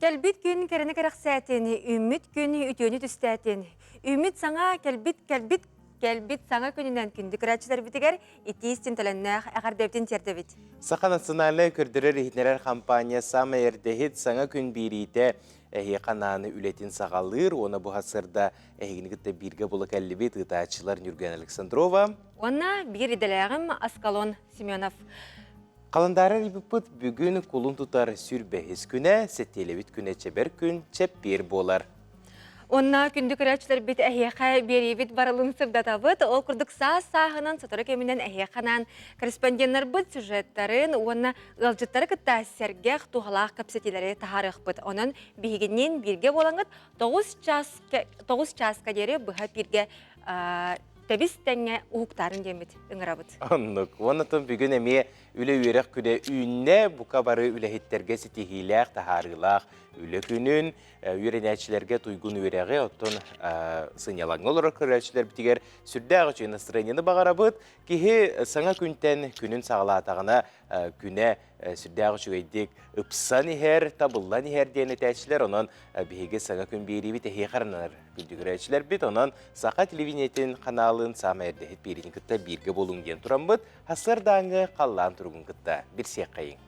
Кэлбит күн кэрэни кэрэхсээтин, үүммүт күн үтүөнү түстээтин. Үүммүт саҥа кэлбит кэлбит кэлбит саҥа күнүнэн күндү көрөөччүлэрбитигэр итии истин төлөннөөх эҕэрдэбитин тиэрдэбит. Саха национальнай көрдөрөр-иһитиннэрэр хампаанньа саамай эрдэһит саҥа күн биэриитэ эһиэхэ анааны үлэтин саҕалыыр уонна бу сарсыарда эһигини кытта бииргэ була кэллибит ыытааччылар Ньургуяна Александрова уонна биир идэлээҕим Аскалон Семенов. Халандаары арыйбыппыт бүгүн кулун тутар сүрбэһис күнэ, сэттиэлэбит күнэ чэбэр күн, чэппиэр буолар. Уонна күндү көрөөччүлэрбит эһиэхэ биэриибит барылын сырдатабыт. Ол курдук саас-сааһынан сотору кэминэн эһиэхэ анаан корреспонденнарбыт сюжеттарын уонна ыалдьыттары кытта сэргэх, туһалаах кэпсэтиилэри таһаарыахпыт. Онон биһигинниин бииргэ буолаҥҥыт 9 час 9 чааска диэри быһа бииргэ тэбис тэҥҥэ уһуктаарын диэммит ыҥырабыт. Оннук. Уонна бүгүн эмиэ үлэ-үөрэх күнэ үүннэ. Бука бары үлэһиттэргэ ситиһиилээх, таһаарыылаах үлэ күнүн, үөрэнээччилэргэ туйгун үөрэҕи, оттон сынньалаҥҥа олорор көрөөччүлэрбитигэр сүрдээх үчүгэй настроениены баҕарабыт. Киһи саҥа күнтэн күнүн саҕалаатаҕына күнэ сүрдээх үчүгэйдик ыпсан иһэр, табыллан иһэр диэн этээччилэр. Онон биһиги саҥа күн биэриибит эһиэхэ ананар күндү Онон Саха телевидениетин ханаалын саамай эрдэһит биэриитин кытта бииргэ буолуҥ диэн тураммыт, сарсыардааҥҥы халлаан туругун кытта билсиэххэйиҥ.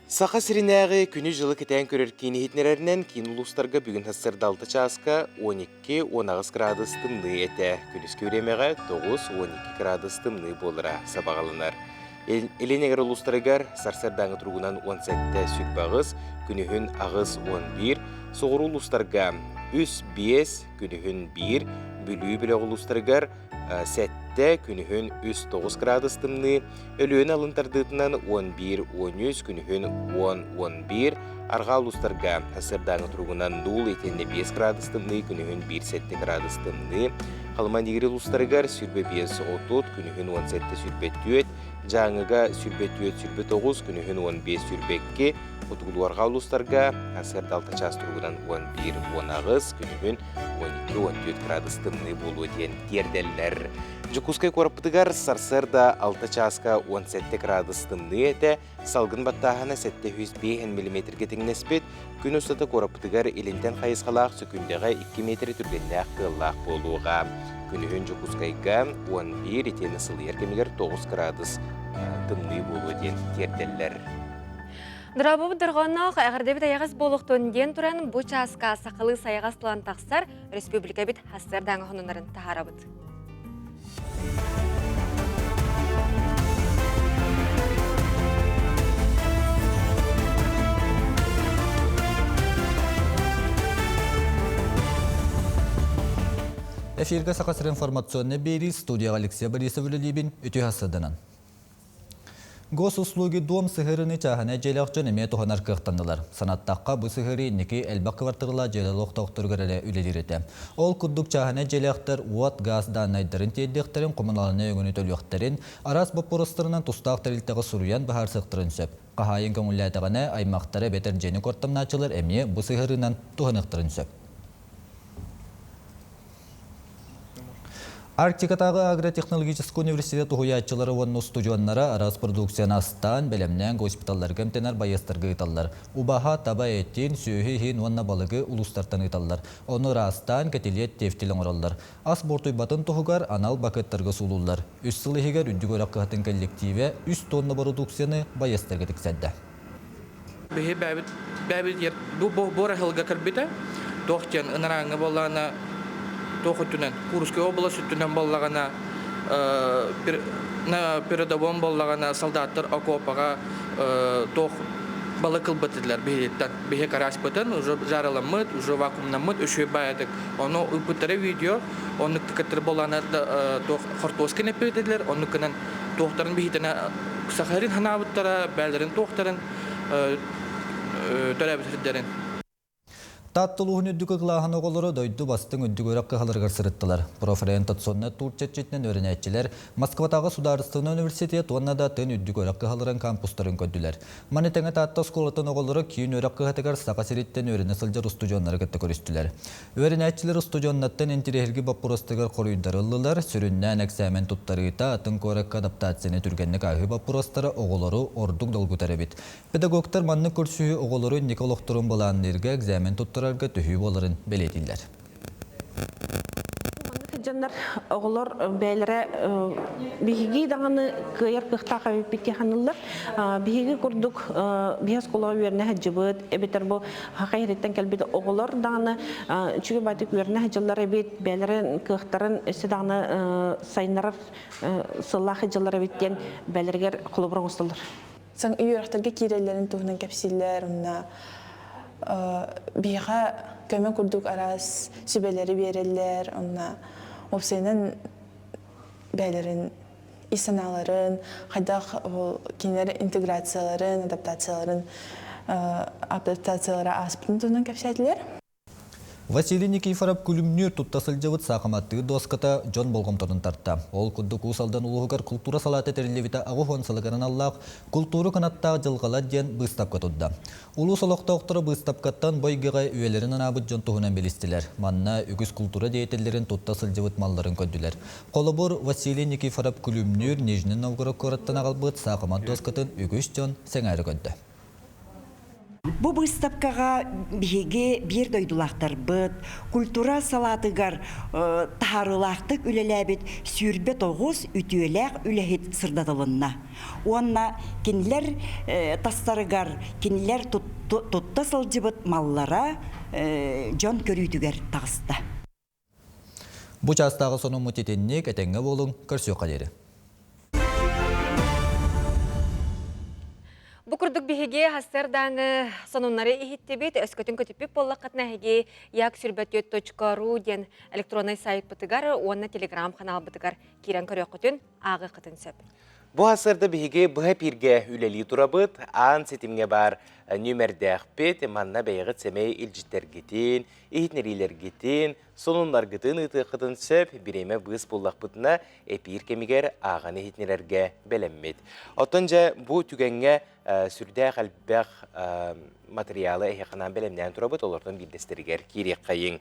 Саха сиринээҕи күнү-дьылы кэтээн көрөр киин иһитиннэрэринэн киин улуустарга бүгүн сарсыарда 6 чааска 12-18 градус тымныы этэ. Күнүскү бириэмэҕэ 9-12 градус тымныы буолара сабаҕаланар. Илин эҥэр улуустарыгар сарсыардааҥы туругунан 17 сүрбэ күнүһүн 8-11, соҕуруу улуустарга 3-5, күнүһүн 1, Бүлүү бөлөх улуустарыгар 7, күнүһүн 3-9 градус тымныы, Өлүөнэ алын тардыытынан 11-13, күнүһүн 10-11, арҕаа улуустарга сарсыардааҥы туругунан 0 итиэннэ 5 градус тымныы, күнүһүн 1-7 градус тымныы, Халыма-Нигири улуустарыгар 25-30, күнүһүн 17-24, Дьааҥыга 24-29, күнүһүн 15-22, Хотугулуу-арҕаа улуустарга сарсыарда 6 чаас туругунан 11-18, күнүһүн 12-14 градус тымныы буолуо диэн тиэрдэллэр. Дьокуускай куораппытыгар сарсыарда 6 чааска 17 градус тымныы этэ, салгын баттааһына 705 миллиметргэ тэҥнэспит, күн устата куораппытыгар илинтэн хайысхалаах сөкүүндэҕэ 2 миэтэрэ түргэннээх тыаллаах буолуоҕа. Күнүһүн Дьокуускайга 11 итиэннэ сылыйар кэмигэр 9 градус тымныы буолуо диэн тиэрдэллэр. Дорообобут дорҕоонноох эҕэрдэбит эйэҕэс буолуохтун диэн туран бу чааска сахалыы сайаҕас тылан тахсар республикабит сарсыардааҥы сонуннарын таһаарабыт. Эфиргэ Саха сирин информационнай биэрии студияҕа Алексей Борисов үлэлиибин үтүө сарсыарданан. Госуслуги дом сыһыарыны чааһынай дьиэлээх дьон эмиэ туһанар кыахтаннылар. Санаттахха, бу сыһыарыы инники элбэх кыбартыыралаах дьиэлэр олохтоохторугар эрэ үлэлиир этэ. Ол курдук чааһынай дьиэлээхтэр уот, гаас дааннайдарын тиэрдиэхтэрин, хомунаалынай өҥөнү төлүөхтэрин, араас боппуруостарынан тустаах тэрилтэҕэ суруйан быһаарсыахтарын сөп. Хаһаайын көҥүллээтэҕинэ, аймахтара эбэтэр дьиэни куортамнааччылар эмиэ бу сыһыарыынан туһаныахтарын сөп. Арктикатааҕы агротехнологическай университет уһуйааччылара уонна устудьуоннара араас продукцияны астаан, бэлэмнээн госпиталларга эмтэнэр байыастарга ыыталлар. Убаһа, таба этин, сүөһү иһин уонна балыгы улуустартан ыыталлар. Ону ыраастаан, кэтилиэт, тефтель оҥороллор. Ас буортуйбатын туһугар анал бакыаттарга суулууллар. Үс сыл иһигэр үрдүк үөрэх кыһатын коллективэ үс тонна бородууксуйаны байыастарга тиксэрдэ. Биһи бэйэбит бэйэбит бу буор аһылыга кэлбитэ. Туох диэн ынарааҥҥа буоллаҕына туох өттүнэн Курскай область өттүнэн буоллаҕына на передовом буоллаҕына солдаттар окопаҕа туох балык ылбыт этилэр биһиттэн. Биһи караспытын уже жарыламмыт, уже вакуумнаммыт үчүгэй баайдык. Ону ыыппыттара видео, оннук кыттыр буоллаҕына туох хортуосканы эппит этилэр, оннук гынан туохтарын биһитэнэ сахарын ханаабыттара, бээлэрин туохтарын төрөөбүт сирдэрин. Таатта улууһун үрдүкү кылааһын оҕолоро дойду бастыҥ үрдүк үөрэх кыһаларыгар сырыттылар. Профориентационнай туур чэрчитинэн үөрэнээччилэр Москватааҕы судаарыстыбаннай университет уонна да атын үрдүк үөрэх кыһаларын кампустарын көрдүлэр. Маны тэҥэ Таатта оскуолатын оҕолоро киин үөрэх кыһатыгар Саха сириттэн үөрэнэ сылдьар устудьуоннары кытта көрүстүлэр. Үөрэнээччилэр устудьуоннартан интириэһирги боппуруостарыгар хоруйдары ыллылар, сүрүннээн эксээмэн туттарыыта, атын куоракка адаптацияны түргэнник ааһыы боппуруостара оҕолору ордук долгутар эбит. Педагогтар маннык көрсүһүү оҕолору инники олохторун былаанныырга, экзамен туттарарга төһүү буоларын бэлиэтииллэр. Маннык сылдьаннар оҕолор бэйэлэрэ биһиги даҕаны кыайар кыахтаах эбиппит диэханыллар. Биһиги курдук биһи оскуолаҕа үөрэнэ сылдьыбыт, эбэтэр бу саха иһириттэн кэлбит оҕолор даҕаны үчүгэй баайдык үөрэнэ сылдьаллар эбит, бэйэлэрин кыахтарын өссө даҕаны сайыннарар сыллаах сылдьаллар эбит диэн бэйэлэригэр холобур оҥостоллор. Саҥа үөрэхтэргэ киирэллэрин туһунан кэпсииллэр уонна биһиэхэ көмө курдук араас сүбэлэри биэрэллэр уонна уопсайынан бэйэлэрин ис санааларын, хайдах ол кинилэр интеграцияларын, адаптацияларын адаптациялара ааспытын туһунан кэпсээтилэр. Василий Никифоров күлүмнүүр тутта сылдьыбыт саахыматтыыр дуоската дьон болҕомтотун тарта. Ол курдук Уус Алдан улууһугар култуура салаата тэриллибитэ 80 сылыгар аналлаах «Култуура кынаттаах дьылҕалар» диэн быыстапка турда. Улуус олохтоохторо быыстапкаттан бу эйгэҕэ үйэлэрин анаабыт дьон туһунан билистилэр. Манна үгүс култуура деятеллэрин тутта сылдьыбыт малларын көрдүлэр. Холобур, Василий Никифоров күлүмнүүр Нижний Новгород куораттан аҕалбыт саахымат дуоскатын үгүс дьон сэҥээрэ көрдө. Бу быыстапкаҕа биһиги биир дойдулаахтарбыт, культура салаатыгар таһаарыылаахтык үлэлээбит 29 үтүөлээх үлэһит сырдатылынна. Уонна кинилэр тастарыгар кинилэр тутта сылдьыбыт маллара дьон көрүүтүгэр таҕыста. Бу чаастааҕы сонуммут итинник, этэҥҥэ буолуҥ, көрсүөххэ диэри. Бу курдук биһиги сарсыардааҥы сонуннары иһиттибит, өскөтүн көтүппүт буоллаххытына эһиги як диэн электроннай сайтпытыгар уонна телеграм-ханаалбытыгар киирэн көрүөххүтүн, ааҕыаххытын сөп. Бу сарсыарда биһиги быһа эпииргэ үлэлии турабыт, аан ситимҥэ баар нүөмэрдээхпит, манна бэйэҕит сэмэй илдьиттэргитин, иһитиннэриилэргитин, сонуннаргытын ыытыаххытын сөп, бириэмэ быыс буллахпытына эпиир кэмигэр ааҕан иһитиннэрэргэ бэлэммит. Оттон дьэ бу түгэҥҥэ сүрдээх элбэх матырыйаалы эһиэхэ бэлэмнээн турабыт, олортон биирдэстэригэр киириэххэйиҥ.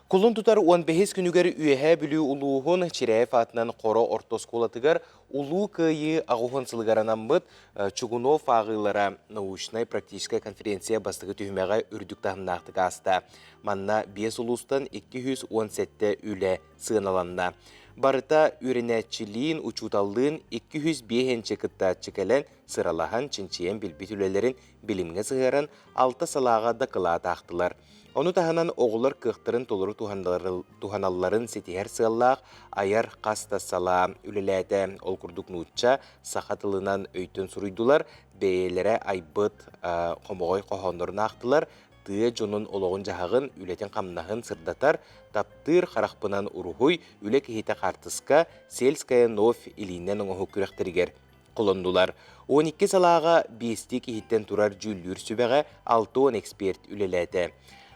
Кулун тутар 15 күнүгэр Үөһээ Бүлүү улууһун Чиряев аатынан Хоро орто оскуолатыгар Улуу Кыайыы аҕыс сылыгар анаммыт Чугунов ааҕыылара научнай-практическай конференция бастакы түһүмэҕэ үрдүк таһымнаахтык ааста. Манна биэс улуустан 217 үлэ сыаналанна. Барыта үөрэнээччилиин, учууталлыын 205 кыттааччы кэлэн сыралаһан, чинчийэн билбит үлэлэрин билимҥэ сыһыаран алта салааҕа дакылаат аахтылар. Ону таһынан оҕолор кыахтарын толору туһаналларын ситиһэр сыаллаах айар хас да салаа үлэлээтэ. Ол курдук нуучча, саха тылынан өйтөн суруйдулар, бэйэлэрэ айбыт хомоҕой хоһооннорун аахтылар, тыа дьонун олоҕун-дьаһаҕын, үлэтин-хамнаһын сырдатар, таптыыр харахпынан уруһуй, үлэ киһитэ хаартыска, сельская новь илиинэн оҥоһук күрэхтэригэр холоннулар. 12 салааҕа биэстии киһиттэн турар дьүүллүүр сүбэҕэ 60 эксперт үлэлээтэ.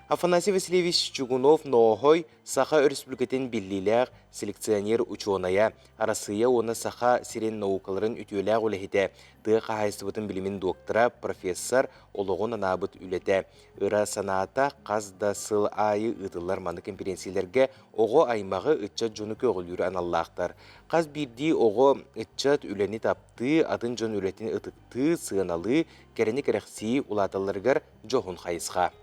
Афанасий Васильевич Чугунов-Нооһой Саха Өрөспүүбүлүкэтин биллиилээх селекционер-учуонайа, Арассыыйа уонна Саха сирин наукаларын үтүөлээх үлэһитэ, тыа хаһаайыстыбатын билимин доктора, профессор, олоҕун анаабыт үлэтэ. Ыра санаата хас да сыл аайы ыытыллар маннык кэмпириэнсийэлэргэ оҕо аймаҕы, ыччат дьону көҕүлүүр аналлаахтар. Хас биирдии оҕо, ыччат үлэни таптыы, атын дьон үлэтин ытыктыы, сыаналыы, кэрэни кэрэхсии улааталларыгар дьоһун хайысха.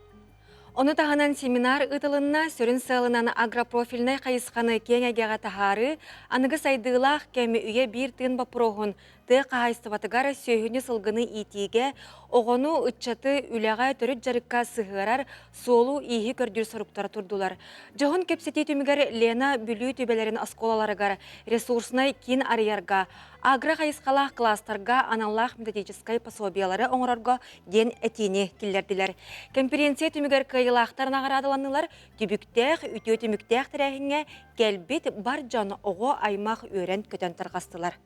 Ону таһынан семинар ыытылынна, сүрүн сыалынан агропрофильнай хайысханы киэҥ эйгэҕэ таһаарыы, аныгы сайдыылаах кэм үйэ биир тыын боппуруоһун тыа хаһаайыстыбатыгар сүөһүнү-сылгыны иитиигэ, оҕону, ыччаты үлэҕэ төрүт дьарыкка сыһыарар суолу-ииһи көрдүүр соруктара турдулар. Дьоһун кэпсэтии түмүгэр Лена Бүлүү түбэлэрин оскуолаларыгар ресурснай киин арыйарга, агро хайысхалаах кластерга аналлаах методическай пособиелары оҥорорго диэн этиини киллэрдилэр. Конференция түмүгэр кыайыылаахтар наҕараадаланнылар, түбүктээх, үтүө түмүктээх тэрээһиҥҥэ кэлбит бар дьон оҕо аймах үөрэн-көтөн тарҕастылар.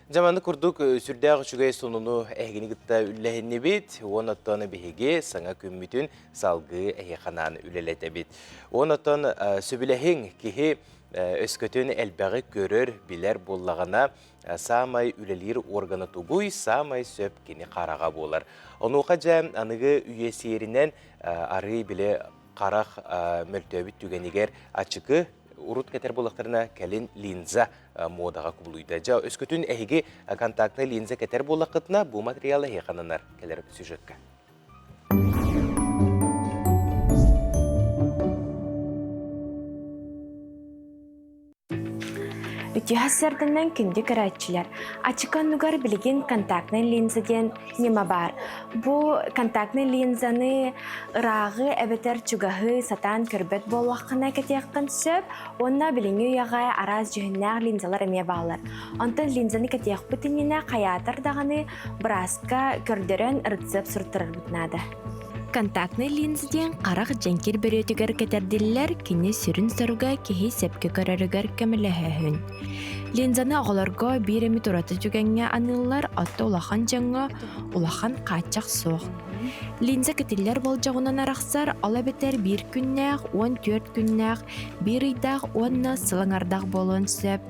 Дьэ маннык курдук сүрдээх үчүгэй сонуну эһигини кытта үллэһиннибит. Уон оттон биһиги саҥа күммүтүн салгыы эһиэхэ анаан үлэлэтэбит. Уон оттон сөбүлэһиҥ киһи өскөтүн элбэҕи көрөр, билэр буоллаҕына, саамай үлэлиир органа тугуй, саамай сөп кини хараҕа буолар. Онуоха дьэ аныгы үйэ сиэринэн арыый били харах мөлтөөбүт түгэнигэр ачыкы урут кэтэр буоллахтарына кэлин линза муодаҕа кубулуйда. Дьэ, өскөтүн эһиги контактнай линза кэтэр буоллаххытына, бу материал эһиэхэ ананар кэлэр сюжетка. Үтүө сарданан күндү көрөөччүлэр, ачыка оннугар билигин контактнай линза диэн ньыма баар. Бу контактнай линзаны ырааҕы эбэтэр чугаһы сатаан көрбөт буоллаххына кэтиэххин сөп уонна билиҥҥи үйэҕэ араас дьүһүннээх линзалар эмиэ бааллар. Онтон линзаны кэтиэхпит иннинэ хайаатар даҕаны бырааска көрдөрөн рецепт суруттарарбыт наада. Контактнай линза диэн харах дьэҥкир бөрүөтүгэр кэтэрдиллэр, кини сүрүн соруга киһи сөпкө көрөрүгэр көмөлөһөһүн. Линзаны оҕолорго биир эмит ураты түгэҥҥэ аныыллар, оттон улахан дьоҥҥо улахан хааччах суох. Линза кэтиллэр болдьоҕунан арахсар, ол эбэтэр биир күннээх, 14 күннээх, биир ыйдаах уонна сыл аҥардаах буолуон сөп.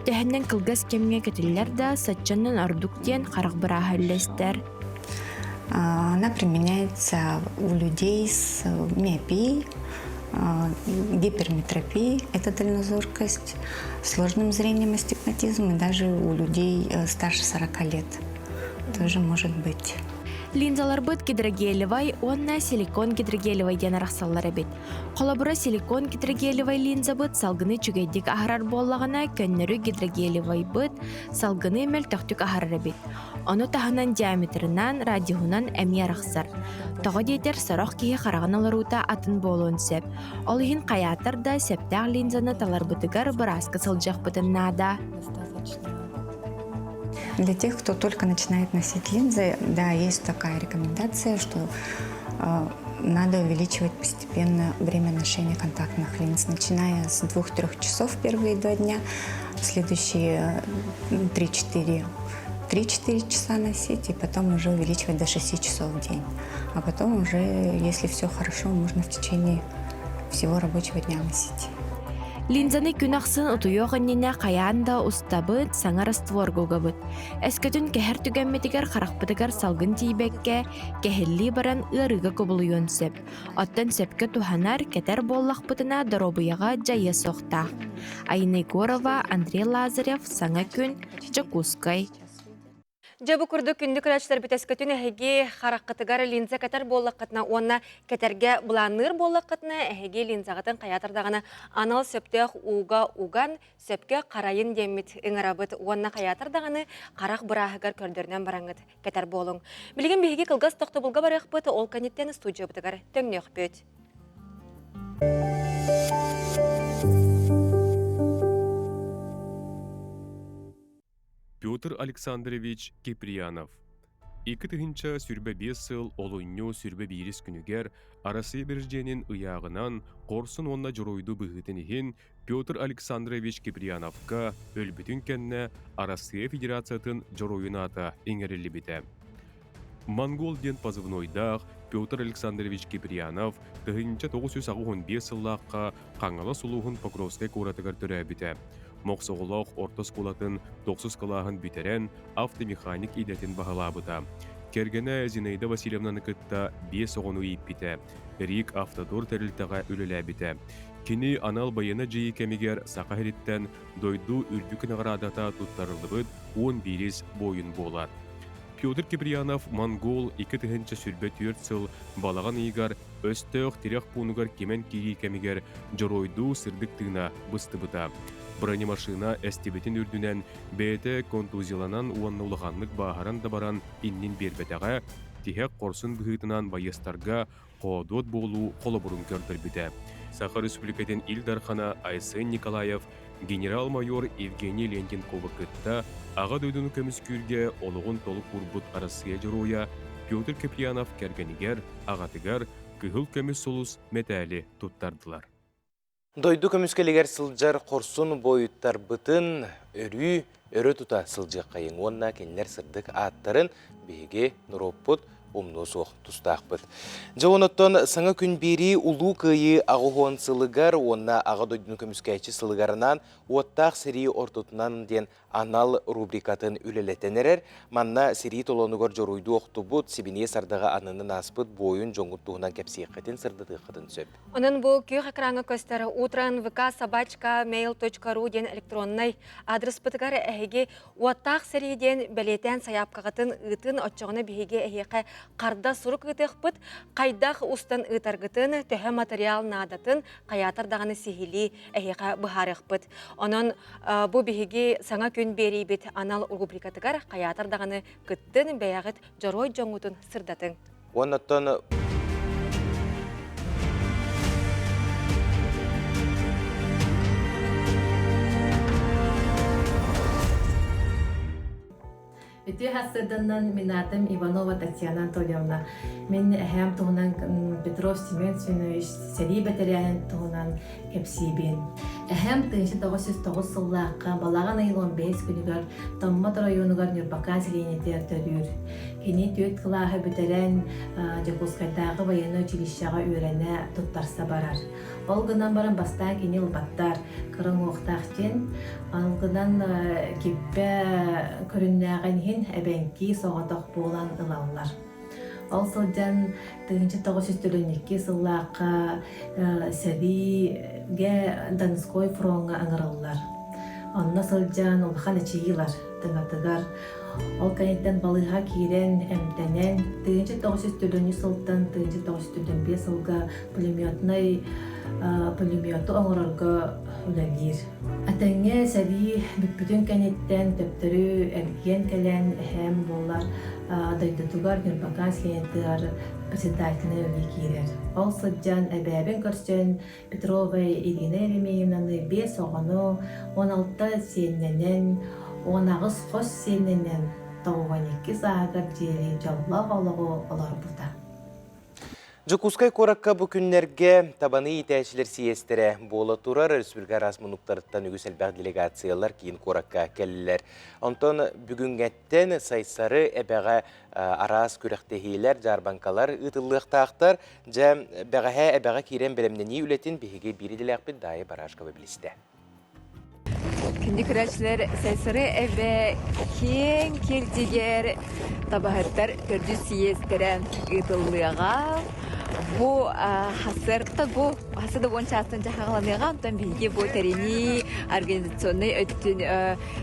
Төһөннөн кылгас кэмҥэ кэтиллэр да, соччонон ордук диэн харах бырааһа үллэстэр. Она применяется у людей с миопией, гиперметропией, это дальнозоркость, сложным зрением астигматизм и даже у людей старше 40 лет тоже может быть. Линзаларбыт гидрогелевай уонна силикон гидрогелевай диэн арахсаллар эбит. Холобура, силикон гидрогелевай линзабыт салгыны үчүгэйдик аһарар буоллаҕына, көннөрү гидрогелевайбыт салгыны мөлтөхтүк аһарар эбит. Ону таһынан диаметрынан, радиуһунан эмиэ арахсар. Тоҕо диэтэр, сорох киһи хараҕын олоруута атын буолуон сөп. Ол иһин хайаатар да сөптөөх линзаны таларбытыгар бырааска сылдьыахпытын наада. Для тех, кто только начинает носить линзы, да, есть такая рекомендация, что надо увеличивать постепенно время ношения контактных линз, начиная с 2-3 часов первые два дня, следующие 3-4 3-4 часа носить и потом уже увеличивать до 6 часов в день. А потом уже, если все хорошо, можно в течение всего рабочего дня носить. Линзаны күн ахсын утуйуох иннинэ хайаан да устабыт, саҥа растворга угабыт. Өскөтүн кэһэр түгэммитигэр харахпытыгар салгын тиийбэккэ, кэһиллии баран ыарыыга кубулуйуон сөп. Оттон сөпкө туһанар, кэтэр буоллахпытына доруобуйаҕа дьайыа суохтаах. Айна Егорова, Андрей Лазарев, Саҥа күн, Дьокуускай. Дьэ бу курдук күндү көрөөччүлэрбит өскөтүн эһиги хараххытыгар линза кэтэр буоллаххытына уонна кэтэргэ былаанныыр буоллаххытына эһиги линзаҕытын хайаатар даҕаны анал сөптөөх ууга уган сөпкө харайын диэммит ыҥырабыт уонна хайаатар даҕаны харах бырааһыгар көрдөрүнэн бараҥҥыт кэтэр буолуҥ. Билигин биһиги кылгас тохтобулга барыахпыт, ол кэнниттэн студиябытыгар төҥнүөхпүт. Петр Александрович Киприянов 2025 сыл олунньу 21 күнүгэр Арассыыйа Бирждьиэнин ыйааҕынан хорсун уонна дьоруойдуу быһыытын иһин Петр Александрович Киприяновка өлбүтүн кэннэ Арассыыйа Федерациятын Дьоруойун аата иҥэриллибитэ. Монгол диэн позывнойдаах Петр Александрович Киприянов 1985 сыллаахха Хаҥалас улууһун Покровскай куоратыгар төрөөбүтэ. Мохсоҕолоох орто оскуолатын тохсус кылааһын бүтэрэн, автомеханик идэтин баһылаабыта. Кэргэнэ Зинаида Васильевнаны кытта биэс оҕону ииппитэ. Рик Автодор тэрилтэҕэ үлэлээбитэ. Кини анал байыаннай дьайыы кэмигэр Саха сириттэн дойду үрдүк наҕараадата туттарыллыбыт 11-ис буойун буолар. Петр Киприянов монгол 2024 сыл балаҕан ыйыгар өстөөх тирэх пуунугар кимэн киирии кэмигэр дьоруойдуу сырдык тыына быстыбыта. Бронемашина эстибитин үрдүнэн бэйэтэ контузияланан уонна улаханнык бааһыран да баран иннин биэрбэтэҕэ, тиһэх хорсун быһыытынан байыастарга хоодуот буолуу холобурун көрдөрбүтэ. Саха Республикатын Ил Дархана Айсен Николаев генерал-майор Евгений Лентенковы кытта Аҕа дойдуну көмүскүүргэ олоҕун толук уурбут Арассыыйа Дьоруойа Петр Киприянов кэргэнигэр, аҕатыгар Кыһыл көмүс сулус мэтээли туттардылар. Дойду көмүскэлигэр сылдьар хорсун буойуттарбытын өрүү өрө тута сылдьыаххайыҥ уонна кинилэр сырдык ааттарын биһиги норуоппут умнуо суох тустаахпыт. Дьэ онуттан саҥа күн биэрии Улуу Кыайыы аҕыс сылыгар уонна Аҕа дойдуну көмүскээччи сылыгарынаан уоттаах сэрии ортотунан диэн анал рубрикатын үлэлэтэн эрэр. Манна сэрии толоонугар дьоруойдуу охтубут, сибиниэс ардаҕа ананан ааспыт буойун дьоҥҥут туһунан кэпсиэххитин, сырдатыаххытын сөп. Онон бу күөх экраҥҥа көстөр утро.nvk собачка mail.ru диэн электроннай аадырыспытыгар эһиги уоттаах сэрии диэн бэлиэтээн сайаапкаҕытын ыытын, оччоҕуна биһиги эһиэхэ харда сурук ыытыахпыт, хайдах устан ыытаргытын, төһө материал наадатын хайаатар даҕаны сиһилии эһиэхэ быһаарыахпыт. Онон бу биһиги саҥа күн биэриибит анал рубрикатыгар хайаатар даҕаны кыттын, бэйэҕит дьоруой дьоҥҥутун сырдатыҥ. Уоннаттан Үтүө сарсыарданнан мин аатым Иванова Татьяна Анатольевна. Мин эһээм туһунан Петров Семен Семенович сэрии бэтэрээнин туһунан кэпсиибин. Эһээм 1909 сыллаахха балаҕан ыйын 15 күнүгэр Томмот оройуонугар Ньурбакаан сэлиэнньэтигэр төрүүр. Кини түөрт кылааһы бүтэрэн Дьокуускайдааҕы военнай училищеҕа үөрэнэ туттарса барар. Ол гынан баран бастаан кини ылбаттар, кыра уҥуохтаах диэн. Ол гынан киппэ көрүннээҕин иһин эбэҥкии соҕотох буолан ылаллар. Ол сылдьан 1992 сыллаахха сэриигэ Донской фроҥҥа ыҥырыллар. Онно сылдьан улахан эчийии ылар тыҥатыгар. Ол кэнниттэн балыыһа киирэн эмтэнэн 1994 сылтан 1995 сылга пулеметнай пулемету оҥорорго үлэлиир. Этэҥҥэ сэрии бүппүтүн кэнниттэн төптөрү эргийэн кэлэн эһээм буолар дойдутугар Ньурбакаан сэлиэнньэтигэр председательнай үлэ киирэр. Ол сылдьан эбээбин көрсөн Петрова Ирина Еремеевнаны биэс оҕону, 16 сиэннэнэн, 18 хос сиэннэнэн 92 сааһыгар диэри дьоллоох олоҕу олорбута. Дьокуускай куоракка бу күннэргэ табаны иитээччилэр сийиэстэрэ буола турар. Республика араас муннуктарыттан үгүс элбэх делегациялар киин куоракка кэллилэр. Онтон бүгүҥҥэттэн Сайсары эбэҕэ араас күрэхтэһиилэр, дьаарбаҥкалар ыытыллыахтаахтар. Дьэ, бэҕэһээ эбэҕэ киирэн бэлэмнэнии үлэтин биһиги биир идэлээхпит Даайа Барашкова билистэ. Күндү көрөөччүлэр, Сайсары эбэ киэҥ кирдигэр табаһыттар төрдүс сийиэстэрэ ыытыллыаҕа. Бу хасыарта бу хасы да уон чаастан дьаһаҕаланыаҕа, онтон биһиги бу тэринии организационнай өттүн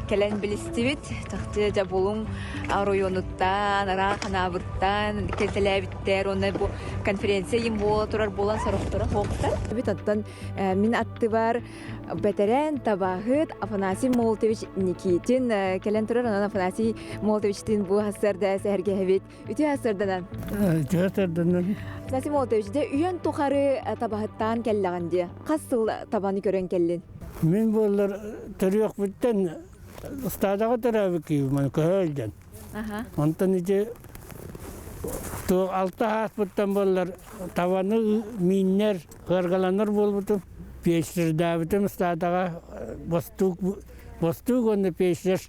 кэлэн билистибит. Чахчы дьэ Булуҥ оройуонуттан, араак Ханаабыттан кэлтэлээбиттэр уонна бу конференция им буола турар буолан сорохторо суохтар. Оттон мин аттыбар Бэтэрээн табаһыт Афанасий Молотович Никитин кэлэн турар. Онон Афанасий Молотовичтыын бу сарсыарда сэһэргэһэбит. Үтүө сарсыарданан. Үтүө сарсыарданан. Афанасий Молотович, дьэ үйэн тухары табаһыттаан кэллэҕин дии. Хас сыл табаны көрөн кэллин? Мин буоллар төрүөхпүттэн ыстаадаҕа төрөөбүт киһи көһө илдьэн. Онтон ити алта ааспыттан буоллар табаны мииннэр, ыаргаланар буолбутум. Пейстердаабытым ыстаадаҕа бостуук бостуук уонна пейстер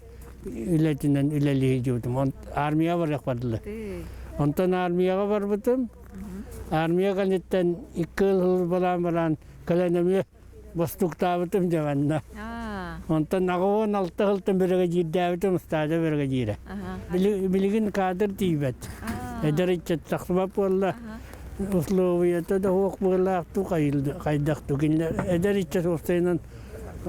үлэтинэн үлэлии сылдьыбытым. Армияҕа барыах бардылар. Онтон армияҕа барбытым. Армия кэнниттэн икки ыл балаан баран кэлэн эмиэ бостууктаабытым дьэ манна. Онтон 86 сылтан биригэдьиирдээбитим ыстаада биригэдьиирэ. Билигин кадр тиийбэт. Эдэр ыччат тахсыбат буолла. Условията да суох быһыылаах туу хайдах туу кинилэр эдэр ыччат уопсайынан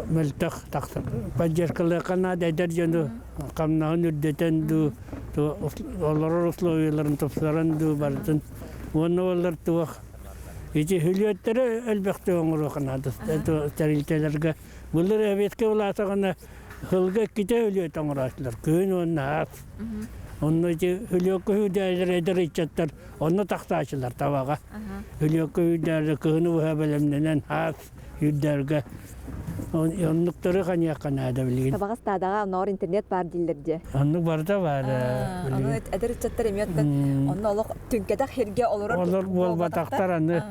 мөлтөх тахсар. Поддержкалыахха наада эдэр дьону хамнаһын үрдэтэн дуу, олорор условияларын тупсаран дуу барытын. Уонна олор туох Ити хүлүөттэрэ элбэхтик оҥоруохха наада тэрилтэлэргэ. Былыр эбиэскэ улаатаҕына сылга иккитэ хүлүөт оҥорооччулар күһүн уонна аас. Онно ити Өлүөккэ үүдээлэр эдэр ыччаттар онно тахсааччылар табаҕа. Өлүөккэ үүдээлэр кыһыны быһа бэлэмнэнэн аас үүдээлгэ оннуктары ханиахха наада билигин. Табаҕа ыстаадаҕа оннооҕор интернет баар дииллэр дии. Оннук барыта баар. Ону эдэр ыччаттар эмиэ онно олох түҥкэтэх сиргэ олорор Олор буолбатахтар аны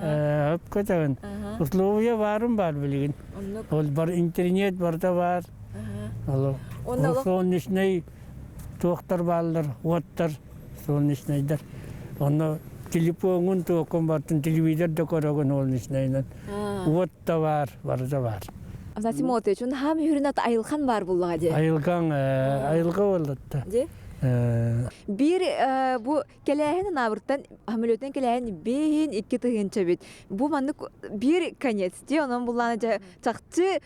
өп көтөҕүн. Условия баарын баар билигин. Ол бар интернет барыта баар. Ол солнечный туохтар бааллар, уоттар, солнечнайдар. Онно телефоҥун туоххун бартын телевизор да көрөҕүн солнечнайынан. Уот да баар, барыта баар. Афанасий Молотович, хаам үһүрүн ат айылхан баар буллаҕа дии. Айылҕаҥ, айылҕа буоллатта. Дии? Биир бу Кэлээһин Анаабыртан самолетунан кэлээһин биэһин 2 тыһыынча эбит. Бу маннык биир конец дии, онон буллаана дьэ чахчы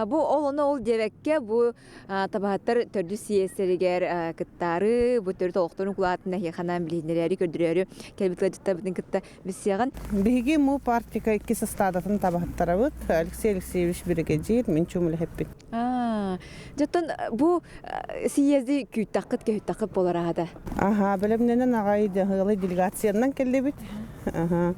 бу ол ону ол диэбэккэ бу табаһыттар төрдүс съезтэригэр кыттаары, бу төрүт олохторун кулаатын эһиэхэ билиһиннэрээри көрдөрөөрү кэлбит ыалдьыттарбытын кытта билсиэҕин. Биһиги му партика иккис ыстаадатын табаһыттарабыт. Алексей Алексеевич биригэдьиир, мин чуумулэһиппит. Дьоттон бу съезди күүттэххит, көһүттэххит буолар аата. Аха, бэлэмнэнэн аҕай ыалы делегациянан кэллибит. Аха.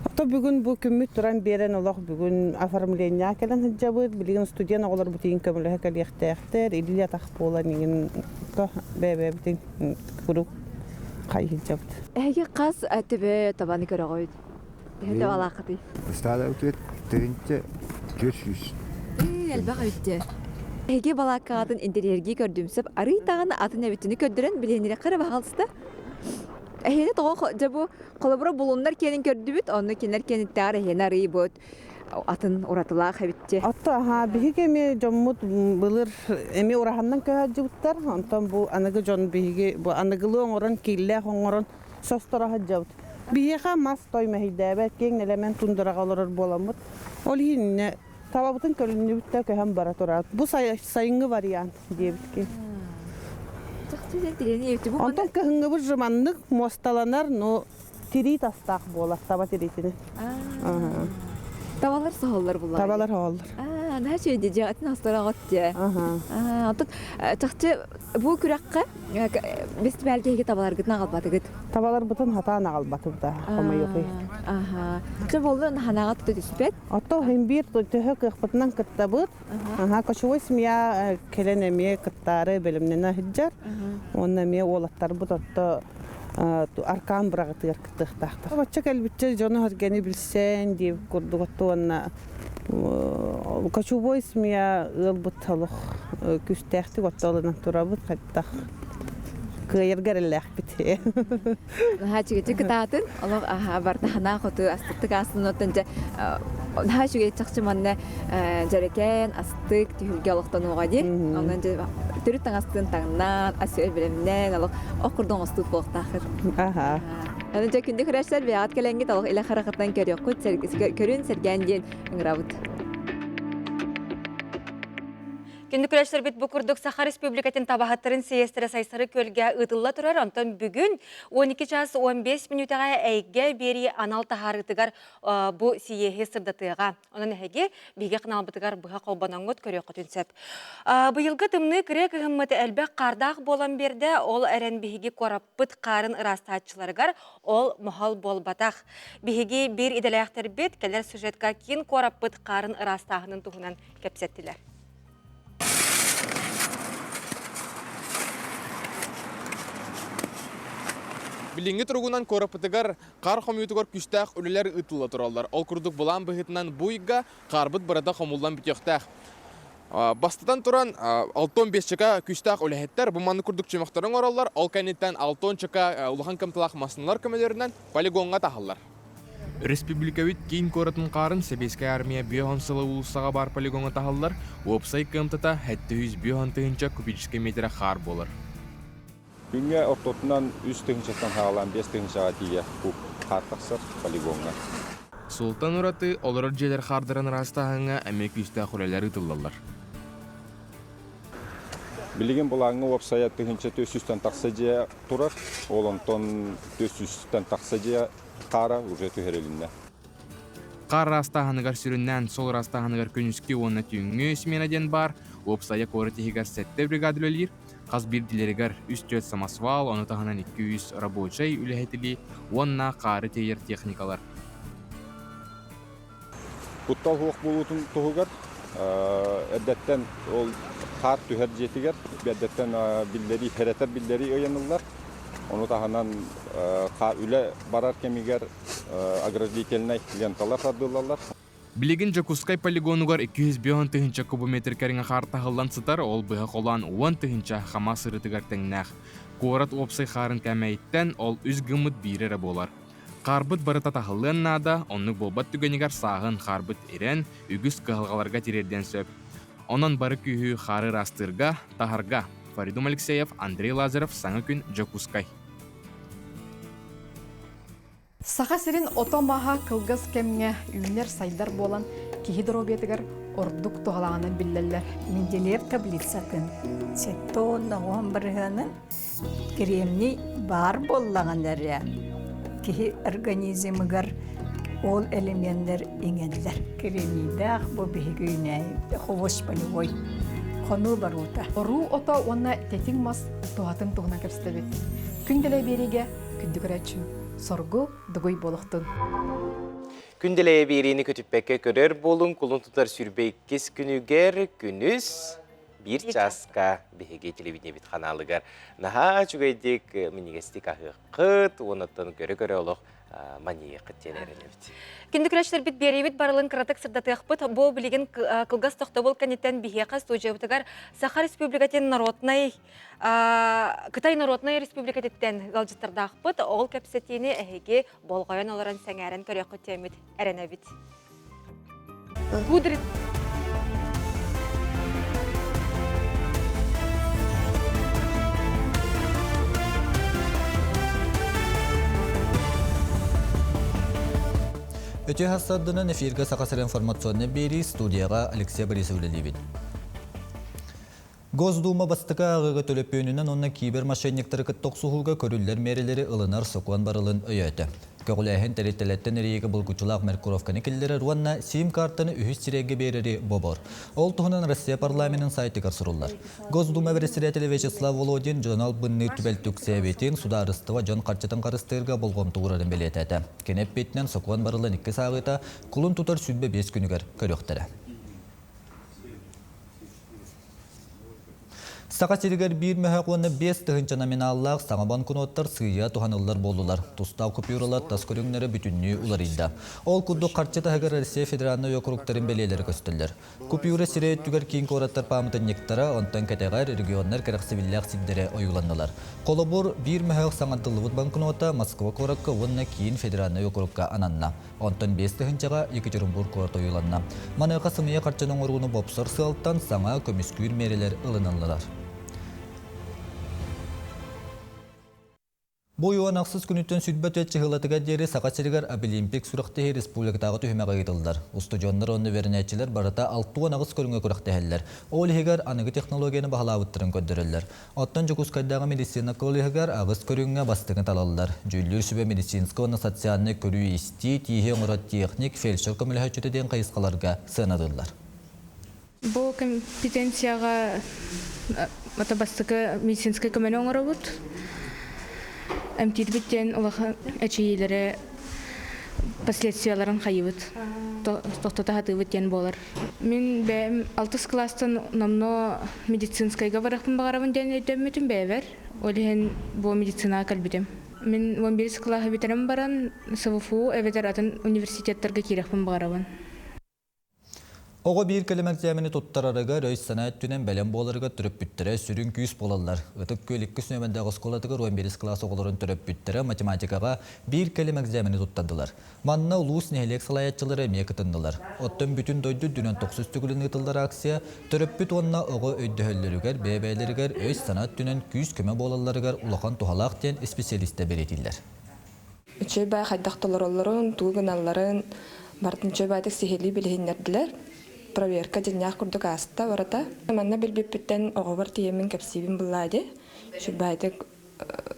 Ото бүгүн бу күммүт туран биэрэн олох бүгүн оформление кэлэн сылдьабыт. Билигин студент оҕолор бутигин көмөлөһө кэлиэхтээхтэр. Илии атах буолан иҥин то бэйэ-бэйэбитин куруук хайыһыдьабыт. Эһиги хас төбө табаны көрөҕүт? Төһө табалааххытый? Ыстаада үтүөт 1400. Элбэх үттэ. Эһиги балааккаҕытын интэриэһиргии көрдүм сөп. Арый даҕаны атын эбитини көрдөрөн билиһиннэриэххэ эрэ баҕалыста. Эһиэни тоҕо дьэ бу холобура булуннар киэнин көрдүбүт, онно кинилэр киэниттээҕэр эһиэни арый бу атын уратылаах эбитчи. Отто аха биһиги эми дьоммут былыр эми ураһаннан көһөөдьүбүттэр. Онтон бу аныгы дьон биһиги бу аныгылыы оҥорон кииллээх оҥорон состоро сылдьабыт. Биһиэхэ мас той мэһийдээбэт, киэҥ нэлэмэн тундраҕа олорор буоламмыт. Ол иһин табабытын көрүннүбүт да көһөн бара турабыт. Бу сайыҥҥы вариант диэбит Онтон кыһыҥҥыбыт жыманнык муосталанар, но тирии тастаах буолар, таба тириитинэн. Табалар соһоллор буллар. Табалар соһоллор. Наһаа үчүгэй дьэ, атын астара оҕот дьэ. Онтон чахчы бу күрэххэ бэстибээлгэ эһиги табаларгытын аҕалбатыгыт? Табаларбытын хатаан аҕалбатыбыт хомойуохуй. Аха. Чэ боллун ханаҕа тута түспэт. Ото хин биир төһө кыахпытынан кыттабыт. Аха, кочевой семья кэлэн эмиэ кыттаары бэлэмнэнэ сылдьар. Уонна эмиэ уолаттарбыт отто аркаан быраҕытыгар кыттыахтаахтар. Бачча кэлбиччэ дьону сэргэни билсэн диэбит курдук отто уонна кочевой семья ыалбыт олох күүстээхтик оттолунан турабыт хайдах кыайарга эрэллээхпит. Наһаа үчүгэйдик кытаатын, олох барыта ханаа хоту астыктык аасын оттон дьэ наһаа үчүгэй чахчы манна дьэрэкээн астык түһүлгэ олохтонуоҕа дии. Онон дьэ төрүт таҥастыын таҥнаан, ас-үөл бэлэмнээн олох ох курдук оҥостуу буолуохтааххыт. Аха. Аны дьэ күндү көрөөччүлэр бэйэҕит кэлэҥҥит олох илэ харахытынан көрүөххүт, көрүн сэргээн диэн ыҥырабыт. Күндү көрөөччүлэрбит бу курдук Саха Республикатын табаһыттарын съезтэрэ Сайсары күөлгэ ыытылла турар. Онтон бүгүн 12 час 15 мүнүүтэҕэ эйгэ биэрии анал таһаарыытыгар бу съеһи сырдатыаҕа. Онон эһиги биһиги ханаалбытыгар быһа холбоноҥҥут көрүөххүтүн сөп. Быйылгы тымныы кырыа кыһыммыт элбэх хаардаах буолан биэрдэ. Ол эрэн биһиги куораппыт хаарын ыраастааччыларыгар ол моһол буолбатах. Биһиги биир идэлээхтэрбит кэлэр сюжетка киин куораппыт хаарын ыраастааһынын туһунан кэпсэттилэр. Билиҥҥи туругунан куораппытыгар хаар хомуйуутугар күүстээх үлэлэр ыытылла тураллар. Ол курдук былаан быһыытынан бу ыйга хаарбыт барыта хомуллан бүтүөхтээх. Бастатан туран, 65 чека күүстээх үлэһиттэр бу маннык курдук чөмөхтөрү оҥороллор. Ол кэнниттэн 60 чека улахан кымталаах массыыналар көмөлөрүнэн полигоҥҥа таһаллар. Республикабыт киин куоратын хаарын Сэбиэскэй Армия 50 сыла уулуссаҕа баар полигоҥҥа таһаллар, уопсай кыамтата 750 тыһыынча кубическай миэтэрэ хаар буолар. Күҥҥэ ортотунан 3 тыһыынчаттан саҕалаан 5 тыһыынчаҕа тиийэ куб хаар тахсар полигоҥҥа. Сылтан ураты олорор дьиэлэр хаардарын ыраастааһыҥҥа эмиэ күүстээх үлэлэр ыытыллаллар. Билигин былааҥҥа уопсайа 1400-тэн тахса дьиэ турар, ол онтон 400-тэн тахса дьиэ хаара уже түһэрилиннэ. Хаар ыраастааһыныгар сүрүннээн сол ыраастааһыныгар күнүскү уонна түүҥҥү смена диэн баар. Уопсайа куорат иһигэр сэттэ бригада үлэлиир. Хас биирдиилэригэр үс-түөрт самосвал, ону таһынан 200 рабочай үлэһитили уонна хаары тиэйэр техникалар. Куттал суох буолуутун туһугар эрдэттэн ол хаар түһэр дьиэтигэр эрдэттэн биллэрии, хэрэтэр биллэрии ыйаныллар. Ону таһынан үлэ барар кэмигэр ограждительнай ленталар тардыллаллар. Билигин Дьокуускай полигонугар 250 тыһыынча кубометр кэриҥэ хаар таһыллан сытар, ол быһа холоон 10 тыһыынча ХАМАС сырыытыгар тэҥнээх. Куорат уопсай хаарын кээмэйиттэн ол үс гыммыт биирэ эрэ буолар. Хаарбыт барыта таһыллыан наада, оннук буолбат түгэнигэр сааһын хаарбыт ирэн, үгүс кыһалҕаларга тириэрдиэн сөп. Онон бары күүһү хаары ыраастыырга, таһарга. Фаридум Алексеев, Андрей Лазарев, Саҥа күн, Дьокуускай. Саха сирин ото-маһа кылгас кэмҥэ үүнэр-сайдар буолан киһи доруобуйатыгар ордук туһалааҕынан биллэллэр. Менделеев таблицатын 79 бырыһыанын кремний баар буоллаҕына эрэ киһи организмыгар ол элеменнэр иҥэллэр. Кремнийдээх бу биһиги үүнээйи хвощ полевой хонуу баруута. Оруу ото уонна тэтиҥ мас туһатын туһунан кэпсэтэбит. Күн дэлэй биэриигэ күндү көрөөччү соргу дугуй буолуохтун. Күн дэлэйэ биэриини көтүппэккэ көрөр буолуҥ, кулун тутар 22 күнүгэр күнүс биир чааска биһиги телевидениебит ханаалыгар наһаа үчүгэйдик минньигэстик аһыаххыт, уоннаттан көрө-көрө олох маньыйыаххыт диэн эрэнэбит. Күндү көрөөччүлэрбит биэриибит барылын кыратык сырдатыахпыт. Бу билигин кылгас тохтобул кэнниттэн биһиэхэ студиябытыгар Саха Республикатын народнай Кытай народнай республикатыттан ыалдьыттардаахпыт. Ол кэпсэтиини эһиги болҕойон олорон сэҥээрэн көрүөххүт диэммит эрэнэбит. Кудрин Өтө хассардынан эфиргэ Саха сирин информационнай биэрии студияҕа Алексей Борисов үлэлиибит. Госдума бастакы ааҕыыга төлөпүөнүнэн уонна кибермошенниктары кытта охсуһууга көрүллэр миэрэлэри ылынар сокуон барылын өйөөтө. Көҕүлээһин тэрилтэлэртэн эрийиигэ булгуччулаах маркировканы киллэрэр уонна сим-картаны үһүс сирэйгэ биэрэри бобор. Ол туһунан Россия парламенын сайтыгар суруллар. Госдума председателэ Вячеслав Володин дьон албынныыр түбэлтэ үксээбитин, судаарыстыба дьон харчытын харыстыырга болҕомто уурарын бэлиэтээтэ. Кини эппитинэн, сокуон барылын иккис ааҕыыта кулун тутар 25 күнүгэр көрүөхтэрэ. Саха сиригэр биир мөһөөх уонна 5000 номиналлаах саҥа банкноттар сыыйа туһаныллар буоллулар. Тустаах купюралар тас көрүҥнэрэ бүтүннүү уларыйда. Ол курдук харчы таһыгар Россия федеральнай округтарын бэлиэлэрэ көстөллөр. Купюра сирэй өттүгэр киин куораттар пааматынньыктара, онтон кэтэҕэр регионнар кэрэхсэбиллээх сирдэрэ ойууланнылар. Холобур, биир мөһөөх саҥардыллыбыт банкнота Москва куоракка уонна киин федеральнай округка ананна. Онтон 5000-ҕа Екатеринбург куорат ойууланна. Маныаха сымыйа харчыны оҥорууну бопсор сыалтан саҥа көмүскүүр миэрэлэр ылыныллылар. Бу уон ахсыс күнүттэн 24 чыһылатыгар диэри Саха сиригэр Абилимпик сүрэхтэһии республикатааҕы түһүмэҕэ ыытыллар. Устудьуоннар уонна үөрэнээччилэр барыта 68 көрүҥҥэ күрэхтэһэллэр. Ол иһигэр аныгы технологияны баһылаабыттарын көрдөрөллөр. Оттон Дьокуускайдааҕы медицина коллеһыгар аҕыс көрүҥҥэ бастыҥы талаллар. Дьүүллүүр сүбэ медицинскэй уонна социальнай көрүү-истии, тииһи оҥорор техник, фельдшер көмөлөһөөччүтэ диэн хайысхаларга сыаналыыллар. Бу компетенцияҕа ата бастакы медицинскэй көмөнү оҥоробут. Эмтиирбит диэн улахан эчэйиилэри последствияларын хайыбыт, тохтото сатыыбыт диэн буолар. Мин бэйэм алтыс кылаастан номнуо медицинскайга барыахпын баҕарабын диэн өйдөммүтүм бэйэбэр. Ол иһин бу медицинаҕа кэлбитим. Мин 11 кылааһы бүтэрэн баран СВФУ эбэтэр атын университеттарга киирэхпин баҕарабын. Оҕо биир кэлим экзамени туттарарыгар өй-санаа өттүнэн бэлэм буоларыгар төрөппүттэрэ сүрүн күүс буолаллар. Ытык Күөл иккис нүөмэрдээх оскуолатыгар 11 кылаас оҕолорун төрөппүттэрэ математикаҕа биир кэлим экзамени туттардылар. Манна улуус нэһилиэк салайааччылара эмиэ кытыннылар. Оттон бүтүн дойду үрдүнэн тохсус төгүлүн ыытыллар акция төрөппүт уонна оҕо өйдөһөллөрүгэр, бэйэ-бэйэлэригэр өй-санаа өттүнэн күүс-көмө буолалларыгар улахан туһалаах диэн исписэлиистэр бэлиэтииллэр. Үчүгэй баай хайдах толороллорун, тугу гыналларын барытын үчүгэй баайдык сиһилии билиһиннэрдилэр. Проверка дьиҥнээх курдук ааста барыта. Манна билбиппиттэн оҕобор тиийэммин кэпсиибин буллаа дии. Үчүгэй баайдык.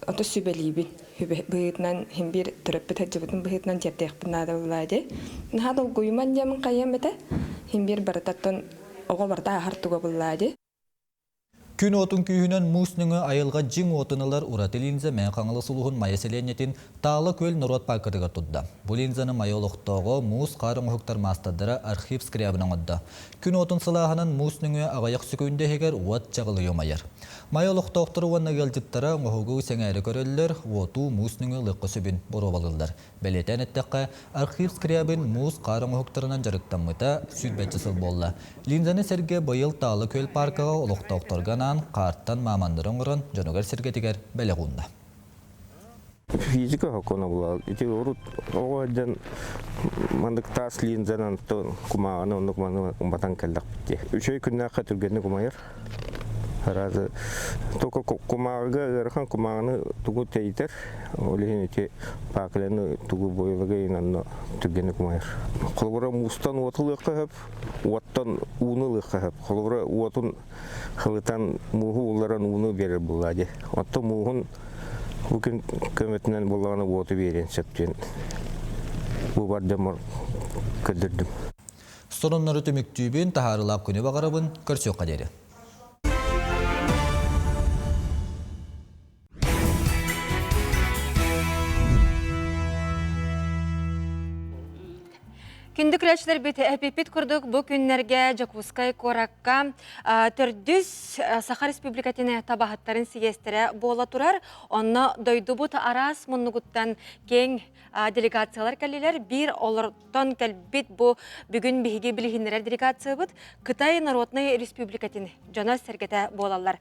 Ото сүбэлиибин. Быһыытынан хин биир төрөппүт сылдьыбытын быһыытынан тиэрдиэхпин наада буоллаа дии. Наһаа долгуйуман диэмин хайыам этэ. Хин биир барытаттан оҕо барыта ааһар туга буоллаа дии. Күн уотун күүһүнэн муус нөҥүө айылҕа дьиҥ уотун ылар ураты линза Мэҥэ Хаҥалас улууһун Майа сэлиэнньэтин Таала күөл норуот пааркатыгар турда. Бу линзаны Майа олохтооҕо муус хаар оҥоһуктар маастардара Архив Скрябин оҥордо. Күн уотун сылааһынан муус нөҥүө аҕыйах сөкүүндэ иһигэр уот чаҕылыйа умайар. Майа олохтоохторо уонна ыалдьыттара оҥоһугу сэҥээрэ көрөллөр, уоту муус нөҥүө ылыахха сөбүн боруобалыыллар. Бэлиэтээн эттэххэ, Архив Скрябин муус-хаар оҥоһуктарынан дьарыктаммыта сүүрбэччэ сыл буолла. Линзаны сэргэ быйыл Таала күөл пааркаҕа олохтоохторго анаан хаартан мааманнары оҥорон дьонугар-сэргэтигэр бэлэх уунна. Физика сокуона буолар. Ити урут оҕо сылдьан маннык таас линзанан кумааҕыны оннук маннык уматан кэллэхпит дии. Үчүгэй күннээххэ түргэнник умайар. Араас только кумааҕыга ыарахан кумааҕыны тугу тэйитэр, ол иһин ити паакыляны тугу бойлыгы онно түргэнник умайар. Холобура муустан уоту ылыахха сөп, уоттан ууну ылыахха сөп. Холобура уотун хылытан мууһу уулларан ууну биэрэр буоллаа дии. Оттон мууһун бу күн көмөтүнэн буоллаҕына уоту биэриэн сөп диэн бу бар дьоммор көрдөрдүм. Сонуннары түмүктүүбүн, таһаарыылаах күнү баҕарабын, көрсүөххэ диэри. Күндү көрөөччүлэрбит, эпиппит курдук бу күннэргэ Дьокуускай куоракка төрдүс Саха Республикатын табаһыттарын сийиэстэрэ буола турар. Онно дойдубут араас муннугуттан киэҥ делегациялар кэллилэр. Биир олортон кэлбит бу бүгүн биһиги билиһиннэрэр делегациябыт Кытай Народнай Республикатын дьоно-сэргэтэ буолаллар.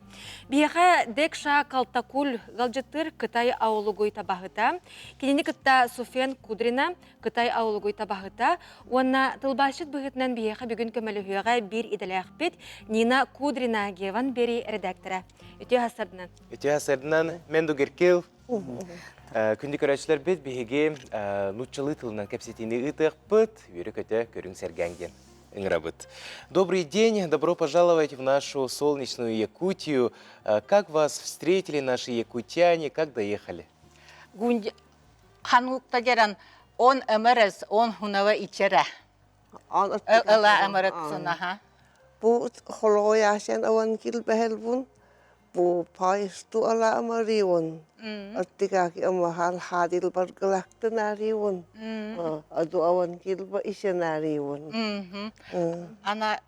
Биһиэхэ Декша Калтакуль ыалдьыттыыр Кытай аулугуй табаһыта. Кинини кытта Суфен Кудрина Кытай аулугуй табаһыта уонна тылбаасчыт быһыытынан биһиэхэ бүгүн көмөлөһүөҕэ биир идэлээхпит Нина Кудрина Геван Бери редактора. Үтүө хасырдынан. Үтүө хасырдынан мен Дугеркил. Күндү көрөөччүлэрбит биһиги нууччалыы тылынан кэпсэтиини ыытыахпыт, үөрэ-көтө көрүҥ сэргээҥ диэн ыҥырабыт. Добрый день, добро пожаловать в нашу солнечную Якутию. Как вас встретили наши якутяне, как доехали? Ханукта деран он МРС, он хунава ичера. Ыла МРС Бу холоясен аван килбэһэлбун бу паисту ала амариун аттикаки амахал хадил баргалактынариун аду аван килба исенариун Она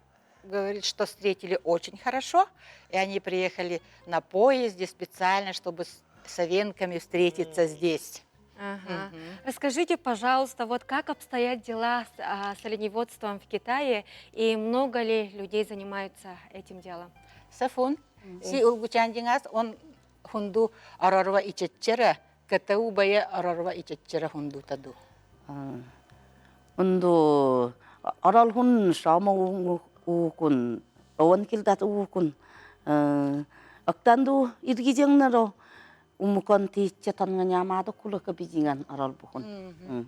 говорит, что встретили очень хорошо, и они приехали на поезде специально, чтобы с Савенками встретиться здесь. Ага. Расскажите, пожалуйста, вот как обстоят дела с оленеводством в Китае и много ли людей занимаются этим делом? Сафун, си улгучандиңас он хунду арарва ичетчера, КТУ бая арарва ичетчера хунду таду. Унду аралхун шама уукун оон килдат уукун Октанду иргижеңнаро умукон тиичче танганяамаада кулака бижиңан аралбухун.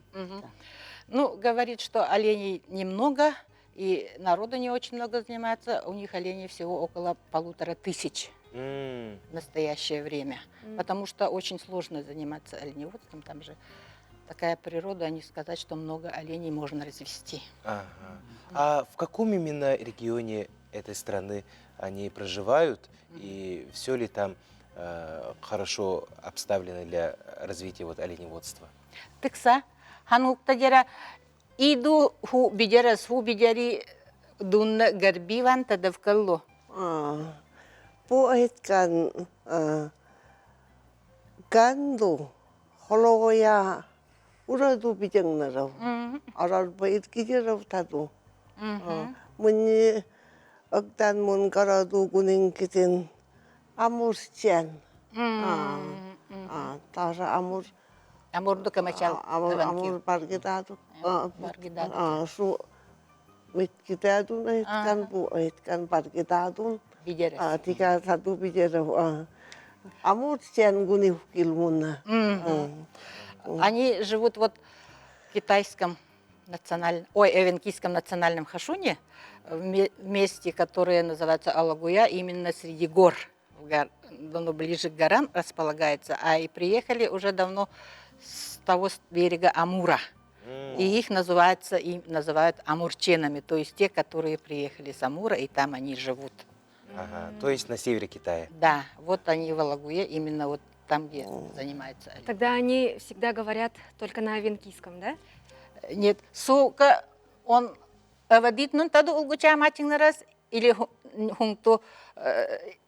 Ну, говорит, что оленей немного, и народу не очень много занимается. У них оленей всего около 1500 в настоящее время. Потому что очень сложно заниматься оленеводством. Там же такая природа, а не сказать, что много оленей можно развести. Ага. А в каком именно регионе этой страны они проживают и все ли там хорошо обставлено для развития вот оленеводства? Тыкса, ханукта дера иду ху бидерас ху бидери дунна гарбиван тадавкаллу. Бу айткан ганду хологоя ураду бидеңнарав арарба иргижерав таду муни Огдан мун городу гунинкитин Амурчен. Тоже Амур. Амурду камачал. Амур Амур баргидаду. Баргидаду. Су миткитадун айткан бу айткан баргидадун. Бидерес. Тика саду бидерев. Амурчен гунивкилмуна. Они живут вот в китайском националь... Ой, Эвенкийском национальном хашуне, в месте, которое называется Алагуя, именно среди гор. ну, ближе к горам располагается, а и приехали уже давно с того берега Амура. И их называются, и называют амурченами, то есть те, которые приехали с Амура, и там они живут. Ага, то есть на севере Китая. Да, вот они в Алагуе, именно вот там, где занимаются. Тогда они всегда говорят только на эвенкийском, да? Нет, сука, он Эвадитнун таду улгучаамаачиҥнарас или хунту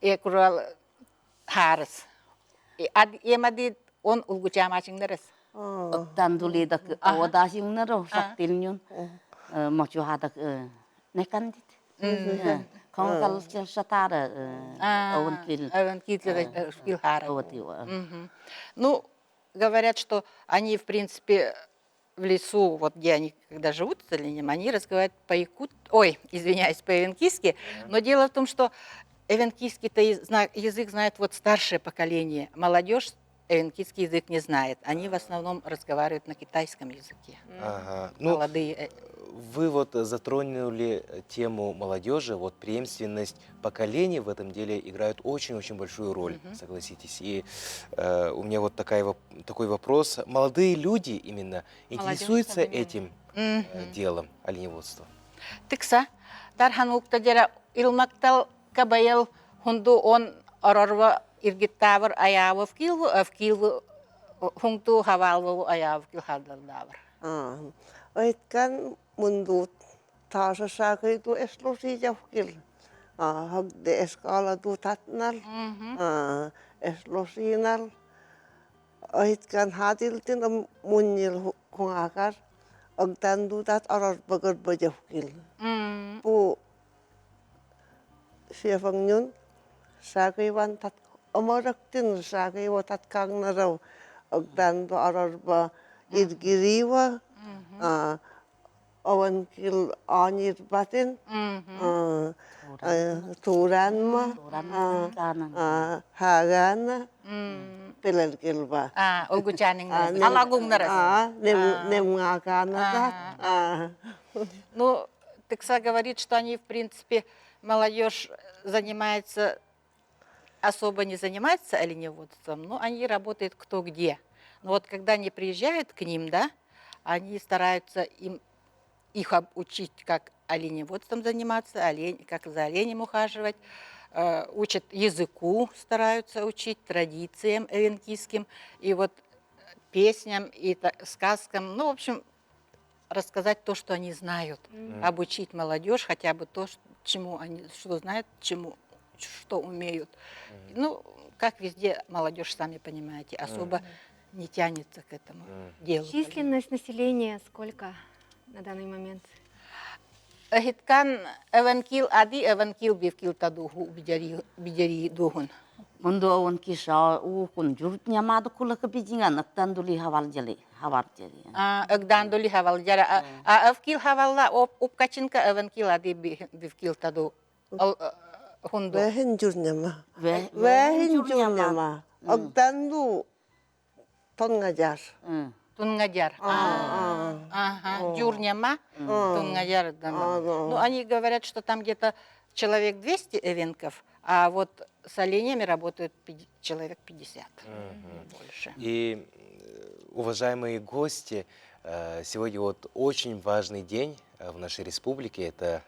экурал хаарыс. Эмади он улгучаамаачиҥнарас. Тандулидак авадасиңнаро сактилнюн мочухадак некандит. Конгал шатара аван кил. Аван кил хара. Ну, говорят, что они, в принципе, в лесу, вот где они когда живут с оленем, они разговаривают по-якут, ой, извиняюсь, по-эвенкийски. Но дело в том, что эвенкийский-то язык знает вот старшее поколение. Молодежь эвенкийский язык не знает. Они в основном разговаривают на китайском языке. Ага. Ну, Молодые. Вы вот затронули тему молодежи, вот преемственность поколений в этом деле играет очень-очень большую роль, согласитесь. И у меня вот такой вопрос. Молодые люди именно интересуются этим делом оленеводства? Тыкса, тархан уктадера илмактал кабаял хунду он орорва иргиттавыр аявов килву авкилву хунту хавалву аявов кил хадалдавыр. Айткан мундут тааса саакыйту эслусijavkil. Hagde eskala du tatnal, eslusinal. Aitkan hatiltin munnil hungakar, agtan du tat arar bagar bajavkil. Pu siafangyun saakaiwan tat amaraktin saakaiwa tat kangnaraw agtan du arar ba irgiriwa awan kil anir batin туранма хагана пелелкилба. Улгучаның алагуңнарас. Немгакана. Ну, Тыкса говорит, что они, в принципе, молодежь занимается, особо не занимается оленеводством, но они работают кто где. Но вот когда они приезжают к ним, да, они стараются им их обучить, как оленеводством заниматься, олень, как за оленем ухаживать, учат языку, стараются учить, традициям эвенкийским, и вот песням, и сказкам, ну, в общем, рассказать то, что они знают, обучить молодежь хотя бы то, чему они, что знают, чему, что умеют. Ну, как везде молодежь, сами понимаете, особо не тянется к этому делу. Численность населения сколько на данный момент? Хиткан эвенкил ади эвенкил бивкил тадуху бидери бидери духун. Мунду он киша ухун журт нямады кулакы бижиңан ыктандули хавал жали хавар жали. А ыгдандули хавал жара а эвкил хавалла упкачинка эвенкил ади бивкил таду хунду. Вэхэн журняма. Вэхэн журняма. Ыгданду тонгажар. Тунгадяр. Ага, Дюрняма, Тунгадяр. Ну, они говорят, что там где-то человек 200 эвенков, а вот с оленями работают человек 50, больше. И, уважаемые гости, сегодня вот очень важный день в нашей республике. Это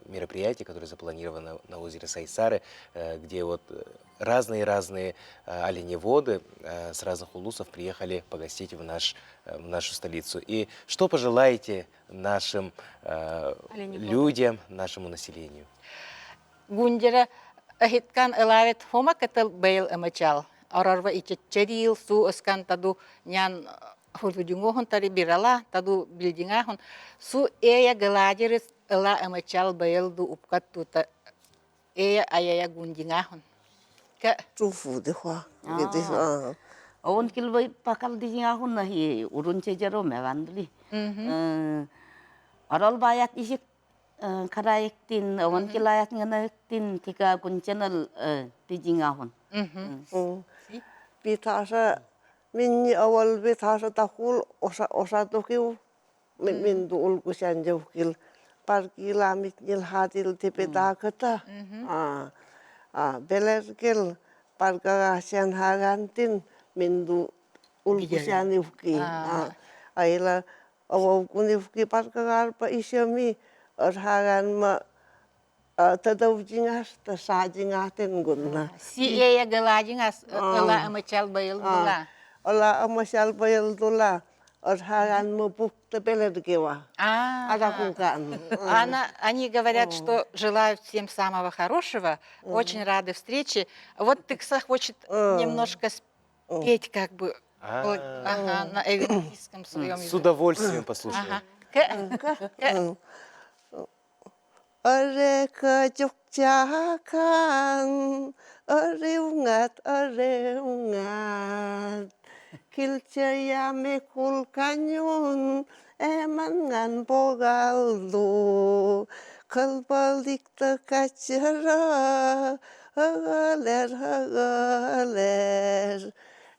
мероприятие, которое запланировано на озере Сайсары, где вот разные-разные оленеводы с разных улусов приехали погостить в нашу столицу. И что пожелаете нашим людям, нашему населению? Гундера ахиткан элавет хома катал бейл эмачал. Арарва ичетчерил су ыскан таду нян хурдуңохон тари бирала таду билдиңахон су эя гладерис ыла эмачал бейл ду упкат тута эя аяя гундиңахон. 祝福的话，给的啊。 Он килбай пакал дижиңахун нахи урунче жаро мевандли. Арал баят ишик караектин, он килаят nganaектин тика гунчанал дижиңахун. Биташа минни авал биташа тахул оса оса токиу мин ду улгусян жавкил паркиламит нил хатил тепетаката. А Белергел паргагасян хагантин минду улгусян ивки. Айла ововкун ивки паргагарпа исями архаганма тадавдингас та саадингатен гунна. Си эя гыладингас ыла ымычал байылдула. Ола ымычал байылдула. Архаганма букта белергева. Она, они говорят, что желают всем самого хорошего, очень рады встрече. Вот Тыкса хочет немножко спеть как бы ага, на эвенкийском своем С удовольствием послушаем. Ага. Орека чукчакан, ореунгат, ореунгат, килчаяме кулканюн, эманган богалду, кылбалдикты качыра, ыгалер, ыгалер,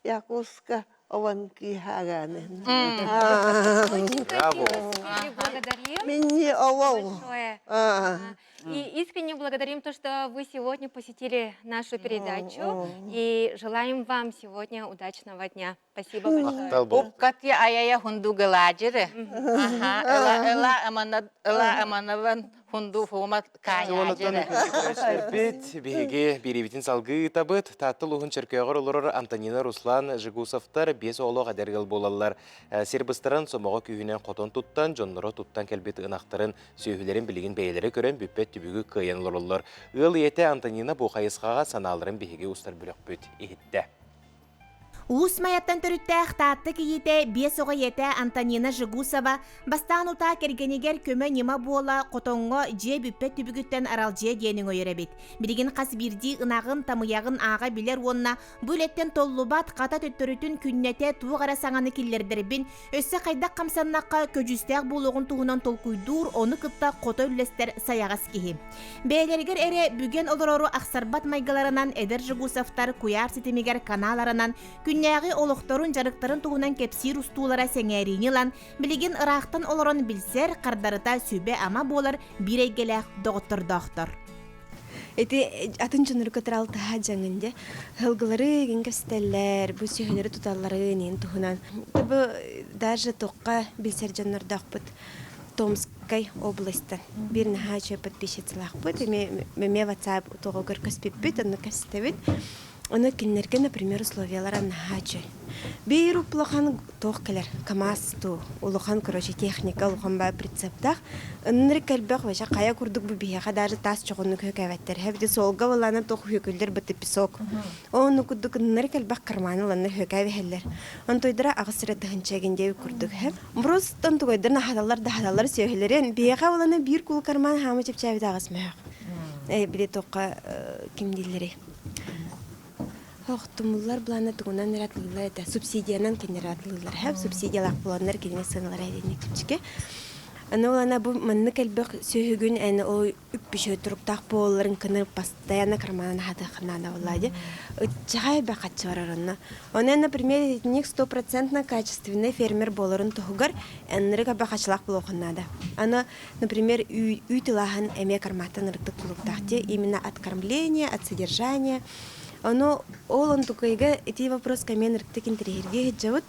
Якутска Ованки хаганен. Браво! Благодарим. Минни овоу. Большое. И искренне благодарим то, что вы сегодня посетили нашу передачу. И желаем вам сегодня удачного дня. Спасибо большое. Уккати аяя хунду гыладжыры. Аха, ыла ыла амана ыла аманаван хунду фумат каняжыры. Бит биһиги биирибитин салгыы ыытабыт. Таатта улууһун Чөркөөҕөр олорор Антонина Руслан Жигусовтар биэс оҕолоох эдэр ыал буолаллар. Сир быстаран сомоҕо күүһүнэн хотон туттан, дьонноро туттан кэлбит ынахтарын, сүөһүлэрин билигин бэйэлэрэ көрөн бүппэт түбүгү кыайан олороллор. Ыал ийэтэ Антонина бу хайысхаҕа санааларын биһиги устар бөлөхпүт иһиттэ. Уус Майаттан төрүттээх Таатта кийиитэ биэс оҕо ийэтэ Антонина Жегусова бастаан утаа кэргэнигэр көмө-ньыма буола хотоҥҥо дьиэ бүппэт түбүгүттэн аралдьыйа диэн өҥөйөр эбит. Билигин хас биирдии ынаҕын, тамыйаҕын ааҕа билэр уонна бу үлэттэн толлубат, хата төттөрүтүн күннэтэ туох эрэ саҥаны киллэрдэрбин, өссө хайдах хамсаннахха көдьүүстээх буолуоҕун туһунан толкуйдуур, ону кытта хото үллэстэр сайаҕас киһи. Бэйэлэригэр эрэ бүгэн олорору ахсарбат майгыларынан эдэр Жегусовтар куйаар ситимигэр каналарынан күннээҕи олохторун, дьарыктарын туһунан кэпсиир устуулара сэҥээриини ылан, билигин ыраахтан олорон билсэр, хардарыта сүбэ-ама буолар биир эйгэлээх доҕоттордоохтор. Ити атын дьоннору кытары алтыһа дьаҥын дьэ сылгылары игин кэпсэтэллэр, бу сүһүнэри туталлары иниин туһунан. Бу даже туохха билсэр дьоннордоохпут Томскай областан биир наһаа үчүгэй подписчицалаахпыт эмиэ эмиэ WhatsApp тоҕугар көспүппүт онно кэпсэтэбит Ону кинилэргэ, например, условиялара наһаа үчүгэй. Биир улахан туох кэлэр, КАМАЗ туу, улахан, короче, техника улахан баа прицептаах. Ынырык элбэх вообще хайа курдук бу биһиэхэ даже таас чоҕуннук хөкөөбөттөр. Хэбди суолга былаана туох хөкүллэр быты песок. Ону курдук ынырык элбэх карманы ыланнар хөкөөбөһөллөр. Онтойдара аҕыс эрэ тыһынча эгин курдук хэп. Просто онтугайдар наһаталлар да хаталлар сүөһүлэрин. Биһиэхэ уланы биир кул карман хаамы чэпчээбит аҕыс мөһөх. Э, били туохха ким дииллэрий? Охтумуллар былаана тугунан эрэ атылыыллар этэ. Субсидиянан кинилэр атылыыллар. Хэп субсидиялаах буоланнар кинини сыаналара этинник чэпчэки. Аны улана бу маннык элбэх сүөһүгүн эн ол үппүчө туруктаах буолларын кыны постоянно карманын хатыаххына буолла Ыччаҕай элбэх хаччы барар онно. Онон, например, итинник стопроцентно качественный фермер буоларын туһугар эннырык элбэх хаччылаах буолуохун наада. Аны Например, үүт ылааһын эмиэ карматтан ырыктык тулуктаах именно от кормления, от содержания. Ону ол онтукайга ити вопроска эмиэ ырыктык интэриэһиргии сылдьабыт.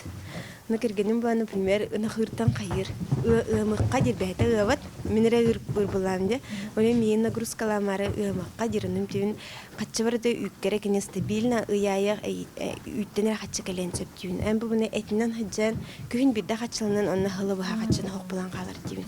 Ну, кэргэним була, например, ынахыыртан хайыр, ыамыкка дирбэһэтэ ыабат, мин эрэ ырбылаам де. Ону миин нагрузкаламары ыамыкка дириним тибин хаччы барыта үүккэрэ кини стабильно ыйаайах үүттэн эрэ хаччы кэлиэн сөп түүн. Эн бу буну этинэн сылдьан күһүн биирдэ хаччыланан онно хылы быһа хаччыны хохпулан хаалар диибин.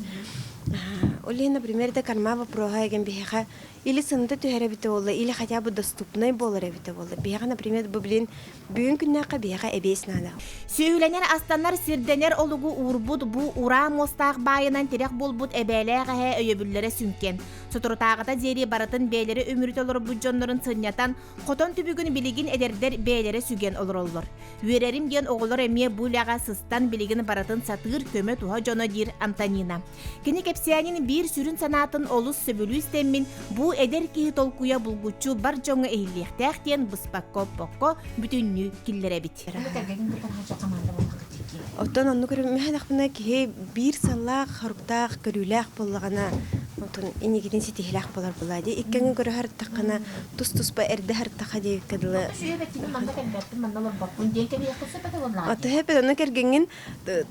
Ол иһин, например, это корма вопроһа эгэн биһиэхэ или сыныта түһэр эбитэ буолла, или хотя бы доступнай буолар эбитэ буолла. Биһиэхэ, например, бу билин бүгүн күннээххэ биһиэхэ эбиэс наада. Сүөһүлэнэр, астанар, сирдэнэр олугу уурбут бу ураа муостаах баайынан тирэх буолбут эбээлээх эһэ өйөбүллэрэ сүҥкэн. Соторутааҕыта диэри барытын бэйэлэрэ үмүрүтэ олорбут дьоннорун сынньатан, хотон түбүгүн билигин эдэрдэр бэйэлэрэ сүгэн олороллор. Үөрэрим диэн оҕолор эмиэ бу үлэҕэ сыстан билигин барытын сатыыр көмө-туһа дьоно диир Антонина. Кини кэпсээнин биир сүрүн санаатын олус сөбүлүү истэммин, бу эдэр киһи толкуйа булгуччу бар дьоҥҥо иһиллиэхтээх диэн быспакка-оппокко бүтүннүү киллэрэбит. Оттон оннук көрүммэтэхпинэ киһи биир сыллаах, хоруктаах, көрүүлээх буоллаҕына. Отун инигитин ситиһилээх болар була ди. Иккэҥи көрө харыттаххына тус-туспа эрдэ харыттаха диэбиккэ дылы. Сүөбэттини манна кэлбэппин, манна олорбоппун диэн кэбиһиэххин сөп этэ буоллаҕа Аты хэппит онно кэргэҥҥин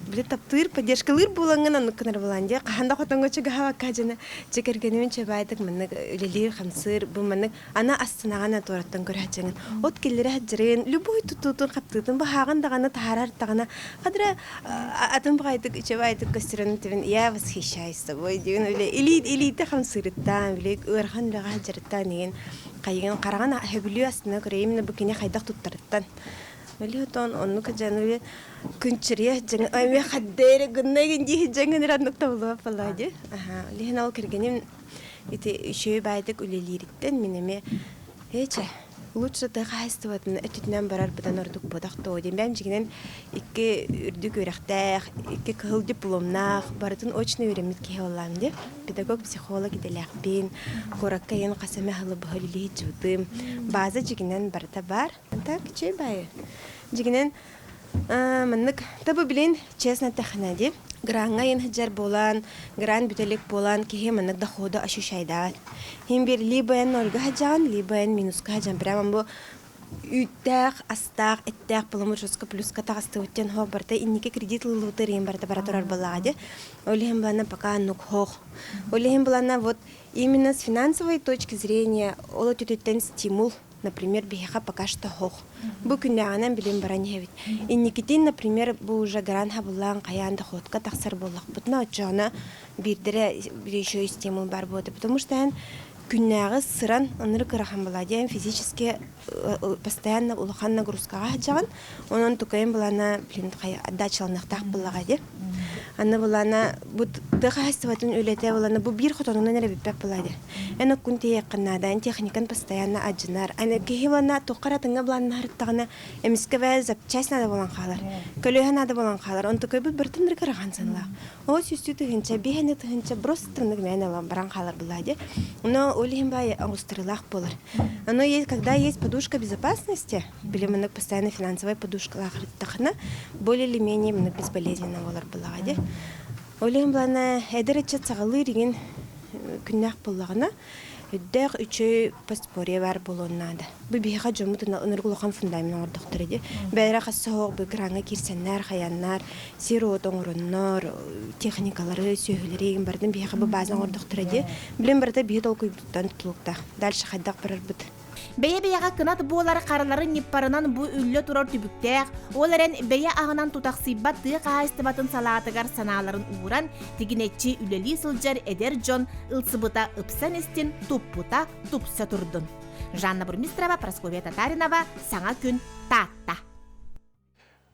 били таптыыр, поддержкалыыр буолаҥҥын оннук гынар буолаан дии. Хаһан да хотоҥҥо чугаһаабакка дьэне дьэ кэргэнибин чэбаайдык маннык үлэлиир, хамсыыр, бу маннык аны астынаҕына туораттан көрө сылдьаҥын. От киллэрэ сылдьарын, любой тутуутун, хаптыытын быһааҕын даҕаны таһаарар даҕаны хадра атын баҕайытык үчүгэйдик көстөрүн тибин я восхищаюсь тобой диэн үлэ илии илиитэ хамсыырыттаан били ыарахан үлэҕэ сылдьарыттаан игин хайыгын хараҕын сөбүлүү астына көрө именно бу кини хайдах туттарыттан били отон оннук дьан үлэ күнчүрүйэ дьаҥ эмиэ хаддээри гынна игин дии дьаҥын ыраннык табыллыбат буоллаҕа дии аха лиһин ол кэргэним ити үчүгэй баайдык үлэлиириттэн мин эмиэ Ээчэ, лучше тыа хаһаайыстыбатын өттүтүнэн барар быдан ордук буотах дуо диэн бэйэм дьиҥинэн икки үрдүк үөрэхтээх, икки кыһыл дипломнаах, барытын очно үөрэммит киһи буоллаҕым дии. Педагог-психолог идэлээхпин, куоракка ийэн хас эмэ сылы быһа үлэлии сылдьыбытым. База дьиҥинэн барыта баар. Так, чэй баайы. Дьиҥинэн Маннык табы билин честно эттэххинэ дии граҥҥа иэн сылдьар буолан гран бүтэлик буолан киһи маннык доходу ощущайдаат иһин биир либо эн нольга сылдьаҕын либо эн минуска сылдьан прямо бу үүттээх астаах эттээх боломужуска плюска таҕыстыбыт диэн хоох барыта инники кредит ылыллыбыта иһин барыта бара турар буоллаҕа дии ол иһин булана пока оннук хоох ол иһин булана вот именно с финансовой точки зрения ол өттүтүттэн стимул Например, биһиэхэ пока что хоох. Бу күннээҕинэн билин баран иһэбит. Инникитин, например, бу уже грант хабыллаан хайаан доходка тахсар буоллахпытына, оччоҕуна биирдэрэ еще стимул бар буолуо. Потому что эн күннээҕи сыран ынырык ыарахан буолаа диэн физически постоянно улахан нагрузкаҕа сылдьаҕын. Онон тукайын былаана блин отдачаланыахтаах буоллаҕа дии. Аны былаана бу тыа хаһаайыстыбатын үлэтэ былаана бу биир хотонунан эрэ бүппэт буолаа дии. Эн оккун тиэйиэххин наада, эн техникан постоянно адьынар. Аны киһи уонна туохха эрэ атыҥҥа былааннаһарыттаҕына эмискэ бээ запчасть наада буолан хаалар. Көлүөһэ наада буолан хаалар. Онтукайбыт барытын ырыгырахан саналаах. Оо сүүстүү тыһыынча, биэһэни тыһыынча просто тыннык мээнэ ылан баран хаалар буолаа дии. Но ол иһин баай оҥустарыылаах буолар. Оно есть, когда есть подушка безопасности, били маннык постоянно финансовая подушкалаах ырыттахына, более или менее маннык безболезненно буолар буолаҕа дии. Ол иһин былаана эдэр ыччат саҕалыыр игин күннээх буоллаҕына, үрдээх үчүгэй подспорье баар буолуон наада. Бу биһиэхэ дьоммут ынырык улахан фундамент оҥордохтор ди. Бэйэрэ хас соһох бу граҥҥа киирсэннэр, хаяннар, сир-уот оҥороннор, техникалары, сүөһүлэри игин барытын биһиэхэ бу база оҥордохторо ди. Билин барыта биһи толкуйбуттан тутулуктаах. Дальше хайдах барарбыт Бэйэ-бэйэҕэ кынат буолар хараларын ньыппарынан бу үллэ турар түбүктээх, ол эрэн бэйэ аһынан тутахсыйбат тыа хаһаайыстыбатын салаатыгар санааларын ууран, тигинэччи үлэлии сылдьар эдэр дьон ылсыбыта ыпсан истин, туппута тупса турдун. Жанна Бурмистрова, Прасковья Татаринова, Саҥа күн, Таатта.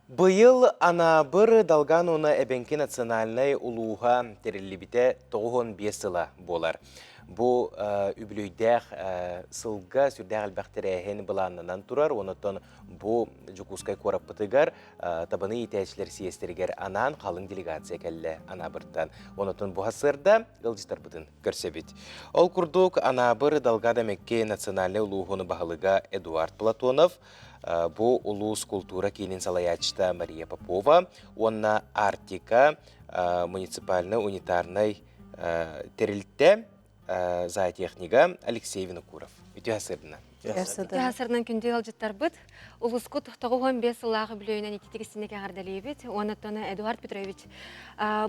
Быйыл Анаабыр Долган уонна Эбэҥки национальнай улууһа тэриллибитэ 95 сыла буолар. Бу үбүлүөйдээх сылга сүрдээх элбэх тэрээһин былааннанан турар. Онон бу Дьокуускай куораппытыгар табаны иитээччилэр сийиэстэригэр анаан халыҥ делегация кэллэ Анаабыртан. Онон бу сарсыарда ыалдьыттарбытын көрсөбүт. Ол курдук Анаабыр Долган Эмэкки национальнай улууһун баһылыга Эдуард Платонов, Бу улуус култуура киинин салайааччыта Мария Попова уонна Арктика муниципальнай унитарнай тэрилтэ зоотехнига Алексей Винокуров. Үтүө сырдына. Үтүө сырдынан күндү ыалдьыттарбыт. Улускут 95 сыллаах үбүлүөйүнэн ититик истинник эҕэрдэлиибит. Уонна Эдуард Петрович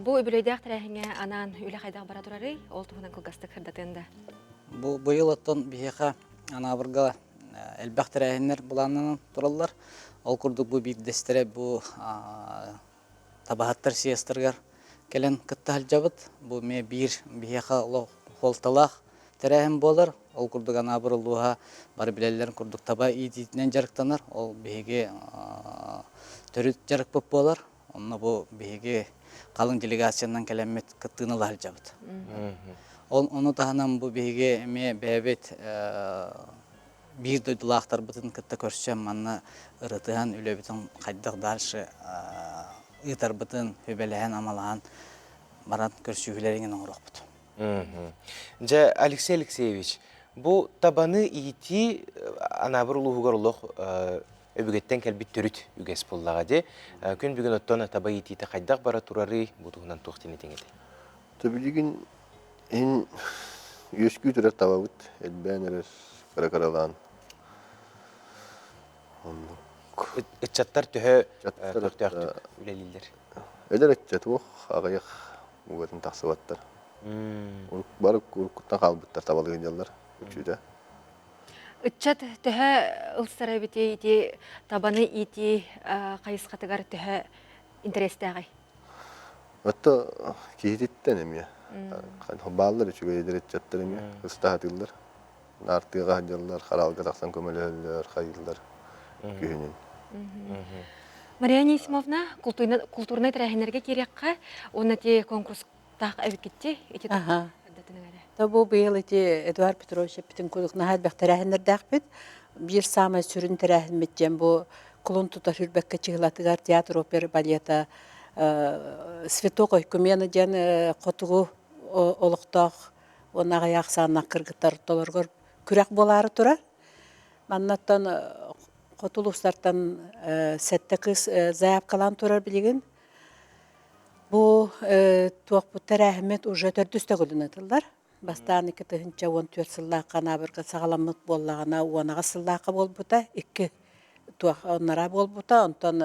бу үбүлүөйдээх тэрээһиҥҥэ анаан үлэ хайдах бара турарый? Ол туһунан кылгастык сырдатыан да. Бу быйыл оттон биһиэхэ Анаабырга элбэх тэрээһиннэр былааннанан тураллар. Ол курдук бу биирдэстэрэ бу табаһыттар съезтэригэр кэлэн кытта сылдьабыт. Бу эмиэ биир биһиэхэ олох суолталаах тэрээһин буолар. Ол курдук Анаабыр улууһа бары билэллэрин курдук таба иитиитинэн дьарыктанар. Ол биһиги төрүт дьарыкпыт буолар. Онно бу биһиги халыҥ делегациянан кэлэммит кыттыыны ыла сылдьабыт. Ол ону таһынан бу биһиги эмиэ бэйэбит биир дойдулаахтарбытын кытта көрсөн манна ырытыһан үлэбитин хайдах дальше ыытарбытын сүбэлэһэн-амалаһан баран көрсүһүүлэрин оҥоруохпут. Дьэ, Алексей Алексеевич, бу табаны иитии Анаабыр улууһугар олох өбүгэттэн кэлбит төрүт үгэс буоллаҕа дии. Күн бүгүн оттон таба иитиитэ хайдах бара турарый, бу туһунан туох диэн этиҥ этэй? Билигин Ин үөскүү турар табабыт элбээн эрэр кыра-кыралаан. Оннук. Ыччаттар төһө көхтөөхтүк үлэлииллэр? Эдэр ыччат уох аҕыйах угатын тахсыбаттар. Бары уруккуттан хаалбыттар табалыы сылдьаллар үксүтэ. Ыччат төһө ылсар эбитий ити табаны иитии хайысхатыгар төһө интэриэстээҕий? Отто киһититтэн эмиэ. Бааллар үчүгэй эдэр ыччаттар эмиэ ыстаһатыыллар. Наартыаҕа сылдьаллар, хараалга тахсан көмөлөһөллөр, хайыыллар күһүнүн. Мария Анисимовна, култуурнай тэрээһиннэргэ киириэххэ уонна ити конкурстаах эбиккитти ити То бу быйыл ити Эдуард Петрович эппитин курдук наһаа элбэх тэрээһиннэрдээхпит. Биир саамай сүрүн тэрээһиммит диэн бу кулун тутар Хүрбэккэ чыһылатыгар театр опера балета Святок Ойкумена диэн хотугу олохтоох уонна аҕыйах ахсааннаах кыргыттар ортолоругар күрэх буолаары турар. Маннаттан хоту улуустартан сэттэ кыыс заявкалаан турар билигин. Бу туохпут тэрээһиммит уже төрдүс төгүлүн ыытыллар. Бастаан 2014 сыллаахха Анаабырга саҕаламмыт буоллаҕына, 18 сыллаахха буолбута, икки туох оннара буолбута, онтон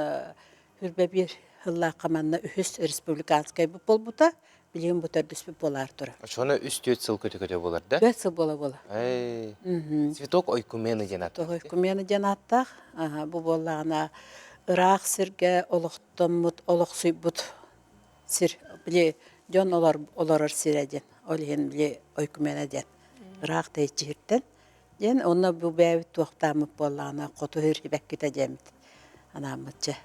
хүрбэ биир сыллаахха манна үһүс республиканскайбыт буолбута, билигин бу төрдүспүт буолаар турар. Оччоҕуна үс-түөрт сыл көтө-көтө буолар да? Түөрт сыл буола-буола. Цветок ойкумены диэн ааттаах. Ойкумены диэн ааттаах. Бу буоллаҕына ыраах сиргэ олохтоммут, олохсуйбут сир, били дьон олорор сирэ диэн. Ол иһин били ойкумена диэн. Ыраах тэйиччиһиртэн диэн. Онно бу бэйэбит туохтааммыт буоллаҕына хоту сибэккитэ диэммит анааммытча.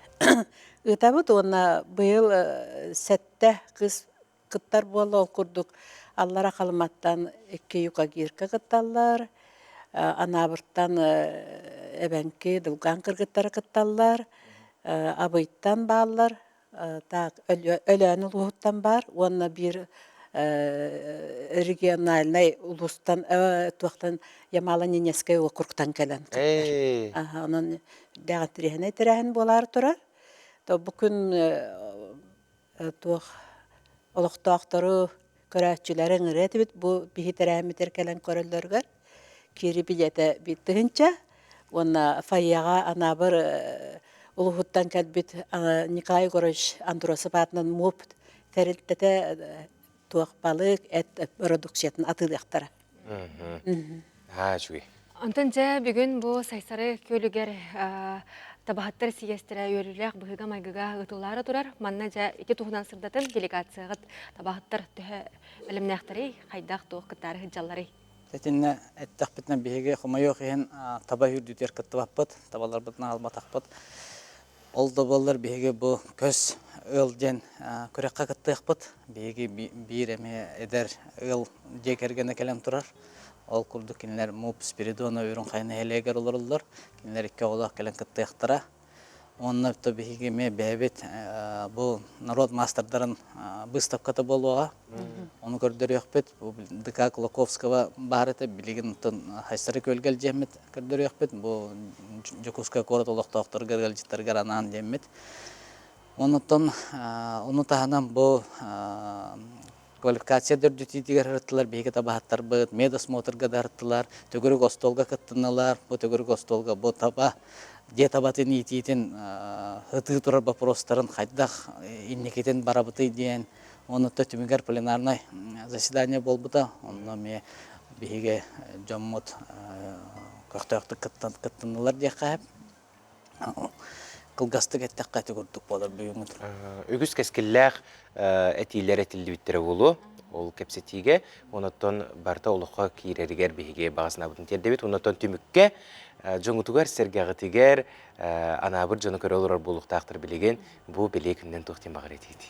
Ыытабыт уонна быйыл сэттэ кыыс кыттар буолла. Ол курдук Аллара Халыматтан икки юкагирка кытталлар, Анаабыртан эбэҥки, Дылгаан кыргыттара кытталлар, Абыйтан бааллар, так Өлөөн улууһуттан баар уонна биир региональнай улуустан туохтан Ямало-Ненецкэй уокуруктан кэлэн кыттар. Онон дэҕэ интэриэһинэй тэрээһин буолаары турар. То бу күн туох олохтоохтору көрөөччүлэри ыҥырыа этибит бу биһи тэрээһиммитигэр кэлэн көрөллөрүгэр киири билиэтэ биир тыһыынча уонна фойеҕа Анаабыр улууһуттан кэлбит Николай Егорович Андросов аатынан МУП тэрилтэтэ туох балык эт продукциятын атыылыахтара. Аа, үчүгэй. Онтон дьэ бүгүн бу Сайсары күөлүгэр табаһыттар сийиэстэрэ үөрүүлээх быһыыга-майгыга ыытыллаары турар. Манна дьэ ити туһунан сырдатын делегацияҕыт табаһыттар төһө бэлэмнээхтэрий, хайдах туох кыттаары сылдьалларый? Итиннэ эттэхпитинэ биһиги хомойуох иһин таба үүрдүүтүгэр кыттыбаппыт, табаларбытын аҕалбатахпыт. Ол да буоллар биһиги бу көс ыал диэн күрэххэ кыттыахпыт. Биһиги биир эмиэ эдэр ыал дьиэ кэргэнэ кэлэн турар. Ол курдук кинилэр МУП Спиридона Үрүҥ Хайа нэһилиэгэр олороллор. Кинилэр икки оҕолоох кэлэн кыттыахтара. Уонна то биһиги эмиэ бэйэбит бу норуот маастардарын быыстапката буолуоҕа. Ону көрдөрүөхпүт. Бу ДК Кулаковского баар этэ. Билигин оттон Хайсары күөлгэ илдьиэммит көрдөрүөхпүт. Бу Дьокуускай куорат олохтоохторугар, ыалдьыттарыгар анаан диэммит. Онуттан ону таһынан бу квалификация дөрдүтүүтүгэр ырыттылар, биһиги табаһыттарбыт, медосмотрга да ырыттылар, төгүрүк остуолга кыттыннылар. Бу төгүрүк остуолга бу таба дьиэ табатын иитиитин ытыы турар боппуруостарын хайдах инникитин барабытый диэн онуттан түмүгэр пленарнай заседание буолбута. Онно эмиэ биһиги дьоммут көхтөөхтүк кыттыннылар диэххэ сөп. Кылгастык эттэххэ ити курдук буолар бүгүҥҥү Үгүс кэскиллээх этиилэр этиллибиттэрэ буолуо. Ол кэпсэтиигэ онуттан барыта олоххо киирэригэр биһиги баҕа санаабытын тиэрдэбит. Онуттан түмүккэ дьоҥутугар, сэргэҕитигэр анаабыр дьону көрө олорор буолуохтаахтар билигин бу бэлиэ күнүнэн туох диэн баҕар этиитий?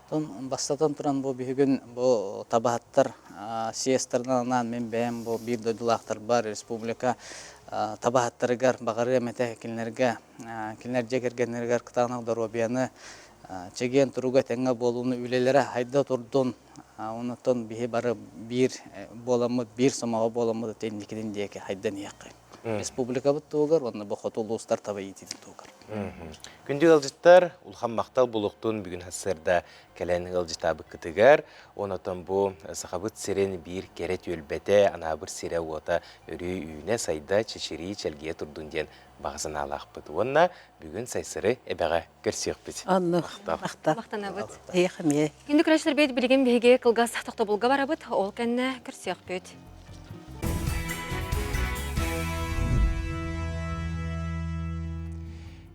Бастатан туран бу бүгүн бу табаһыттар съезтэринэн анаан мин бэйэм бу биир дойдулаахтарбар республика табаһыттарыгар баҕарыам этэ кинилэргэ кинилэр дьиэ кэргэннэригэр кытаанах доруобуйаны чэгиэн туруга этэҥҥэ буолууну үлэлэрэ хайда турдун онтон биһи бары биир буоламмыт биир сомоҕо буоламмыт инникитин диэки хайдан иһиэххэ. Республикабыт туһугар уонна бу хоту улуустар таба иитиитин туһугар. Күндү ыалдьыттар, улахан махтал булуохтун бүгүн сарсыарда кэлэн ыалдьытаабыккытыгар. Онотон бу Сахабыт сирин биир кэрэ түөлбэтэ, Анаабыр сирэ-уота өрүү үүнэ, сайда, чэчирии, чэлгийэ турдун диэн баҕа санаалаахпыт. Уонна бүгүн Сайсары эбэҕэ көрсүөхпүт. Оннук. Махтал. Махтанабыт. Эйиэхэ эмиэ. Күндү көрөөччүлэрбит билигин биһиги кылгас тохтобулга барабыт, ол кэннэ көрсүөхпүт.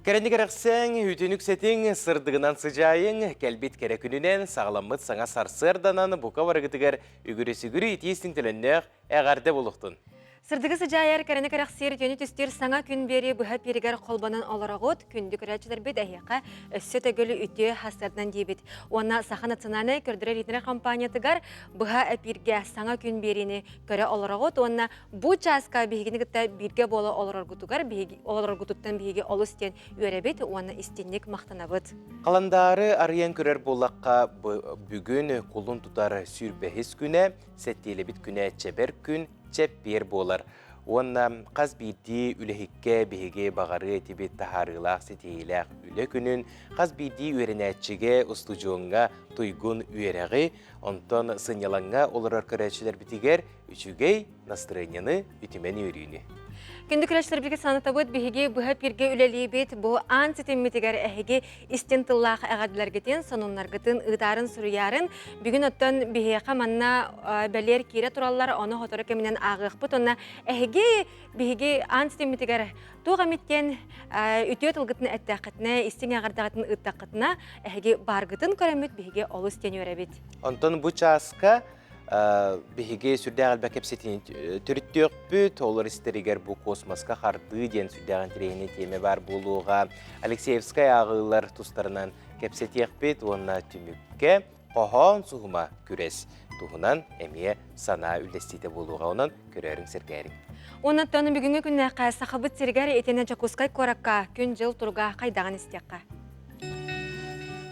Кэрэни кэрэхсээҥ, үтүнүк сэтиҥ, сырдыгынан сыдьаайыҥ, кэлбит кэрэ күнүнэн саҕаламмыт саҥа сарсыарданан бука барыгытыгар үгүрү-сүгүрү итии-истиҥ төлөннөөх эҕэрдэ буолуохтун! Сырдыгы сыдьаайар, кэрэни кэрэхсиир, үтүөнү түстүүр саҥа күн биэрии быһа пиэригэр холбонон олороҕут. Күндү көрөөччүлэрбит эһиэхэ өссө төгүл үтүө хасыардан диибит. Уонна Саха национальнай көрдөрөр-иитинэр компаниятыгар быһа эпииргэ саҥа күн биэриини көрө олороҕут уонна бу чааска биһигини кытта бииргэ буола олороргутугар биһиги олороргутуттан биһиги олус диэн үөрэбит уонна истинник махтанабыт. Халандаары арыйан көрөр буоллахха, бүгүн кулун тутар сүүрбэһис күнэ, сэттиэлэбит күнэ чэбэр күн, чэппиэр буолар. Уонна хас биирдии үлэһиккэ биһиги баҕарыы этибит таһаарыылаах ситиһиилээх үлэ күнүн, хас биирдии үөрэнээччигэ, устудьуоҥҥа туйгун үөрэҕи, онтон сынньалаҥҥа олорор көрөөччүлэрбитигэр үчүгэй настырыанньаны, үтүмэн үөрүүнү. Күндү көрөөччүлэрбитигэр санатабыт, биһиги быһа эпииргэ үлэлиибит. Бу аан ситиммитигэр эһиги истин тыллаах эҕэрдэлэргитин, сонуннаргытын ыытаарын суруйаарын. Бүгүн оттон биһиэхэ манна бэлиэр киирэ тураллар, ону сотору кэминэн ааҕыахпыт. Онно эһиги биһиги аан ситиммитигэр туох эмиттэн үтүө тылгытын эттэххитинэ, истиҥ эҕэрдэҕитин ыыттаххытына, эһиги бааргытын көрөммүт биһиги олус диэн үөрэбит. Онтон бу чааска биһиги сүрдээх элбэх кэпсэтиини төрүттүөхпүт. Олор истэригэр бу космоска хардыы диэн сүрдээх интэриэһинэй тиэмэ баар буолуоҕа. Алексеевскай ааҕыылар тустарынан кэпсэтиэхпит уонна түмүккэ хоһоон суһума күрэс туһунан эмиэ санаа үллэстиитэ буолуоҕа. Онон көрөөрүҥ, сэргээриҥ. Онон бүгүҥҥү күннээххэ Сахабыт сиригэр итиэннэ Дьокуускай куоракка күн-дьыл туруга хайдаҕын истиэххэ.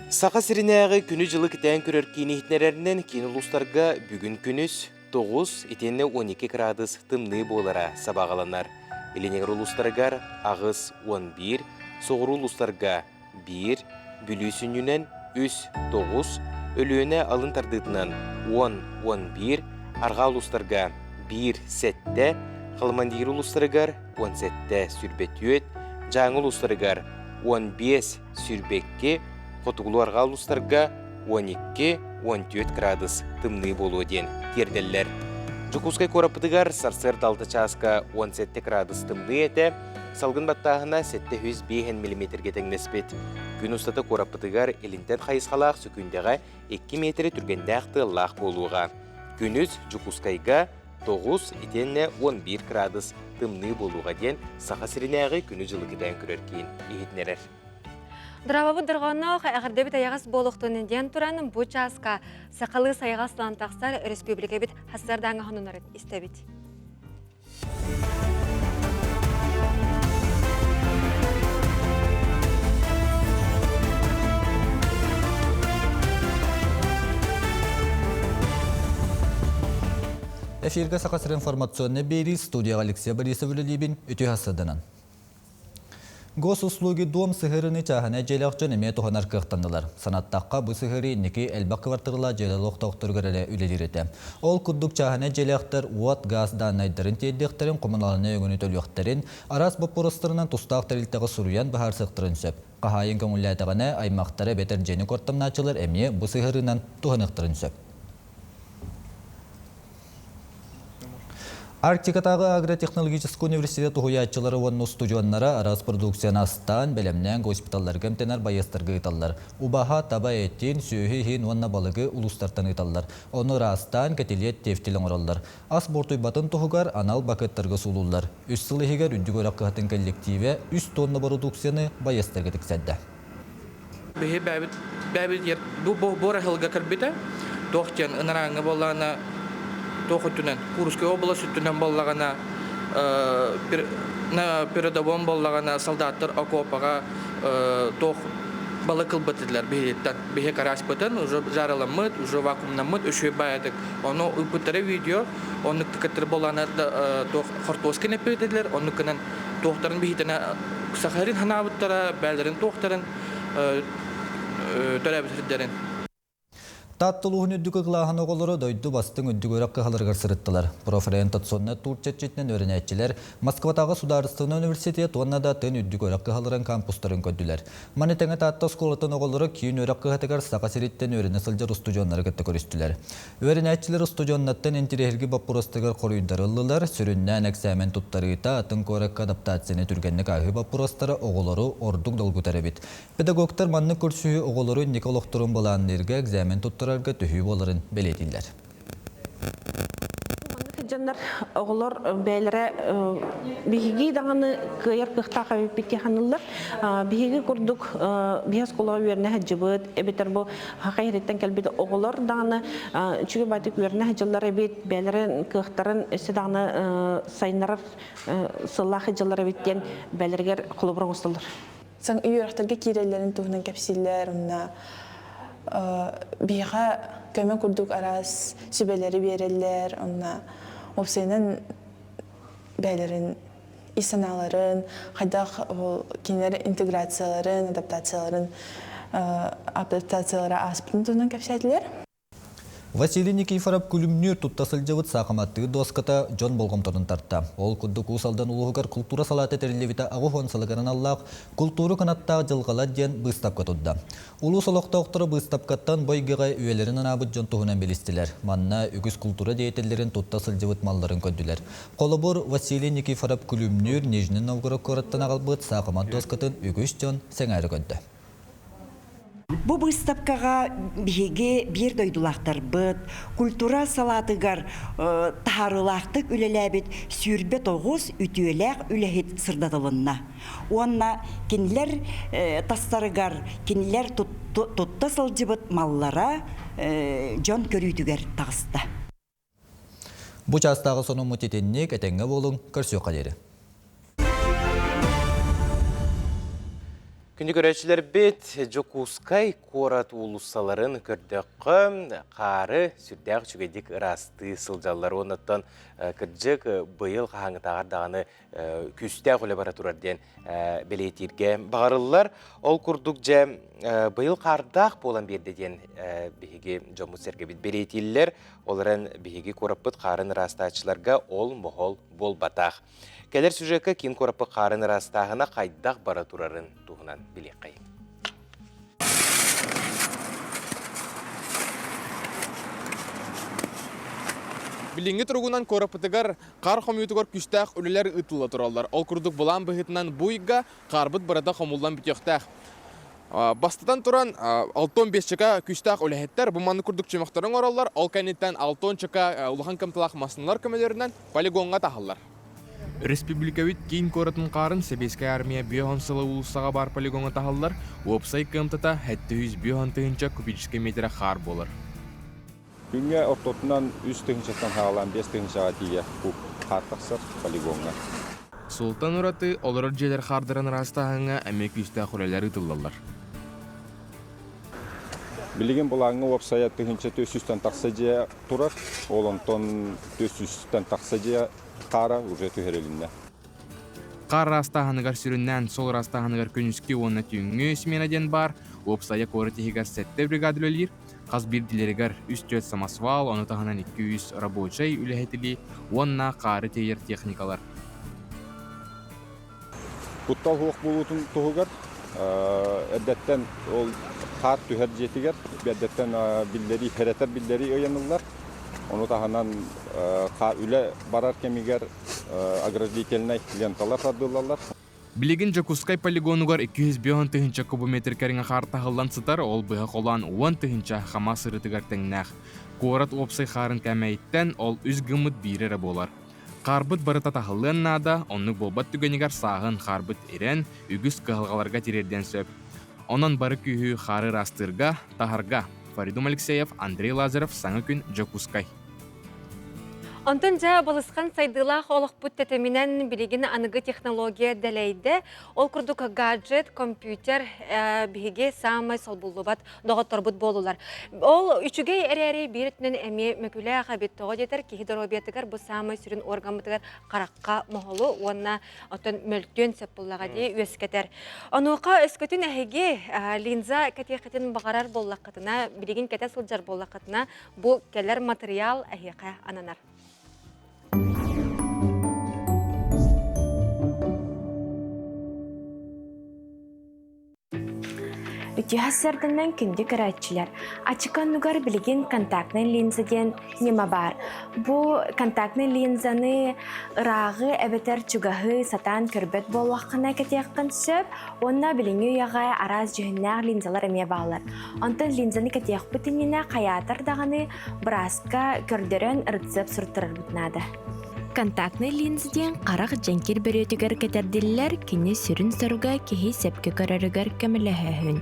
Саха сиринээҕи күнү-дьылы кэтээн көрөр киин иһитиннэрэринэн киин улуустарга бүгүн күнүс 9 итиэннэ 12 кыраадыс тымныы буолара сабаҕаланар. Илиниҥэр улуустарыгар 8-11, соҕуруу улуустарга 1, Бүлүү сүнньүнэн 3-9, Өлүөнэ алын тардыытынан 10-11, арҕаа улуустарга 1-7, Халымандиир улуустарыгар 17 сүүрбэ Дьааҥы улуустарыгар 15 сүүрбэкки, хотугулуу-арҕаа улуустарга 12-14 кыраадыс тымныы буолуо диэн тиэрдэллэр. Дьокуускай куораппытыгар сарсыарда 6 чааска 17 кыраадыс тымныы этэ, салгын баттааһына 705 миллиметргэ тэҥнэспит. Күн устата куораппытыгар илинтэн хайысхалаах сөкүүндэҕэ 2 миэтэрэ түргэннээх тыаллаах буолуоҕа. Күнүс Дьокуускайга 9 итиэннэ 11 кыраадыс тымныы буолуоҕа диэн Саха сиринээҕи күнү-дьылы кэтээн көрөр киин иһитиннэрэр. Дорообобут дорҕоонноох эҕэрдэбит эйэҕэс буолуохтун диэн туран бу чааска сахалыы сайаҕас сылан тахсар өрөспүүбүлүкэбит сарсыардааҥҥы сонуннарын истэбит. Эфиргэ Саха сирин информационнай биэрии студияҕа Алексей Борисов үлэлиибин үтүө сарсыарданан. Госуслуги дом сыһыарыны чааһынай дьиэлээх дьон эмиэ туһанар кыахтаннылар. Санаттахха, бу сыһыарыы инники элбэх кыбартыыралаах дьиэлэр олохтоохторугар эрэ үлэлиир этэ. Ол курдук чааһынай дьиэлээхтэр уот, гаас дааннайдарын тиэрдиэхтэрин, хомунаалынай өҥөнү төлүөхтэрин, араас боппуруостарынан тустаах тэрилтэҕэ суруйан быһаарсыахтарын сөп. Хаһаайын көҥүллээтэҕинэ, аймахтара эбэтэр дьиэни куортамнааччылар эмиэ бу сыһыарыынан туһаныахтарын сөп. Арктикатааҕы агротехнологическай университет уһуйааччылара уонна устудьуоннара араас продукцияны астаан, бэлэмнээн госпиталларга эмтэнэр байыастарга ыыталлар. Убаһа, таба этин, сүөһү иһин уонна балыгы улуустартан ыыталлар. Ону ыраастаан, кэтилиэт, тефтель оҥороллор. Ас буортуйбатын туһугар анал бакыаттарга суулууллар. Үс сыл иһигэр үрдүк үөрэх кыһатын коллективэ үс тонна бородууксуйаны байыастарга тиксэрдэ. Биһи бэйэбит бэйэбит бу буор аһылыга кэлбитэ. Туох диэн ынарааҥҥа буоллаҕына туох өттүнэн Курскай область өттүнэн буоллаҕына на передовом буоллаҕына солдаттар окопаҕа туох Балык ылбыт этилэр биһиттэн. Биһи караспытын уже жарыламмыт, уже вакуумнаммыт, үчүгэй баайдык. Ону ыыппыттара видео, оннук кыттыр буолана туох хортуоска нэппит этилэр, оннук гынан туохтарын биһитэнэ сахарын ханаабыттара, бээлэрин туохтарын төрөөбүт сирдэрин. Таатта улууһун үрдүкү кылааһын оҕолоро дойду бастыҥ үрдүк үөрэх кыһаларыгар сырыттылар. Профориентационнай туур чэрчитинэн үөрэнээччилэр Москватааҕы судаарыстыбаннай университет уонна да атын үрдүк үөрэх кыһаларын кампустарын көрдүлэр. Маны тэҥэ Таатта оскуолатын оҕолоро киин үөрэх кыһатыгар Саха сириттэн үөрэнэ сылдьар устудьуоннары кытта көрүстүлэр. Үөрэнээччилэр устудьуоннартан интириэһирги боппуруостарыгар хоруйдары ыллылар, сүрүннээн эксээмэн туттарыыта, атын куоракка адаптацияны түргэнник ааһыы боппуруостара оҕолору ордук долгутар эбит. Педагогтар маннык көрсүһүү оҕолору инники олохторун былаанныырга экзамен туттарарга төһүү буоларын бэлиэтииллэр. Маннык дьоннор оҕолор бэйэлэрэ биһиги даҕаны кыайар кыахтаах эбиппит диэханыллар. Биһиги курдук биһи оскуолаҕа үөрэнэ сылдьыбыт, эбэтэр бу саха иһиттэн кэлбит оҕолор даҕаны үчүгэй баайдык үөрэнэ сылдьаллар эбит, бэйэлэрин кыахтарын өссө даҕаны сайыннарар сыллаах сылдьаллар эбит диэн бэйэлэригэр холобур оҥостоллор. Саҥа үөрэхтэргэ киирэллэрин туһунан кэпсииллэр уонна биһиэхэ көмө курдук араас сүбэлэри биэрэллэр уонна уопсайынан бэйэлэрин ис санааларын, хайдах ол кинилэр интеграцияларын, адаптацияларын адаптациялара ааспытын туһунан кэпсээтилэр. Василий Никифоров күлүмнүүр тутта сылдьыбыт саахыматтыыр дуоската дьон болҕомтотун тарта. Ол курдук Уус Алдан улууһугар култуура салаата тэриллибитэ 80 сылыгар аналлаах «Култуура кынаттаах дьылҕалар» диэн быыстапка турда. Улуус олохтоохторо быыстапкаттан бу эйгэҕэ үйэлэрин анаабыт дьон туһунан билистилэр. Манна үгүс култуура деятеллэрин тутта сылдьыбыт малларын көрдүлэр. Холобур, Василий Никифоров күлүмнүүр Нижний Новгород куораттан аҕалбыт саахымат дуоскатын үгүс дьон сэҥээрэ көрдө. Бу быыстапкаҕа биһиги биир дойдулаахтарбыт, культура салаатыгар таһаарыылаахтык үлэлээбит 29 үтүөлээх үлэһит сырдатылынна. Уонна кинилэр тастарыгар кинилэр тутта сылдьыбыт маллара дьон көрүүтүгэр таҕыста. Бу чаастааҕы сонуммут итинник, этэҥҥэ буолуҥ, көрсүөххэ диэри. Күндү көрөөччүлэрбит, Дьокуускай куорат уулуссаларын көрдөххө, хаары сүрдээх үчүгэйдик ыраастыы сылдьаллар. Оннуттан кырдьык быйыл хаһааҥҥытааҕар даҕаны күүстээх үлэ бара турар диэн бэлиэтииргэ баҕарыллар. Ол курдук дьэ быйыл хаардаах буолан биэрдэ диэн биһиги дьоммут-сэргэбит бэлиэтииллэр. Ол эрэн биһиги куораппыт хаарын ыраастааччыларга ол моһол буолбатах. Кэлэр сюжекка киин куораппыт хаарын ыраастааһына хайдах бара турарын туһунан билиэххэйиҥ. Билиҥҥи туругунан куораппытыгар хаар хомуйуутугар күүстээх үлэлэр ыытылла тураллар. Ол курдук былаан быһыытынан бу ыйга хаарбыт барыта хомуллан бүтүөхтээх. Бастатан туран, 65 чека күүстээх үлэһиттэр бу маннык курдук чөмөхтөрү оҥороллор. Ол кэнниттэн 60 чека улахан кымталаах массыыналар көмөлөрүнэн полигоҥҥа таһаллар. Республикабыт киин куоратын хаарын Сэбиэскэй Армия 50 сыла уулуссаҕа баар полигоҥҥа таһаллар. Уопсай кыамтата 750 тыһыынча кубическай метрэ хаар буолар. Күҥҥэ ортотунан үс тыһыынчаттан саҕалаан биэс тыһыынчаҕа тиийэ куб хаар тахсар полигоҥҥа. Сылтан ураты олорор дьиэлэр хаардарын ыраастааһыҥҥа эмиэ күүстээх үлэлэр ыытыллаллар. Билигин былааҥҥа уопсайа 1400-тэн тахса дьиэ турар. Ол онтон 400-тэн тахса дьиэ хаара уже түһэрилиннэ. Хаар ыраастааһыныгар сүрүннээн сол ыраастааһыныгар күнүскү уонна түүҥҥү смена диэн баар. Уопсайа куорат иһигэр сэттэ бригада үлэлиир. Хас биирдиилэригэр үс-түөрт самосвал, ону таһынан 200 рабочай үлэһитили уонна хаары тиэйэр техникалар. Куттал суох буолуутун туһугар эрдэттэн ол хаар түһэр дьиэтигэр эрдэттэн биллэрии, хэрэтэр биллэрии ыйаныллар. Ону таһынан үлэ барар кэмигэр ограждительнай ленталар тардыллаллар. Билигин Дьокуускай полигонугар 250 тыһыынча кубометр кэриҥэ хаар таһыллан сытар, ол быһа холоон 10 тыһыынча ХАМАС сырыытыгар тэҥнээх. Куорат уопсай хаарын кээмэйиттэн ол үс гыммыт биирэ эрэ буолар. Хаарбыт барыта таһыллыан наада, оннук буолбат түгэнигэр сааһын хаарбыт ирэн, үгүс кыһалҕаларга тириэрдиэн сөп. Онон бары күүһү хаары ыраастыырга, таһарга. Фаридум Алексеев, Андрей Лазарев, Саҥа күн, Дьокуускай. Онтон дьэ балысхан сайдыылаах олохпут тэтиминэн билигин аныгы технология дэлэйдэ. Ол курдук гаджет, компьютер биһиги саамай солбуллубат доҕотторбут буолулар. Ол үчүгэй эрээри биир өттүнэн эмиэ мөкүлээх эбит. Тоҕо диэтэр киһи доруобуйатыгар бу саамай сүрүн органмытыгар харахха моһолу уонна оттон мөлтүөн сөп буоллаҕа дии үөскэтэр. Онуоха өскөтүн эһиги линза кэтиэххитин баҕарар буоллаххытына, билигин кэтэ сылдьар буоллаххытына, Бу кэлэр матырыйаал эһиэхэ ананар. Үтүө сарданан күндү көрөөччүлэр, ачыка оннугар билигин контактнай линза диэн ньыма баар. Бу контактнай линзаны ырааҕы эбэтэр чугаһы сатаан көрбөт буоллаххына кэтиэххин сөп уонна билиҥҥи үйэҕэ араас дьүһүннээх линзалар эмиэ бааллар. Онтон линзаны кэтиэхпит иннинэ хайаатар даҕаны бырааска көрдөрөн рецепт суруттарарбыт наада. Контактный линз диэн харах дьэҥкир бөрүөтүгэр кэтэрдиллэр, кини сүрүн соруга киһи сөпкө көрөрүгэр көмөлөһөһүн.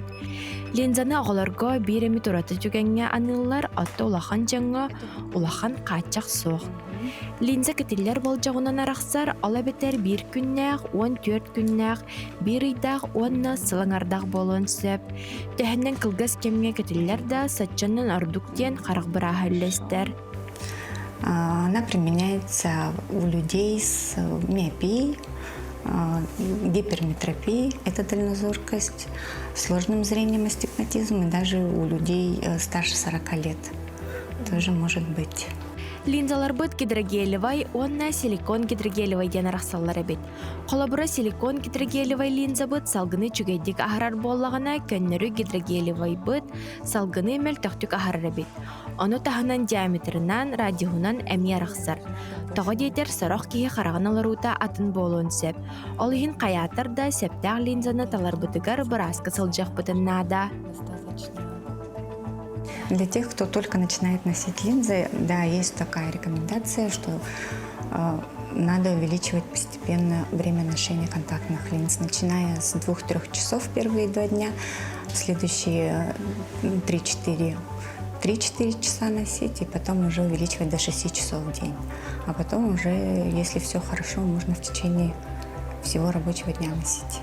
Линзаны оҕолорго биир эмит ураты түгэҥҥэ аныыллар, оттон улахан дьоҥҥо улахан хааччах суох. Линза кэтиллэр болдьоҕунан арахсар, ол эбэтэр биир күннээх, 14 күннээх, биир ыйдаах уонна сыл аҥардаах буолуон сөп. Төһөннөн кылгас кэмҥэ кэтиллэр да, соччонон ордук диэн харах бырааһа үллэстэр. Она применяется у людей с миопией, гиперметропией, это дальнозоркость, сложным зрением астигматизм и даже у людей старше 40 лет тоже может быть. Линзаларбыт гидрогелевай уонна силикон гидрогелевай диэн арахсаллар эбит. Холобура, силикон гидрогелевай линзабыт салгыны үчүгэйдик аһарар буоллаҕына, көннөрү гидрогелевайбыт салгыны мөлтөхтүк аһарар эбит. Ону таһынан диаметрынан, радиуһунан эмиэ арахсар. Тоҕо диэтэр, сорох киһи хараҕын олоруута атын буолуон сөп. Ол иһин хайаатар да сөптөөх линзаны таларбытыгар бырааска сылдьыахпытын наада. Для тех, кто только начинает носить линзы, да, есть такая рекомендация, что надо увеличивать постепенно время ношения контактных линз, начиная с 2-3 часов первые два дня, следующие 3-4 3-4 часа носить, и потом уже увеличивать до 6 часов в день. А потом уже, если все хорошо, можно в течение всего рабочего дня носить.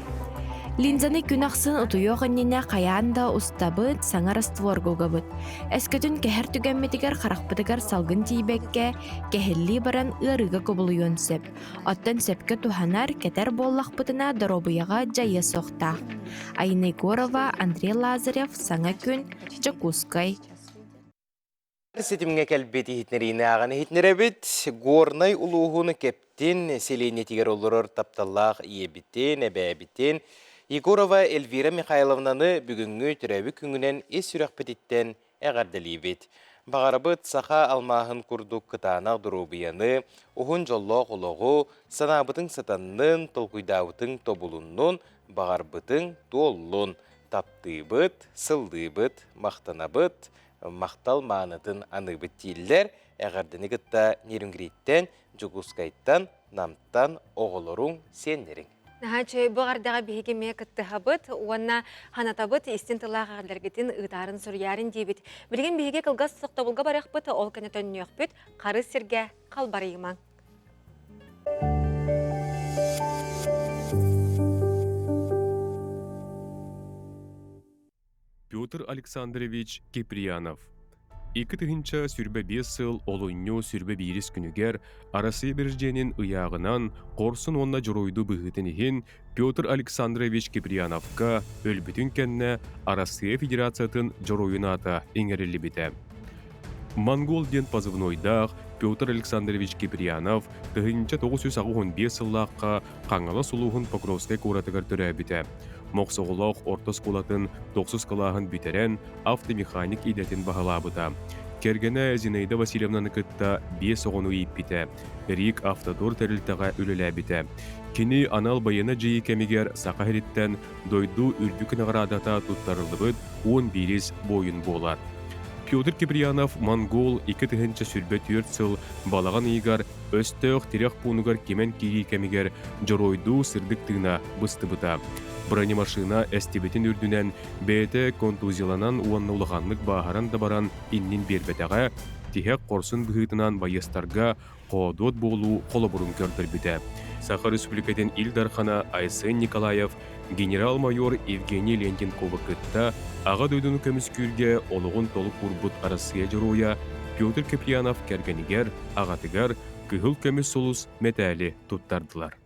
Линзаны күн ахсын утуйуох иннинэ хайаан да устабыт, саҥа растворга угабыт. Өскөтүн кэһэр түгэммитигэр харахпытыгар салгын тиийбэккэ, кэһиллии баран ыарыыга кубулуйуон сөп. Оттон сөпкө туһанар, кэтэр буоллахпытына доруобуйаҕа дьайыа суохтаах. Айна Егорова, Андрей Лазарев, Саҥа күн, Дьокуускай. Ситимҥэ кэлбит иһитинэриини ааҕан иһитинэрэбит. Горнай улууһун Кэптин сэлиэнньэтигэр олорор тапталлаах ийэбитин, эбээбитин Егорова Эльвира Михайловнаны бүгүҥҥү төрөөбүт күҥүнэн ис сүрэхпититтэн эҕэрдэлиибит. Баҕарабыт саха алмааһын курдук кытаанах доруобуйаны, уһун дьоллоох олоҕу, санаабытыҥ сатаннын, толкуйдаабытыҥ тобулуннун, баҕарбытыҥ туоллун. Таптыыбыт, сыллыыбыт, махтанабыт, махтал маанытын аныыбыт дииллэр. Эҕэрдэни кытта Нерюнгриттэн, Дьокуускайтан, Намтан оҕолоруҥ, сиэннэриҥ. Наһаа үчүгэй бу эҕэрдэҕэ биһиги эмиэ кыттыһабыт уонна ханатабыт истин тыллаах эҕэрдэргитин ыытаарын суруйаарын диибит. Билигин биһиги кылгас тохтобулга барыахпыт, ол кэннэ төннүөхпүт, харыс сиргэ халбарыйымаҥ. Петр Александрович Киприянов 2025 сыл олунньу 21 күнүгэр Арассыыйа Биржиэнин ыйааҕынан хорсун уонна дьоруойдуу быһыытын иһин Петр Александрович Киприяновка өлбүтүн кэннэ Арассыыйа Федерациятын Дьоруойун аата иҥэриллибитэ. Монгол диэн позывнойдаах Петр Александрович Киприянов 1985 сыллаахха Хаҥалас улууһун Покровскай куоратыгар төрөөбүтэ. Мохсоҕолоох орто оскуолатын тохсус кылааһын бүтэрэн, автомеханик идэтин баһылаабыта. Кэргэнэ Зинаида Васильевнаны кытта биэс оҕону ииппитэ, РИК Автодор тэрилтэҕэ үлэлээбитэ. Кини анал байыаннай дьайыы кэмигэр Саха сириттэн дойду үрдүк наҕараадата туттарыллыбыт 11 буойун буолар. Петр Киприянов Монгол 2024 сыл балаҕан ыйыгар өстөөх тирэх пуунугар кимэн киирии кэмигэр дьоруойдуу сырдык тыына быстыбыта. Бронемашина эстибитин үрдүнэн бэйэтэ контузияланан уонна улаханнык бааһыран да баран иннин биэрбэтэҕэ, тиһэх хорсун быһыытынан байыастарга хоодуот буолуу холобурун көрдөрбүтэ. Саха Республикатын Ил Дархана Айсен Николаев генерал-майор Евгений Лентенковы кытта Аҕа дойдуну көмүскүүргэ олоҕун толук уурбут Арассыыйа Дьоруойа Петр Киприянов кэргэнигэр, аҕатыгар Кыһыл көмүс сулус мэтээли туттардылар.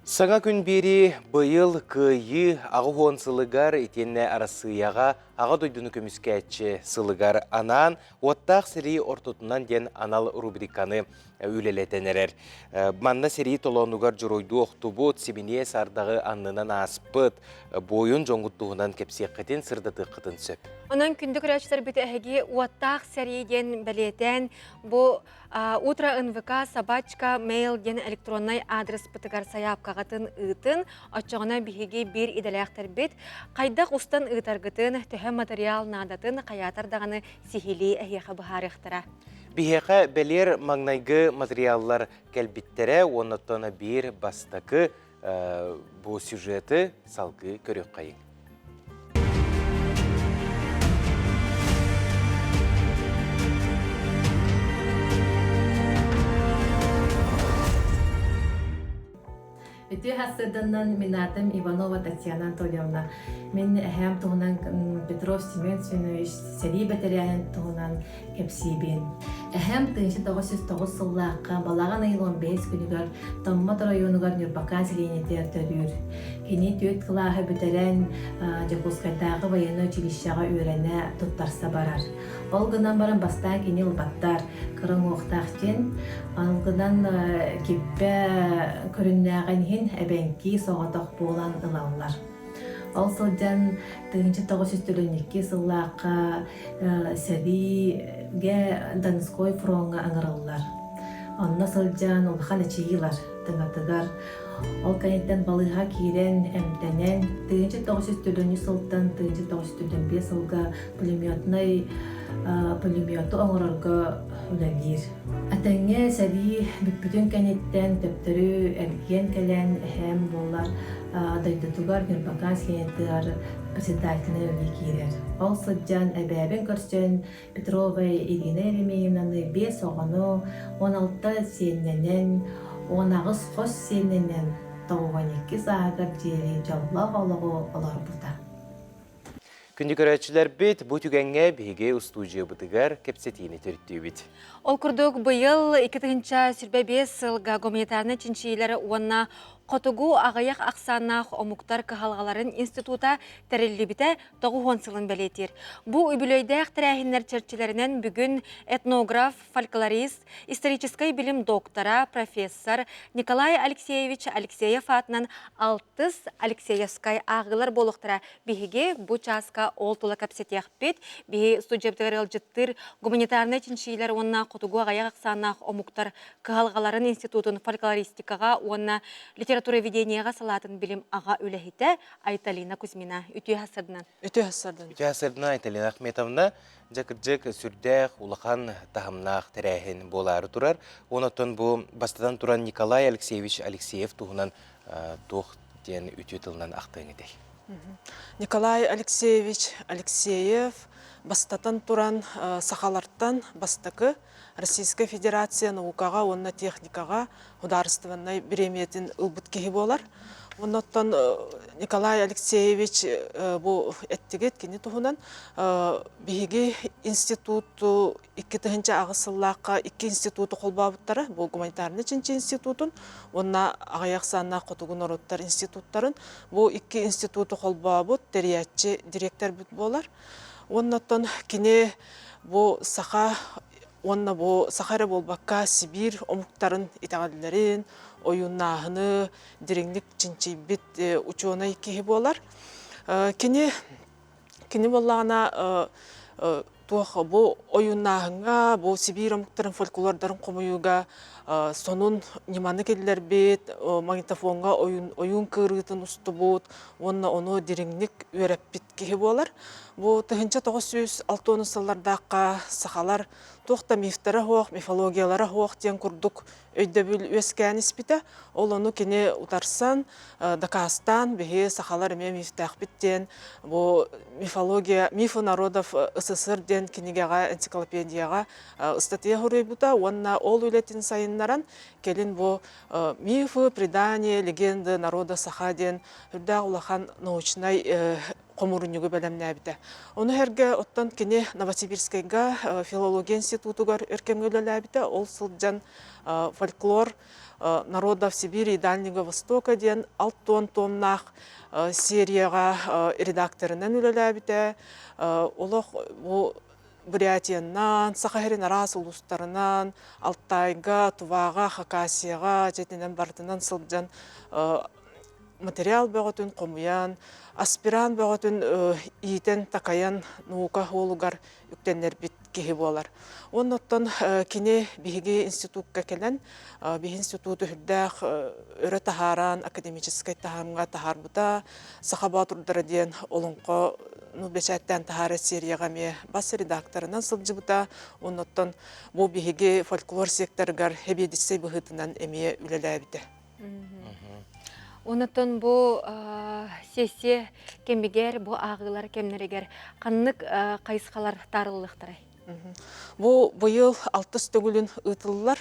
Саҥа күн биэрии быйыл Кыайыы 80 сылыгар итиэннэ Арассыыйаҕа Аҕа дойдуну көмүскээччи сылыгар анаан Уоттаах сэрии ортотунан диэн анал рубриканы үлэлэтэн эрэр. Манна сэрии толоонугар дьоруойдуу охтубут, сибиниэс ардаҕы аннынан ааспыт буойун дьоҥҥут туһунан кэпсиэххитин, сырдатыаххытын сөп. Онон күндү көрөөччүлэрбит эһиги уоттаах сэрии диэн бэлиэтээн бу Утро НВК собачка mail диэн электроннай аадырыспытыгар сайаапкаҕытын ыытын, оччоҕуна биһиги биир идэлээхтэрбит хайдах устан ыытаргытын, төһө материал наадатын хайаатар даҕаны сиһилии эһиэхэ быһаарыахтара. Биһиэхэ бэлиэр маҥнайгы материаллар кэлбиттэрэ уонна оттон биир бастакы бу сюжеты салгыы көрүөххэйиҥ. Үтүө сарсыарданнан мин аатым Иванова Татьяна Анатольевна. Мин эһээм туһунан Петров Семен Семенович сэрии бэтэрээнин туһунан кэпсиибин. Эһэм 1909 сыллаахха балаҕан ыйын 15 күнүгэр Томмот оройуонугар Ньурбакаан сэлиэнньэтигэр төрүүр. Кини түөрт кылааһы бүтэрэн Дьокуускайдааҕы военнай училищеҕа үөрэнэ туттарса барар. Ол гынан баран бастаан кини ылбаттар, кыра уҥуохтаах диэн. Ол гынан киппэ көрүннээҕин иһин эбэҥкии соҕотох буолан ылаллар. Ол сылдьан 1992 сыллаахха сэриигэ Донской фроҥҥа ыҥырыллар. Онно сылдьан улахан эчийии ылар тыҥатыгар. Ол кэнниттэн балыыһа киирэн эмтэнэн 1994 сылтан 1995 сылга пулеметнай пулемету оҥорорго үлэлиир. Этэҥҥэ сэрии бүппүтүн кэнниттэн төптөрү эргийэн кэлэн эһээм буолар дойдутугар Ньурбакаан сиэнэтигэр председательнай үлэ киирэр. Ол сылдьан эбээбин көрсөн Петрова Ирина Еремеевнаны биэс оҕону, 16 сиэннэнэн, 18 хос сиэннэнэн 92 сааһыгар диэри дьоллоох олоҕу олорбута. Күндү көрөөччүлэрбит, бу түгэҥҥэ биһиги устуудьуйабытыгар кэпсэтиини төрүттүүбүт. Ол курдук, быйыл 2025 сылга гуманитарнай чинчийиилэр уонна Хотугу аҕыйах ахсааннаах омуктар кыһалҕаларын института тэриллибитэ 90 сылын бэлиэтиир. Бу үбүлүөйдээх тэрээһиннэр чэрчилэринэн бүгүн этнограф, фольклорист, историческай билим доктора, профессор Николай Алексеевич Алексеев аатынан алтыс Алексеевскай ааҕыылар буолуохтара. Биһиги бу чааска ол тула кэпсэтиэхпит. Биһи студиябытыгар ыалдьыттыыр гуманитарнай чинчийиилэр уонна хотугу аҕыйах ахсааннаах омуктар кыһалҕаларын институтун фольклористикаҕа уонна литературоведениеҕа салаатын билим аҕа үлэһитэ Айталина Кузьмина. Үтүө сарсыарданан. Үтүө сарсыарданан. Үтүө сарсыарданан Айталина Ахметовна. Дьэ, кырдьык, сүрдээх улахан таһымнаах тэрээһин буолаары турар. Онон бу бастатан туран Николай Алексеевич Алексеев туһунан туох диэн үтүө тылынан ахтыаҥ этэй? Николай Алексеевич Алексеев бастатан туран сахалартан бастакы Российскай Федерация наукаҕа уонна техникаҕа судаарыстыбаннай бириэмийэтин ылбыт киһи буолар. Оннуттан Николай Алексеевич бу эттигит кини туһунан биһиги институту 2008 сыллаахха икки институту холбообуттара. Бу гуманитарнай чинчи институтун уонна аҕыйах ахсааннаах хотугу норуоттар институттарын. Бу икки институту холбообут тэрийээччи дириэктэрбит буолар. Уоннаттан кини бу саха уонна бу саха эрэ буолбакка Сибиир омуктарын итэҕэллэрин, ойууннааһыны дириҥник чинчийбит учуонай киһи буолар. Кини кини буоллаҕына туох бу ойууннааһыҥҥа, бу Сибиир омуктарын фольклордарын хомуйууга сонун ньыманы киллэрбит, магнитофоҥҥа ойуун кыырыытын устубут уонна ону дириҥник үөрэппит киһи буолар. Бу 1960 сыллардаахха сахалар туох да мифтэрэ суох, мифологиялара суох диэн курдук өйдөбүл үөскээн испитэ. Ол ону кини утарсан, дакаастаан, биһи сахалар эмиэ мифтээхпит диэн бу мифология, мифы народов СССР диэн кинигэҕэ, энциклопедияҕа ыстатыйа суруйбута уонна ол үлэтин сайыннаран кэлин бу мифы, предания, легенды народа саха диэн үрдээх улахан научнай хомуурунньугу бэлэмнээбитэ. Ону сэргэ оттон кини Новосибирскайга филология институтугар өр кэмҥэ үлэлээбитэ. Ол сылдьан фольклор народов Сибири и Дальнего Востока диэн 60 томнаах серияҕа редакторынан үлэлээбитэ. Олох бу Бурятиянан, Саха сирин араас улуустарынан, Алтайга, Туваҕа, Хакасияҕа дьиэтинэн барытынан сылдьан материал бөҕөтүн хомуйан, аспирант бөҕөтүн иитэн-такайан наука суолугар үктэннэрбит киһи буолар. Уонна оттон кини биһиги институкка кэлэн, биһи институт үрдээх өрө таһааран, академическай таһымҥа таһаарбыта, Саха боотурдара диэн олоҥхо ну, бэчээттээн таһаарар серияҕа эмиэ бас редакторынан сылдьыбыта. Уонна оттон бу биһиги фольклор секторыгар сэбиэдиссэй быһыытынан эмиэ үлэлээбитэ. Онотон бу сессия кэмигэр, бу ааҕыылар кэмнэригэр ханнык хайысхалар таарыллыахтарай? Бу быйыл алтыс төгүлүн ыытыллар.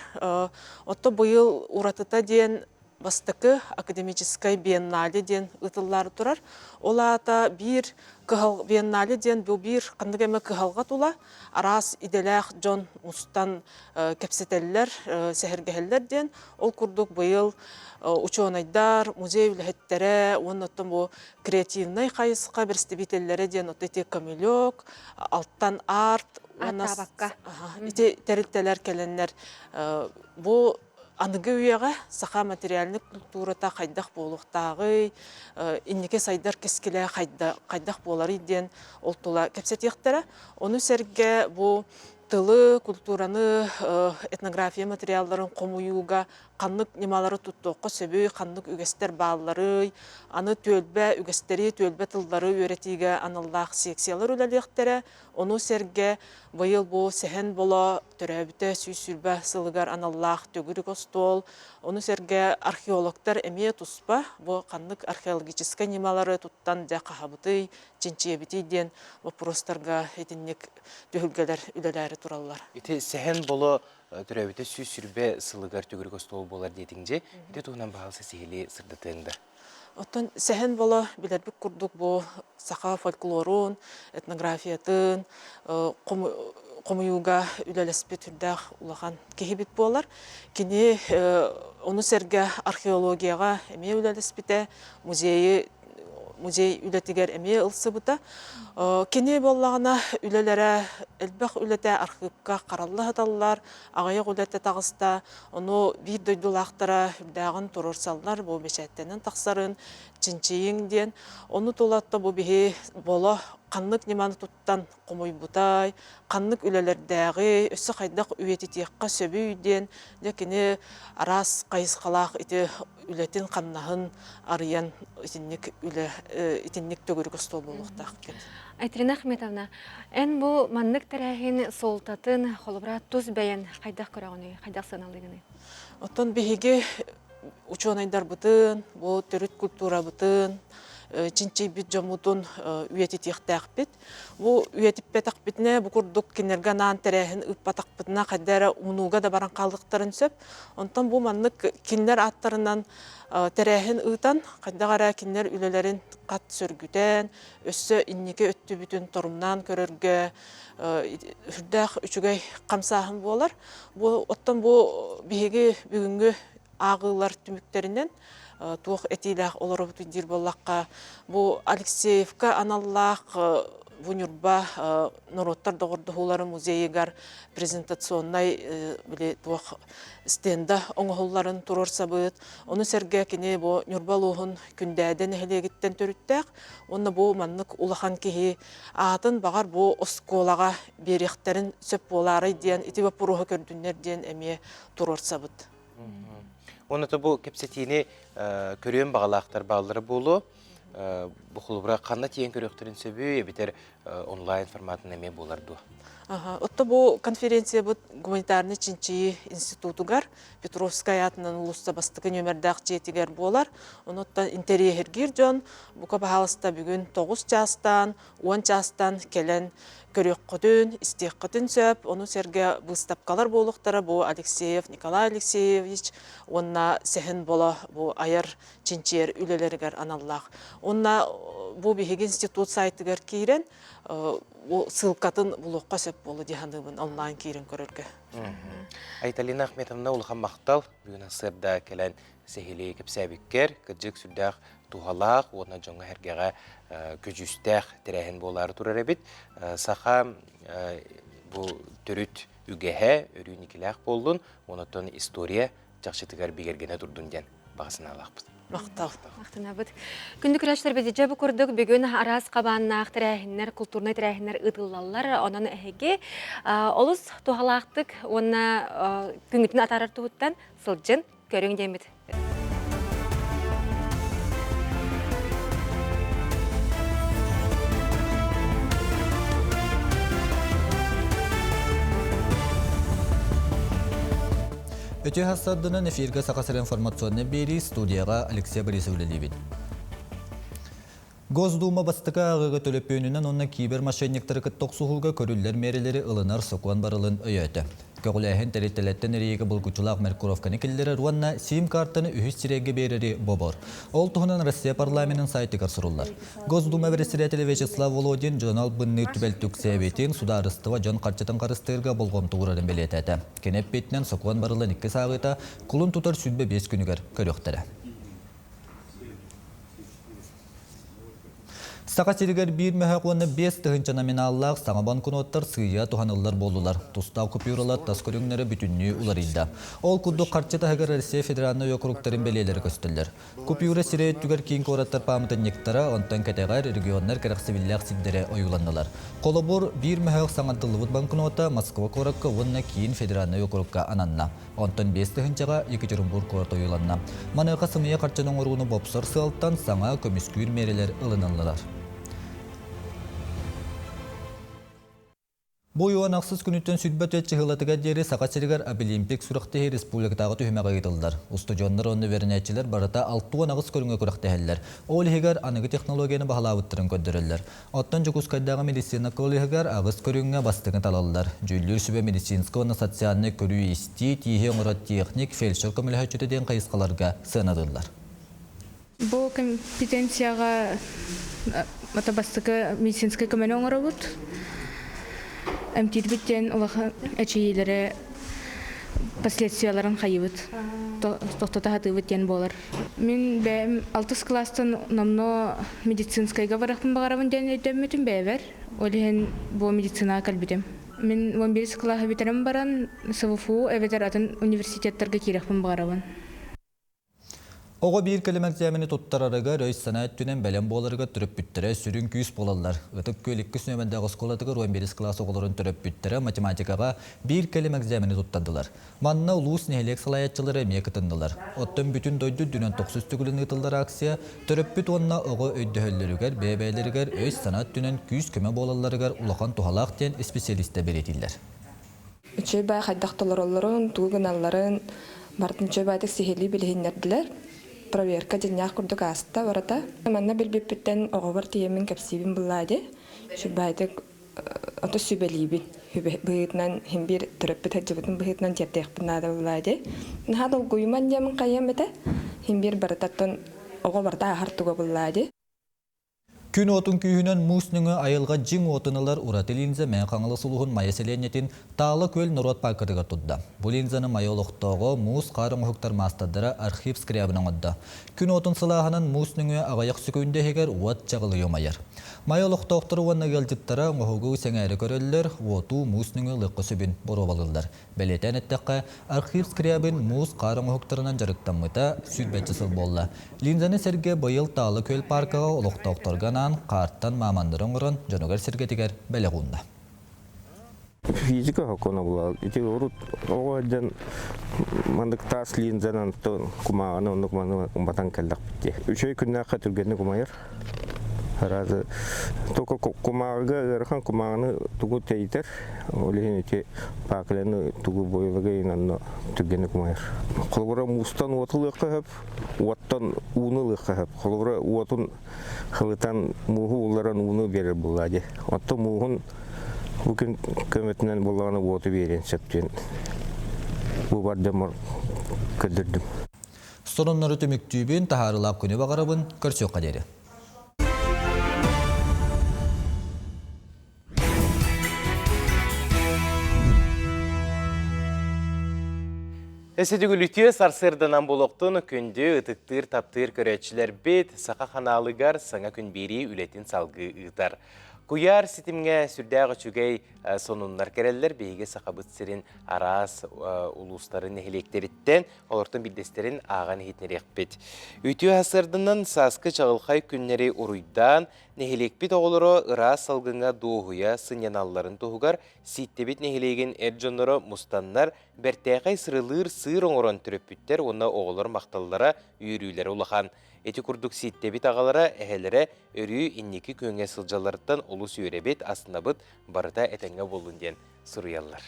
Отто быйыл уратыта диэн бастакы академическай биеннале диэн ыытыллаары турар. Ол аата биир кыһал биеннале диэн бу биир ханнык эмэ кыһалҕа тула араас идэлээх дьон мустан кэпсэтэллэр, сэһэргэһэллэр диэн. Ол курдук быйыл учуонайдар, музей үлэһиттэрэ уонна оттон бу креативнай хайысха бэрэстэбиитэллэрэ диэн ото ити Камелек, Алтан Арт уонна ити тэрилтэлэр кэлэннэр бу аныгы үйэҕэ саха материальнай культурата хайдах буолуохтааҕый, инники сайдар кэскилэ хайдах буоларый диэн ол тула кэпсэтиэхтэрэ. Ону сэргэ бу тылы, культураны, этнография материалларын хомуйууга ханнык ньымалары туттуохха сөбүй, ханнык үгэстэр баалларый, аны түөлбэ үгэстэри, түөлбэ тыллары үөрэтиигэ аналлаах секциялар үлэлиэхтэрэ. Ону сэргэ быйыл бу Сэһэн Боло төрөөбүтэ 120 сылыгар аналлаах төгүрүк остуол, ону сэргэ археологтар эмиэ туспа бу ханнык археологическай ньымалары туттан дьэ хаһабытый, чинчийэбитий диэн боппуруостарга итинник түһүлгэлэр үлэлээри тураллар. Ити Сэһэн Боло төрөөбүтэ 120 сылыгар төгүрүк остуол буолар диэтиҥ дьэ, ити туһунан баһаалыста сиһилии сырдатыаҥ да. Оттон Сэһэн Боло билэрбит курдук бу саха фольклорун, этнографиятын хомуйууга үлэлэспит үрдээх улахан киһибит буолар. Кини ону сэргэ археологияҕа эмиэ үлэлэспитэ, музейы музей үлэтигэр эмиэ ылсыбыта. Кини буоллаҕына үлэлэрэ элбэх үлэтэ архыыпка харалла сыталлар, аҕыйах үлэтэ таҕыста. Ону биир дойдулаахтара үрдээҕин туруорсаллар, бу бэчээттэнэн тахсарын чинчийиҥ диэн. Ону тулатта бу биһи боло ханнык ньыманы туттан хомуйбутай, ханнык үлэлэрдээҕий, өссө хайдах үйэтитиэххэ сөбүй диэн дьэ кини араас хайысхалаах ити үлэтин-хамнаһын арыйан итинник үлэ итинник төгүрүк остуол буолуохтаах эбит. Айтрина Ахметовна, эн бу маннык тэрээһин суолтатын холобура тус бэйэн хайдах көрөҕүнүй, хайдах сыаналыыгыный? Оттон биһиги учуонайдарбытын, бу төрүт культурабытын, чинчийбит дьоммутун үйэтитиэхтээхпит. Бу үйэтиппэтэхпитинэ, бу курдук кинилэргэ анаан тэрээһин ыыппатахпытына хайда эрэ умнууга да баран хаалыахтарын сөп. Онтон бу маннык кинилэр ааттарынан тэрээһин ыытан, хайдах эрэ кинилэр үлэлэрин хат сөргүтэн, өссө инники өттүбүтүн торумнаан көрөргө сүрдээх үчүгэй хамсааһын буолар. Бу оттон бу биһиги бүгүҥҥү ааҕыылар түмүктэринэн туох этиилээх олоробутуй диир буоллахха, бу Алексеевка аналлаах бу Ньурба норуоттар доҕордоһууларын музейыгар презентационнай били туох стенда оҥоһулларын туруорсабыт. Ону сэргэ кини бу Ньурба улууһун Күндээдэ нэһилиэгиттэн төрүттээх уонна бу маннык улахан киһи аатын баҕар бу оскуолаҕа биэриэхтэрин сөп буолаарай диэн ити боппуруоһу көрдүннэр диэн эмиэ туруорсабыт. Уонна бу кэпсэтиини көрүөн баҕалаахтар бааллара буолуо. Бу холобура ханна тиийэн көрүөхтэрин сөбүй эбэтэр онлайн форматын эмиэ буолар дуо? Отто бу конференциябыт гуманитарнай чинчийии институтугар Петровскай аатынан улууста бастакы нүөмэрдээх дьиэтигэр буолар. Онуттан интэриэһиргиир дьон бука баһаалыста бүгүн 9 чаастан, 10 чаастан кэлэн көрүөххүтүн, истиэххитин сөп. Ону сэргэ быыстапкалар буолуохтара бу Алексеев Николай Алексеевич уонна Сэһэн Боло бу айар чинчийэр үлэлэригэр аналлаах. Уонна бу биһиги институт сайтыгар киирэн бу ссылкатын булуохха сөп буолуо дии саныыбын онлайн киирэн көрөргө. Айталина Ахметовна улахан махтал бүгүн сырда кэлэн сэһилии кэпсээбиккэр кырдьык сүрдээх туһалаах уонна дьоҥҥо-сэргэҕэ көдьүүстээх тэрээһин буолаары турар эбит. Саха бу төрүт үгэһэ өрүү никилээх буоллун, онотон история чахчытыгар бигэргэнэ турдун диэн баҕа санаалаахпыт. Махтал. Махтанабыт. Күндү көрөөччүлэрбит дьэ бу курдук бүгүн араас хабааннаах тэрээһиннэр, култуурнай тэрээһиннэр ыытыллаллар. Онон эһиги олус туһалаахтык уонна күҥҥүтүн атаарар туһуттан сылдьын, көрүҥ диэммит. Өтө хассардынан эфиргэ Саха сирин информационнай биэрии студияҕа Алексей Борисов үлэлиибит. Госдума бастакы ааҕыыга төлөпүөнүнэн уонна кибермошенниктары кытта охсуһууга көрүллэр миэрэлэри ылынар сокуон барылын өйөөтө. Көҕүлээһин тэрилтэлэртэн эрийиигэ булгуччулаах маркировканы киллэрэр уонна сим-картаны үһүс сирэйгэ биэрэри бобор. Ол туһунан Россия парламенын сайтыгар суруллар. Госдума председателэ Вячеслав Володин дьон албынныыр түбэлтэ үксээбитин, судаарыстыба дьон харчытын харыстыырга болҕомто уурарын бэлиэтээтэ. Кини эппитинэн, сокуон барылын иккис ааҕыыта кулун тутар 25 күнүгэр көрүөхтэрэ. Саха сиригэр биир мөһөх уонна 5000 номиналлаах саҥа банкноттар сыыйа туһаныллар буоллулар. Тустаах купюралар тас көрүҥнэрэ бүтүннүү уларыйда. Ол курдук харчы таһыгар Россия федеральнай округтарын бэлиэлэрэ көстөллөр. Купюра сирэй өттүгэр киин куораттар пааматынньыктара, онтон кэтэҕэр регионнар кэрэхсэбиллээх сирдэрэ ойууланнылар. Холобур, биир мөһөөх саҥардыллыбыт банкнота Москва куоракка уонна киин федеральнай округка ананна. Онтон 5000-ҕа Екатеринбург куорат ойууланна. Маныаха сымыйа харчыны оҥорууну бопсор сыалтан саҥа көмүскүүр миэрэлэр ылыныллылар. Бу уон ахсыс күнүттэн 24 чыһылатыгар диэри Саха сиригэр Абилимпик сүрэхтэһии республикатааҕы түһүмэҕэ ыытыллар. Устудьуоннар уонна үөрэнээччилэр барыта 68 көрүҥҥэ күрэхтэһэллэр. Ол иһигэр аныгы технологияны баһылаабыттарын көрдөрөллөр. Оттон Дьокуускайдааҕы медицина коллеһыгар аҕыс көрүҥҥэ бастыҥы талаллар. Дьүүллүүр сүбэ медицинскэй уонна социальнай көрүү-истии, тииһи оҥорор техник, фельдшер көмөлөһөөччүтэ диэн хайысхаларга сыаналыыллар. Бу компетенцияҕа ата бастакы медицинскэй көмөнү оҥоробут. Эмтиирбит диэн улахан эчэйиилэри последствияларын хайыбыт, тохтото сатыыбыт диэн буолар. Мин бэйэм алтыс кылаастан номнуо медицинскайга барыахпын баҕарабын диэн өйдөммүтүм бэйэбэр. Ол иһин бу медицинаҕа кэлбитим. Мин 11 кылааһы бүтэрэн баран СВФУ эбэтэр атын университеттарга киирэхпин баҕарабын. Оҕо биир кэлим экзамени туттарарыгар өй-санаа өттүнэн бэлэм буоларыгар төрөппүттэрэ сүрүн күүс буолаллар. Ытык Күөл иккис нүөмэрдээх оскуолатыгар 11 кылаас оҕолорун төрөппүттэрэ математикаҕа биир кэлим экзамени туттардылар. Манна улуус нэһилиэк салайааччылара эмиэ кытыннылар. Оттон бүтүн дойду үрдүнэн тохсус төгүлүн ыытыллар акция төрөппүт уонна оҕо өйдөһөллөрүгэр, бэйэ-бэйэлэригэр өй-санаа өттүнэн күүс-көмө буолалларыгар улахан туһалаах диэн исписэлиистэр бэлиэтииллэр. Үчүгэй баай хайдах толороллорун, тугу гыналларын барытын үчүгэй баайдык сиһилии билиһиннэрдилэр. Проверка дьиҥнээх курдук ааста барыта. Манна билбиппиттэн оҕобор тиийэммин кэпсиибин буллаа дии. Үчүгэй баайдык ото сүбэлиибин. Быһыытынан иһин биир төрөппүт сылдьыбытын быһыытынан тиэрдиэхпин наада буллаа дии. Наһаа долгуйуман диэмин хайыам этэ. Иһин биир барытаттан оҕо барыта ааһар туга буллаа дии. Күн уотун күүһүнэн муус нөҥүө айылҕа дьиҥ уотун ылар ураты линза Мэҥэ Хаҥалас улууһун Майа сэлиэнньэтин Таала күөл норуот пааркатыгар турда. Бу линзаны Майа олохтооҕо муус хаар оҥоһуктар маастардара Архив Скрябин оҥордо. Күн уотун сылааһынан муус нөҥүө аҕыйах сөкүүндэ иһигэр уот чаҕылыйа умайар. Майа олохтоохторо уонна ыалдьыттара оҥоһугу сэҥээрэ көрөллөр, уоту муус нөҥүө ылыахха сөбүн боруобалыыллар. Бэлиэтээн эттэххэ, Архив Скрябин муус-хаар оҥоһуктарынан дьарыктаммыта сүүрбэччэ сыл буолла. Линзаны сэргэ быйыл Таала күөл пааркаҕа олохтоохторго анаан хаартан мааманнары оҥорон дьонугар-сэргэтигэр бэлэх уунна. Физика сокуона буолар. Ити урут оҕо сылдьан маннык таас линзанан кумааҕыны оннук маны уматан кэллэхпит дии. Үчүгэй күннээххэ түргэнник умайар. Аразы только кумааҕыга ыарахан кумааҕыны тугу тэйитэр, ол иһин ити пакляны тугу бойлыгайын онно түргэнник умайар. Холобура муустан уоту ылыахха сөп, уоттан ууну ылыахха сөп. Холобура уотун хылытан мууһу улларан ууну биэрэр буоллаа дии. Оттон мууһун бу күн көмөтүнэн буоллаҕына уоту биэриэн сөп диэн бу бар дьоммор көрдөрдүм. Сонуннары түмүктүүбүн, таһаарыылаах күнү баҕарабын, көрсүөххэ диэри. Эсэтигүлүтүө сарсыарданан булуктун күндү ытыктыыр таптыыр көрөөччүлэрбит саха ханаалыгар саҥа күн биэрии үлэтин салгыы ыытар. Куйаар ситимҥэ сүрдээх үчүгэй сонуннар кэрэллэр биһиги сахабыт сирин араас улуустарын нэһилиэктэриттэн олортон биирдэстэрин ааҕан иһитинэриэхпит. Үтүө сарсыарданан сааскы чаҕылхай күннэри уруйдаан Нэһилиэкпит оҕолоро ыраас салгыҥҥа дуоһуйа сынньаналларын туһугар Сииттэбит нэһилиэгин эр дьонноро мустаннар, бэртээхэй сырылыыр сыыр оҥорон төрөппүттэр уонна оҕолор махталлара, үөрүүлэрэ улахан. Ити курдук Сииттэбит аҕалара, эһэлэрэ өрүү инники күөҥҥэ сылдьалларыттан олус үөрэбит, астынабыт, барыта этэҥҥэ буоллун диэн суруйаллар.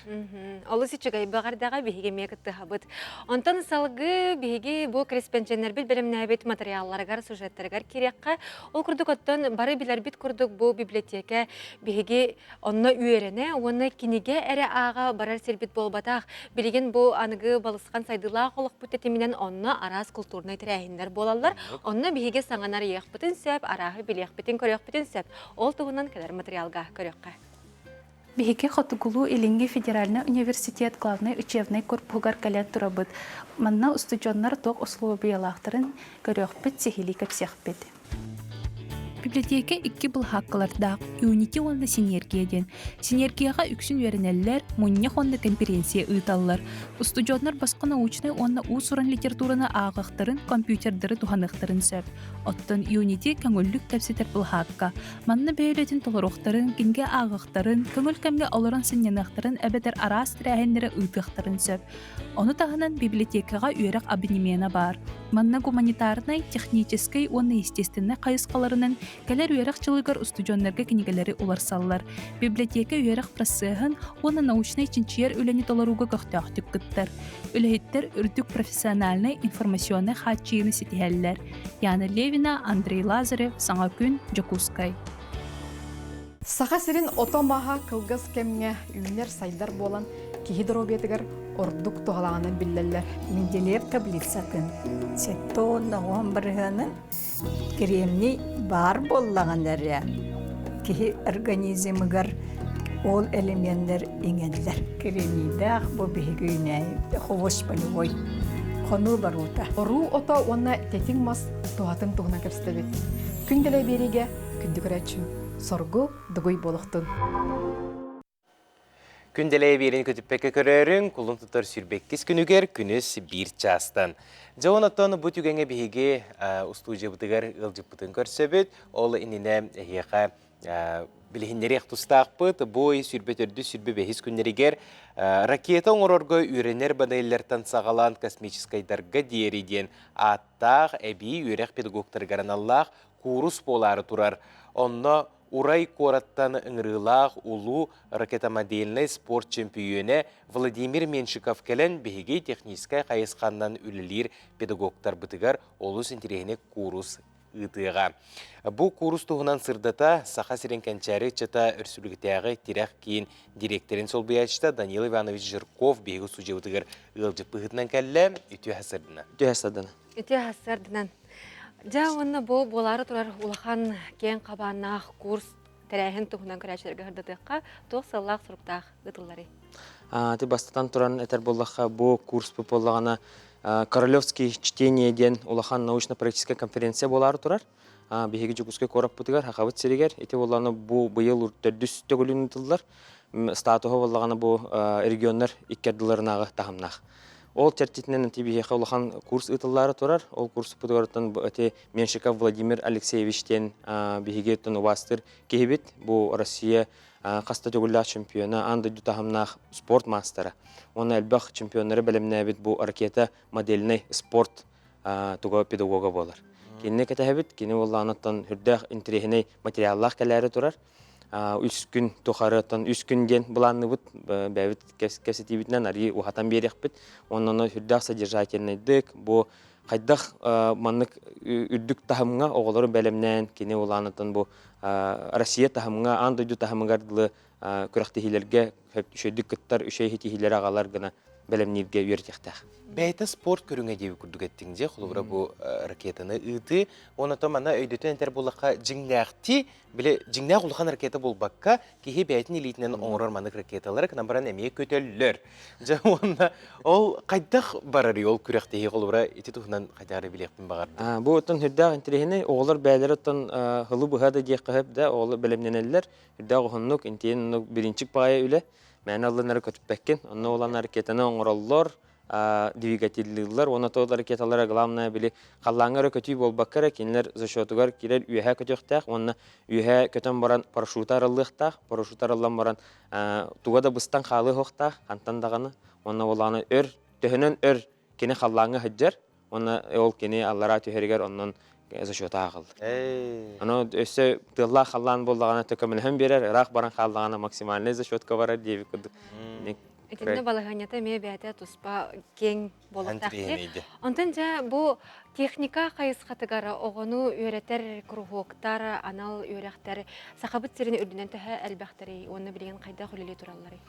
Олус үчүгэй баҕардаҕа биһиги эмиэ кыттыһабыт. Онтон салгыы биһиги бу кэрэспэндьиэннэрбит бэлэмнээбит матырыйаалларыгар, сюжеттарыгар киириэххэ. Ол курдук оттон бары билэрбит курдук бу библиотека биһиги онно үөрэнэ уонна кинигэ эрэ ааҕа барар сирбит буолбатах. Билигин бу аныгы балысхан сайдыылаах олохпут тэтиминэн онно араас култуурнай тэрээһиннэр буолаллар. Онно биһиги саҥаны арыйыахпытын сөп, арааһы билиэхпитин-көрүөхпүтүн сөп. Ол туһунан кэлэр материалга көрүөххэ. Биһиги Хотугулуу-Илиҥҥи федеральнай университет главнай учебнай корпуһугар кэлэн турабыт. Манна устудьуоннар туох усулуобуйалаахтарын көрүөхпүт, сиһилии кэпсиэхпит. Библиотека икки былаһааккалардаах Unity уонна Синергия диэн. Синергияҕа үксүн үөрэнэллэр, мунньах уонна конференция ыыталлар. Устудьуоннар босхо научнай уонна уус-уран литератураны ааҕыахтарын, компьютердары туһаныахтарын сөп. Оттон Unity көҥүллүк кэпсэтэр былаһаакка. Манна бэйэлэтин толоруохтарын, кинигэ ааҕыахтарын, көҥүл кэмҥэ олорон сынньаныахтарын эбэтэр араас тэрээһиннэри ыытыахтарын сөп. Ону таһынан библиотекаҕа үөрэх абонемена баар. Манна гуманитарнай, техническэй уонна естественнэй хайысхаларынан кэлэр үөрэх дьылыгар устудьуоннарга кинигэлэри уларсаллар. Библиотека үөрэх процеһын уонна научнай чинчийэр үлэни толорууга көхтөөхтүк кыттар. Үлэһиттэр үрдүк профессиональнай информационнай хааччыйыыны ситиһэллэр. Яна Левина, Андрей Лазарев, Саҥа күн, Дьокуускай. Саха сирин ото-маһа кылгас кэмҥэ үүнэр-сайдар буолан киһи доруобуйатыгар ордук туһалааҕынан биллэллэр. Менделеев таблицатын 79 бырыһыанын кремний баар буоллаҕына эрэ киһи организмыгар ол элеменнэр иҥэллэр. Кремнийдээх бу биһиги үүнээйи ховощ полевой хонуу баруута. Оруу ото уонна тэтиҥ мас туһатын туһунан кэпсэтэбит. Күн дэлэй биэриигэ күндү көрөөччү соргу дугуй буолуохтун. Күн дэлэй биэрин көтүппэккэ көрөөрүҥ, кулун тутар сүүрбэккис күнүгэр күнүс биир чаастан. Дьэ онтон бу түгэҥҥэ биһиги устуудьуйабытыгар ыалдьыппытын көрсөбүт. Ол иннинэ эһиэхэ билиһиннэриэх тустаахпыт. Бу ый 24 25 күннэригэр ракета оҥорорго үөрэнэр панеллэртэн саҕалаан космическайдарга диэри диэн ааттаах эбии үөрэх педагогтарыгар аналлаах куурус буолаары турар. Онно Урай куораттан ыҥырыылаах улуу ракетомодельнай спорт чөмпүйүөнэ Владимир Меньшиков кэлэн биһиги техническэй хайысханнан үлэлиир педагогтарбытыгар олус интэриэһинэй куурус ыытыаҕа. Бу куурус туһунан сырдата Саха сирин кэнчээри ыччата Өрсүлүгүтээҕи тирэх киин дириэктэрин солбуйааччыта Даниил Иванович Жирков биһиги устудьуйабытыгар ыалдьыт быһыытынан кэллэ. Үтүө сарсыардынан. Үтүө сарсыардынан. Үтүө сарсыардынан. Дьэ уонна бу буолаары турар улахан киэҥ хабааннаах курс тэрээһин туһунан көрөөччүлэргэ сырдатыахха туох сыаллаах-соруктаах ыытылларый? Ти бастатан туран этэр буоллахха бу курс буоллаҕына Королевский чтение диэн улахан научно-практическай конференция буолаары турар. Биһиги Дьокуускай куораппытыгар, Хахабыт сиригэр ити буоллаҕына бу быйыл төрдүс төгүлүн ыытыллар. Статуһа буоллаҕына бу регионнар икки ардыларынааҕы таһымнаах. Ол чэрчитинэн ити биһиэхэ улахан курс ыытыллаары турар. Ол курспутугар ити Меньшиков Владимир Алексеевич диэн биһиги оттон убаастыыр киһибит. Бу Россия Хас да төгүллээх чемпиона, аан дойду таһымнаах спорт маастара. Уонна элбэх чемпионнары бэлэмнээбит бу ракета модельнай спорт туга педагога буолар. Кинини кэтэһэбит, кини буоллаҕына үрдээх интэриэһинэй материаллаах кэлээри турар. Үс күн тухары үс күн диэн былаанныбыт, бэйэбит кэпсэтиибитинэн арыый уһатан биэриэхпит. Уонна ону үрдээх содержательнайдык бу хайдах маннык үрдүк таһымҥа оҕолору бэлэмнээн кини улаанытын бу Россия таһымҥа, аан дойду таһымыгар дылы күрэхтэһиилэргэ үчүгэйдик кыттар, үчүгэй ситиһиилэри аҕалар гына бэлэмнииргэ үөрэтиэхтээх. Бэйэтэ спорт көрүҥэ диэби курдук эттиҥ дьэ, холобура бу ракетаны ыытыы, онон манна өйдөтөн этэр буоллахха дьиҥнээхтии, били дьиҥнээх улахан ракета буолбакка, киһи бэйэтин илиитинэн оҥорор маннык ракеталары гынан баран эмиэ көтөллөр. Дьэ уонна ол хайдах барарый ол күрэхтэһии холобура ити туһунан хайдах эрэ билиэхпин баҕардым. Бу оттон сүрдээх интэриэһинэй оҕолор бэйэлэрэ оттон һылы быһа да диэххэ сөп да оҕолор бэлэмнэнэллэр үрдээх уһуннук интиэн оннук бириинчик баҕайы үлэ мээнэ аллыннары көтүппэккин онно улахан ракетаны оҥороллор двигателлыыллар уонна то ракеталара главное били халлааҥҥа эрэ көтүү буолбакка эрэ кинилэр зачетугар киирэр үөһээ көтүөхтээх уонна үөһээ көтөн баран парашюта арыллыахтаах парашют арыллан баран туга да быстан хаалыа суохтаах хантан даҕаны уонна улаана өр төһөнөн өр кини халлааҥҥа сылдьар уонна ол кини аллараа түһэригэр оннун зачета ааҕыллар. Ону өссө тыаллаах халлаан буоллаҕына көмөлөһөн биэрэр, ыраах баран хааллаҕына максимальный зачетка барар диэбит курдук. Итиннэ балаһыанньата эмиэ бэйэтэ туспа киэҥ буолуохтаах. Онтон дьэ бу техника хайысхатыгар оҕону үөрэтэр куруһуоктар, анал үөрэхтэр Сахабыт сирин үрдүнэн төһө элбэхтэрий уонна билигин хайдах үлэлии туралларый?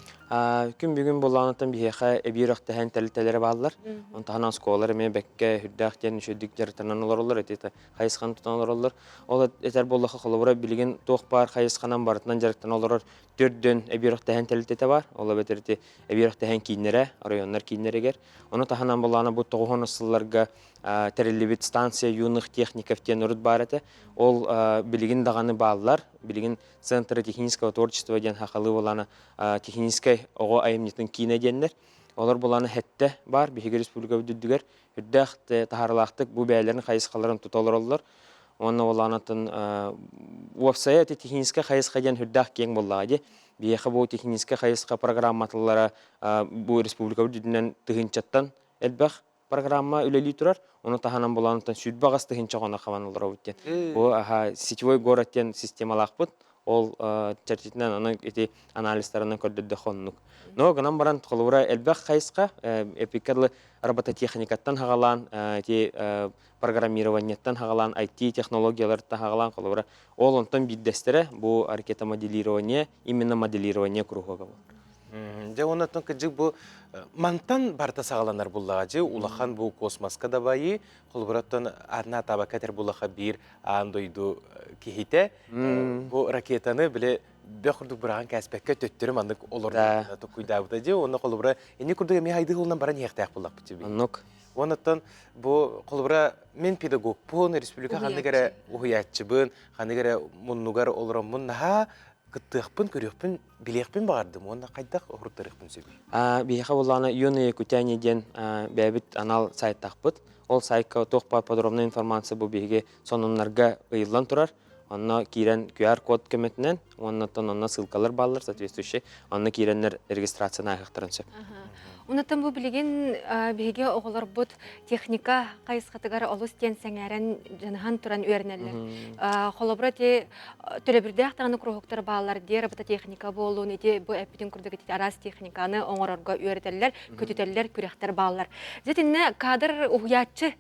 Күн бүгүн буоллаҕыттан биһиэхэ эбии үрэхтэһэн тэрилтэлэрэ бааллар. Онтон оскуолалар эмиэ бэккэ үрдээх диэн үчүгэйдик дьарыктанан олороллор, ити хайысханы тутан олороллор. Ол этэр буоллахха, холобура, билигин туох баар хайысханан барытынан дьарыктана олорор төрдүн эбии үрэхтэһэн тэрилтэтэ баар. Ол эбэтэр ити эбии үрэхтэһэн кииннэрэ, оройуоннар кииннэригэр. Ону таһынан буоллаҕына бу тоҕуһун сылларга тэриллибит станция юных техников диэн урут баар этэ. Ол билигин даҕаны бааллар. Билигин Центр технического творчества диэн сахалыы буоллаҕына техническэй оҕо айымньытын киинэ диэннэр. Олор булааны хэттэ баар биһиги республикабыт үрдүгэр үрдээх таһаарылаахтык бу бэйэлэрин хайысхаларын тута олороллор. Уонна улаанатын уопсайа ити техническэй хайысха диэн үрдээх киэҥ буоллаҕа дии. Биһиэхэ бу техническэй хайысха программатылара бу республикабыт үрдүнэн тыһыынчаттан элбэх программа үлэлии турар. Ону таһынан булаанытан 28 тыһыынча оҕону хабан олоробут диэн. Бу аха сетевой город диэн системалаахпыт. Ол чэрчитинэн аны ити анализтарынан көрдөрдөххө оннук. Но гынан баран холобура элбэх хайысха эпикка дылы робототехникаттан хагалаан ити программированиеттан хагалаан IT технологияларыттан хагалаан холобура ол онтон биирдэстэрэ бу ракетомоделирование именно моделирование кругога буолар. Дьэ оннуттан кырдьык бу мантан барыта саҕаланар буллаҕа дьэ улахан бу космоска да байыы холобураттан аатына атаабакка этэр буллаха биир аан дойду киһитэ бу ракетаны били бөх курдук быраҕан кээспэккэ төттөрү маннык олордо токуйдаабыта дьэ уонна холобура инни курдук эмиэ хайдыы улунан баран иһиэхтээх буллахпыт дьэ оннук Оннуттан бу холобура мин педагогпун республика ханнык эрэ уһуйааччыбын ханнык эрэ муннугар олороммун наһаа кыттыахпын көрүөхпүн билиэхпин баҕардым уонна хайдах уһуруттарыахпын сөбүй? Биһиэхэ буоллаҕына Юные Якутяне диэн бэйэбит анал сайтаахпыт. Ол сайтка туох баар подробная информация бу биһиги сонуннарга ыйыллан турар. Онно киирэн QR-код көмөтүнэн уонна онно ссылкалар бааллар соответствующие. Онно киирэннэр регистрацияны ааһыахтарын сөп. Онтон бу билигин биһиги оҕолорбут техника хайысхатыгар олус диэн сэҥээрэн дьаныһан туран үөрэнэллэр. Холобура ити төлөбүрдээх даҕаны куруһуктар бааллар дии робототехника буолуун ити бу эппитин курдук ити араас техниканы оҥорорго үөрэтэллэр, көтүтэллэр, күрэхтэр бааллар. Дьэ итиннэ кадр уһуйааччы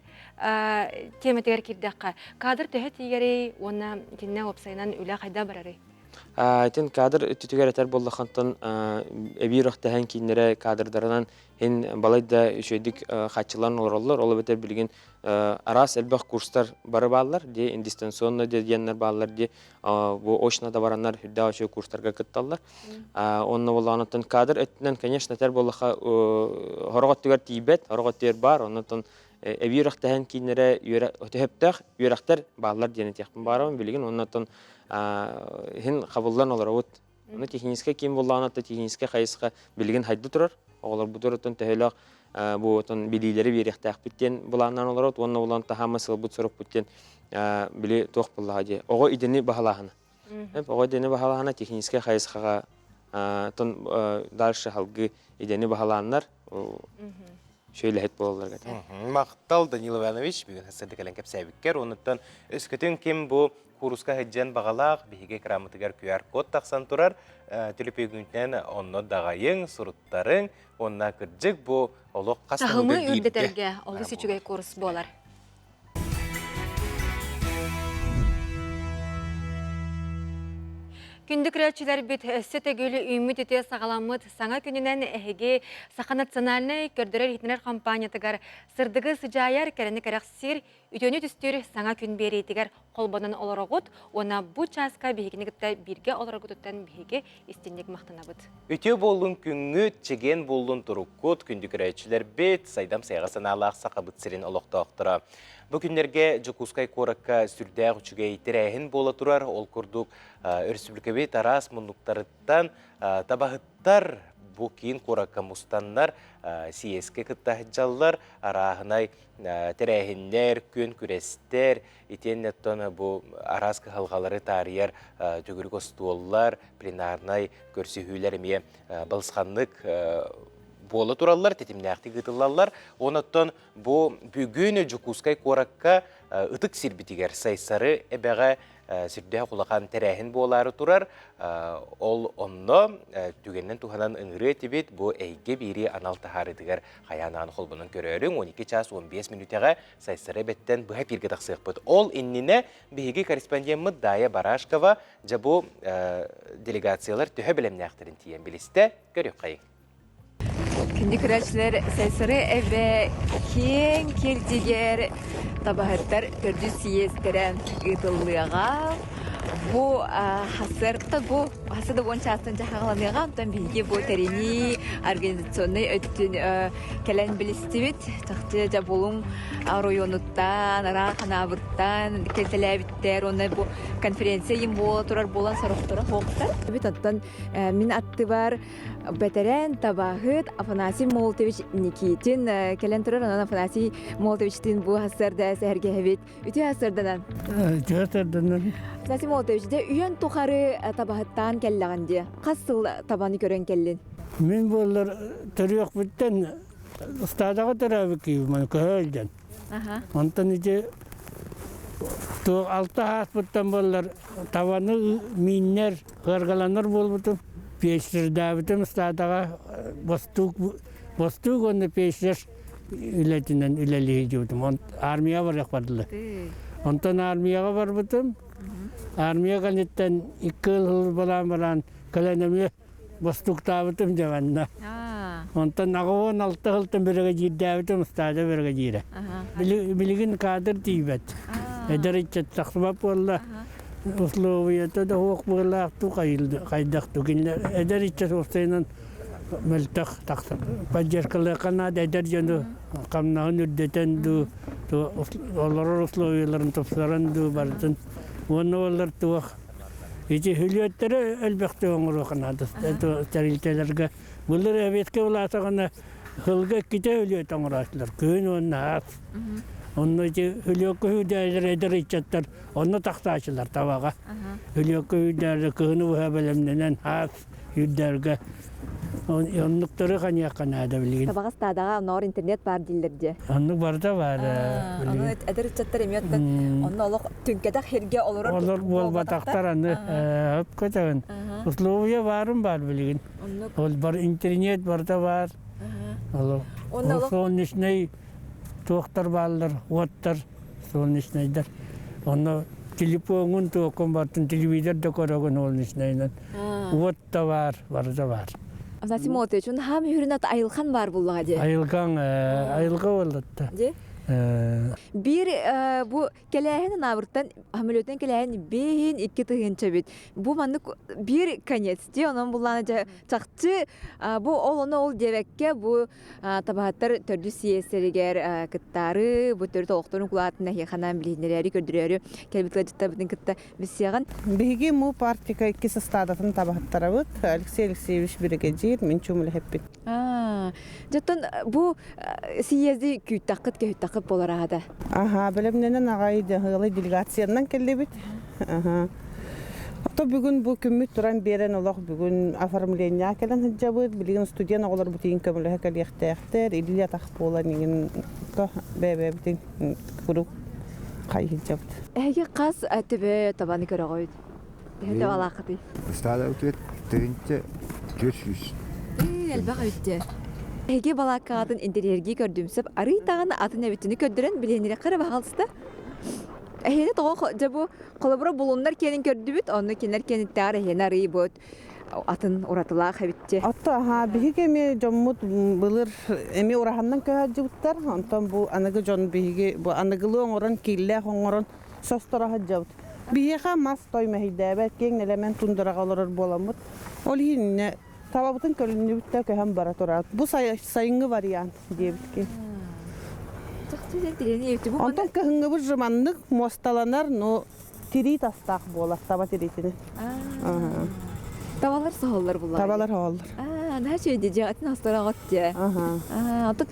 тиэмэтигэр киирдэххэ, кадр төһө тиийэрий уонна итиннэ уопсайынан үлэ хайда барарый? Итин кадр өттүтүгэр этэр буоллаххантан эбии үрэхтэһэн кииннэрэ кадрдарынан ин балайда үчүгэйдик хааччыллан олороллор. Ол эбэтэр билигин араас элбэх курстар бары бааллар дии, дистанционно диэннэр бааллар дии, бу очно да бараннар үрдээх үчүгэй курстарга кытталлар. Онно буоллаҕына кадр өттүнэн, конечно, этэр буоллахха сорох өттүгэр тиийбэт, сорох өттүгэр баар, оннотон эбии үрэхтэһэн кииннэрэ төһөптөөх үөрэхтэр бааллар диэн этиэхпин баарабын билигин оннотон иһин хабыллан олоробут. Ону техническэй киин буоллаҕына техническэй хайысха билигин хайда турар. Оҕолорбутугар оттон төһөлөөх бу отон билиилэри биэриэхтээхпит диэн былааннаан олорот уонна улаан таһаама сылбыт сорукпут диэн били туох буоллаҕа дии. Оҕо идэни баһылааһына. Оҕо идэни баһылаана техническэй хайысхаҕа тон дальше халгы идэни баһылааннар шөйлэһит буолаллар этэ. Махтал Данил Иванович бүгүн сырды кэлэн кэпсээбиккэр онуттан өскөтүн ким бу кууруска сылдьан баҕалаах биһиги экраммытыгар QR-код тахсан турар төлөпүөҥҥүтүнэн онно даҕайыҥ, суруттарыҥ уонна кырдьык бу олох хас Таһымы үрдэтэргэ олус үчүгэй курс буолар. Күндү көрөөччүлэрбит өссө төгүл үүммүт үтүө саҕаламмыт саҥа күнүнэн эһиги Саха национальнай көрдөрөр-иһитинэр компаниятыгар сырдыгы сыдьаайар, кэрэни кэрэхсиир, үтүөнү түстүүр саҥа күн биэриитигэр холбонон олороҕут уонна бу чааска биһигини кытта бииргэ олороргутуттан биһиги истинник махтанабыт. Үтүө буоллун күҥҥүт, чэгиэн буоллун туруккут, күндү көрөөччүлэрбит, сайдам сайаҕа санаалаах Сахабыт сирин олохтоохторо. Бу күннэргэ Дьокуускай куоракка сүрдээх үчүгэй тэрээһин буола турар. Ол курдук, өрөспүүбүлүкэбит араас муннуктарыттан табаһыттар бу киин куоракка мустаннар, съезкэ кытта сылдьаллар, арааһынай тэрээһиннэр, күөн күрэстэр, итиэннэ оттон бу араас кыһалҕалары таарыйар төгүрүк остуоллар, пленарнай көрсүһүүлэр эмиэ балысханнык буола тураллар, тэтимнээхтик ыытыллаллар. Онон бу бүгүн Дьокуускай куоракка ытык сирбитигэр Сайсары эбэҕэ сүрдээх улахан тэрээһин буолаары турар. Ол онно түгэнинэн туһанан ыҥырыа этибит бу эйгэ биири анал таһаарыытыгар хайаан холбонон көрөөрүҥ 12 чаас 15 мүнүүтэҕэ Сайсары эбэттэн быһа эфиргэ тахсыахпыт. Ол иннинэ биһиги корреспондеммыт Дая Барашкова дьэ бу делегациялар төһө бэлэмнээхтэрин тиийэн билистэ. Көрүөххэйиҥ. Күндү көрөөччүлэр, Сайсары эбэ киэҥ кирдигэр табаһыттар төрдүс съезтэрэ ыытыллыаҕа. Бу хасыарта бу хасы да уон чаастан дьаһаҕаланыаҕа, онтон биһиги бу тэринии организационнай өттүн кэлэн билистибит. Чахчы дьэ Булуҥ оройуонуттан, ыраах Анаабыртан кэлтэлээбиттэр уонна бу конференция им буола турар буолан сорохторо суохтар. Оттон мин аттыбар бэтэрээн табаһыт Афанасий Молотович Никитин кэлэн турар. Онон Афанасий Молотовичтыын бу сарсыарда сэһэргэһэбит. Үтүө сарсыарданан. Үтүө сарсыарданан. Афанасий Молотович, дьэ үйэн тухары табаһыттаан кэллэҕин дии. Хас сыл табаны көрөн кэллин? Мин буоллар төрүөхпүттэн ыстаадаҕа төрөөбүт киһи көһө илдьэн. Онтон ити туох алта ааспыттан буоллар табаны мииннэр, ыаргаланар буолбутум. Пейстердаабытым ыстаадаҕа бостуук бостуук уонна пейстер үлэтинэн үлэлии сылдьыбытым. Армияҕа барыах бардылар. Онтон армияҕа барбытым. Армия кэнниттэн икки сыл баран баран кэлэн эмиэ бостууктаабытым дьэ манна. Онтон 86 сылтан биригэдьиирдээбитим ыстаада биригэдьиирэ. Билигин кадр тиийбэт. Эдэр ыччат тахсыбат буолла. Условията да суох быһыылаах туу хайдах туу кинилэр эдэр ыччат уопсайынан мөлтөх тахсар. Поддержкалыахха наада эдэр дьону хамнаһын үрдэтэн дуу, олорор условияларын тупсаран дуу барытын. Уонна олор туох Ити хүлүөттэрэ элбэхтик оҥоруохха наада тэрилтэлэргэ. Былыр эбиэскэ улаатаҕына сылга иккитэ хүлүөт оҥорооччулар күһүн уонна аас. Онно ити хүлүөккэ сүүрдээлэр эдэр ыччаттар онно тахсааччылар табаҕа. Хүлүөккэ сүүрдээлэр кыһыны быһа бэлэмнэнэн аас сүүрдэргэ оннуктары ханиахха наада билигин. Табаҕа ыстаадаҕа оннооҕор интернет баар дииллэр дии. Оннук барыта баар. Ону эдэр ыччаттар эмиэ оттон онно олох түҥкэтэх сиргэ олорор Олор буолбатахтар аны өп көтөҕүн. Условия баарын баар билигин. Ол бар интернет барыта баар. Ол солнечный туохтар бааллар, уоттар солнечнайдар. Онно телефоҥун туоххун бартын телевизор да көрөҕүн солнечнайынан. Уот да баар, барыта баар. Афанасий Молотович, он хаам үһүрүн ат айылхан баар буллаҕа дии. Айылҕаҥ, айылҕа буоллатта. Дии? Биир бу кэлээһин анаабыртан самолетунан кэлээһин биэһин икки тыһыынча бит. Бу маннык биир конец дии, онон буллаана дьэ чахчы бу ол ону ол диэбэккэ бу табаһыттар төрдүс съезтэригэр кыттаары, бу төрүт олохторун кулаатын эһиэхэ билиһиннэрээри көрдөрөөрү кэлбит ыалдьыттарбытын кытта билсиэҕин. Биһиги МУ Партика иккис ыстаадатын табаһыттарабыт. Алексей Алексеевич биригэдьиир, мин чуумулэһиппит. Дьоттон бу съезди күүттэххит, көһүттэххит буолар аата. Аха, бэлэмнэнэн аҕай ыалы делегациянан кэллибит. Аха. Ото бүгүн бу күммүт туран биэрэн олох бүгүн оформление кэлэн сылдьабыт. Билигин студент оҕолорбут иин көмөлөһө кэлиэхтээхтэр. Илии атах буолан иҥин то бэйэ-бэйэбитин куруук хайыһыдьабыт. Эһиги хас төбө табаны көрөҕүт? Төһө табалааххытый? Ыстаада үтүөт тыһыынча 400. Элбэх эбит Эһиги балааккаҕытын интэриэһиргии көрдүм сөп. Арый даҕаны атын эбитини көрдөрөн билиһиннэриэххэ эрэ баҕалыста. Эһиэни тоҕо дьэ бу холобура булуннар киэнин көрдүбүт, онно кинилэр киэниттээҕэр эһиэни арый бу атын уратылаах эбитчи. Отто аха биһиги эмиэ дьоммут былыр эмиэ ураһаннан көһөөдьүбүттэр. Онтон бу аныгы дьон биһиги бу аныгылыы оҥорон кииллээх оҥорон состоро сылдьабыт. Биһиэхэ мас той мэһийдээбэт, киэҥ нэлэмэн тундраҕа олорор буоламмыт. Ол иһин табабытын көрүннүбүт да көһөн бара турар. Бу сайыҥҥы вариант диэбит Онтон кыһыҥҥыбыт жыманнык муосталанар, но тирии тастаах буолар, таба тириитинэн. Табалар соһоллор буллар. Табалар соһоллор. Аа, наһаа үчүгэй дии, дьиэҕитин астыраҕыт дии. Аа, оттон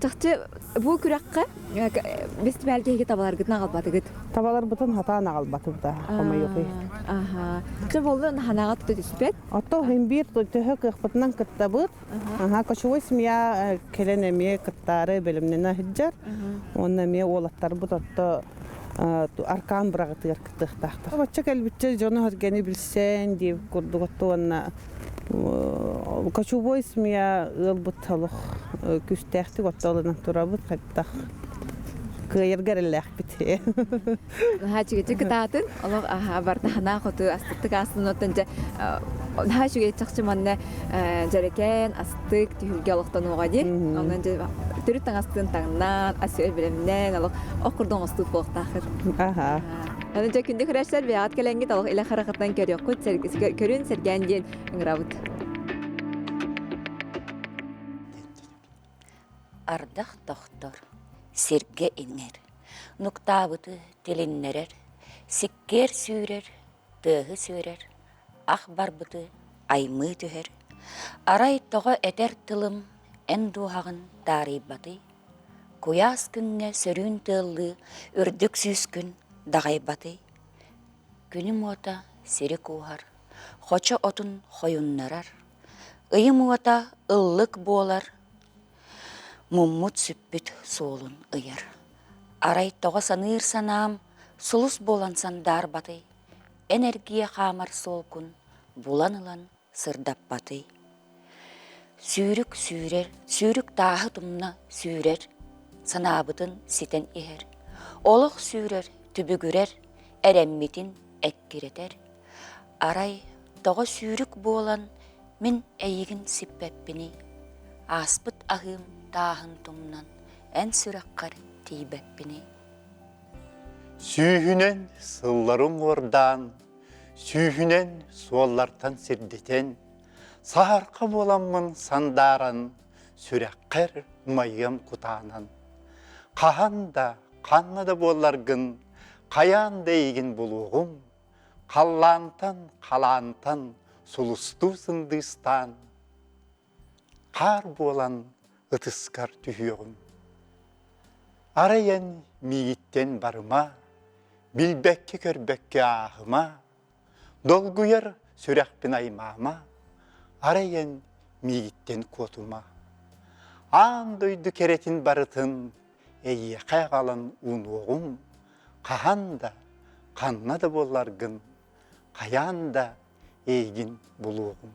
чахчы бу күрэххэ бэстибээлгэ эһиги табаларгытын аҕалбатыгыт? Табаларбытын хатаан аҕалбатыбыт аа, хомойуохуй. Аха. Чэ буолла ханаҕа тута түспэт. Ото иһин биир төһө кыахпытынан кыттабыт. Аха, кочевой семья кэлэн эмиэ кыттаары бэлэмнэнэ сылдьар. Уонна эмиэ уолаттарбыт отто аркаан быраҕытыгар кыттыахтаахтар. Бачча кэлбиччэ дьону-сэргэни билсэн диэбит курдук отто уонна кочевой семья ыалбыт олох күүстээхтик отто ылынан турабыт хайдах кыайарга эрэллээхпит. Наһаа үчүгэйдик кытаатын, олох барыта санаа хоту астыктык аасын оттон дьэ наһаа үчүгэй чахчы манна дьэрэкээн, астык түһүлгэ олохтонуоҕа дии. Онон дьэ төрүт таҥастыын таҥнаан, ас-үөл бэлэмнээн олох ох курдук оҥостуу буолуохтааххыт. Аха. Онон дьэ күндү көрөөччүлэр бэйэҕит кэлэҥҥит олох илэ харахытынан көрүөххүт, көрүн сэргээн диэн ыҥырабыт. Ардах тохтор, сиргэ иҥэр, нуктаабыты тилиннэрэр, сиккиэр сүүрэр, тыаһы сүөрэр, ах барбыты аймыы түһэр. Арай тоҕо этэр тылым эн дууһаҕын таарыйбатый? Куйаас күҥҥэ сөрүүн тыаллыы үрдүк сүүскүн даҕайбатый? Күнүм уота сири кууһар, хочо отун хойуннарар, Ыйым уота ыллык буолар, муммут сүппүт суолун ыйар. Арай тоҕо саныыр санаам сулус буолан сандаарбатый, эн эргийэ хаамар суолгун булан ылан сырдаппатый. Сүүрүк сүүрэр, сүүрүк тааһы тумна сүүрэр, санаабытын ситэн иһэр. Олох сүүрэр, түбүгүрэр, эрэммитин эккирэтэр. Арай тоҕо сүүрүк буолан мин эйигин сиппэппиний, ааспыт аһыым тааһын тумнан эн сүрэххэр тиийбэппиний. Сүүһүнэн сылларын уордаан, сүүһүнэн суоллартан сирдэтэн, саһарха буоламмын сандааран, сүрэххэр умайыам кутаанан. Хаһан да, ханна да буолларгын, хайаан да эйигин булуоҕум, Халлаантан, халаантан сулустуу сындыыстаан, хаар буолан ытыскар түһүөҕүм. Арай эн миигиттэн барыма, билбэккэ-көрбөккө ааһыма, долгуйар сүрэхпин аймаама, арай эн миигиттэн куотума. Аан дойду кэрэтин барытын эйиэхэ аҕалан уунуоҕум, хаһан да, ханна да буолларгын, хайаан да эйигин булуоҕум.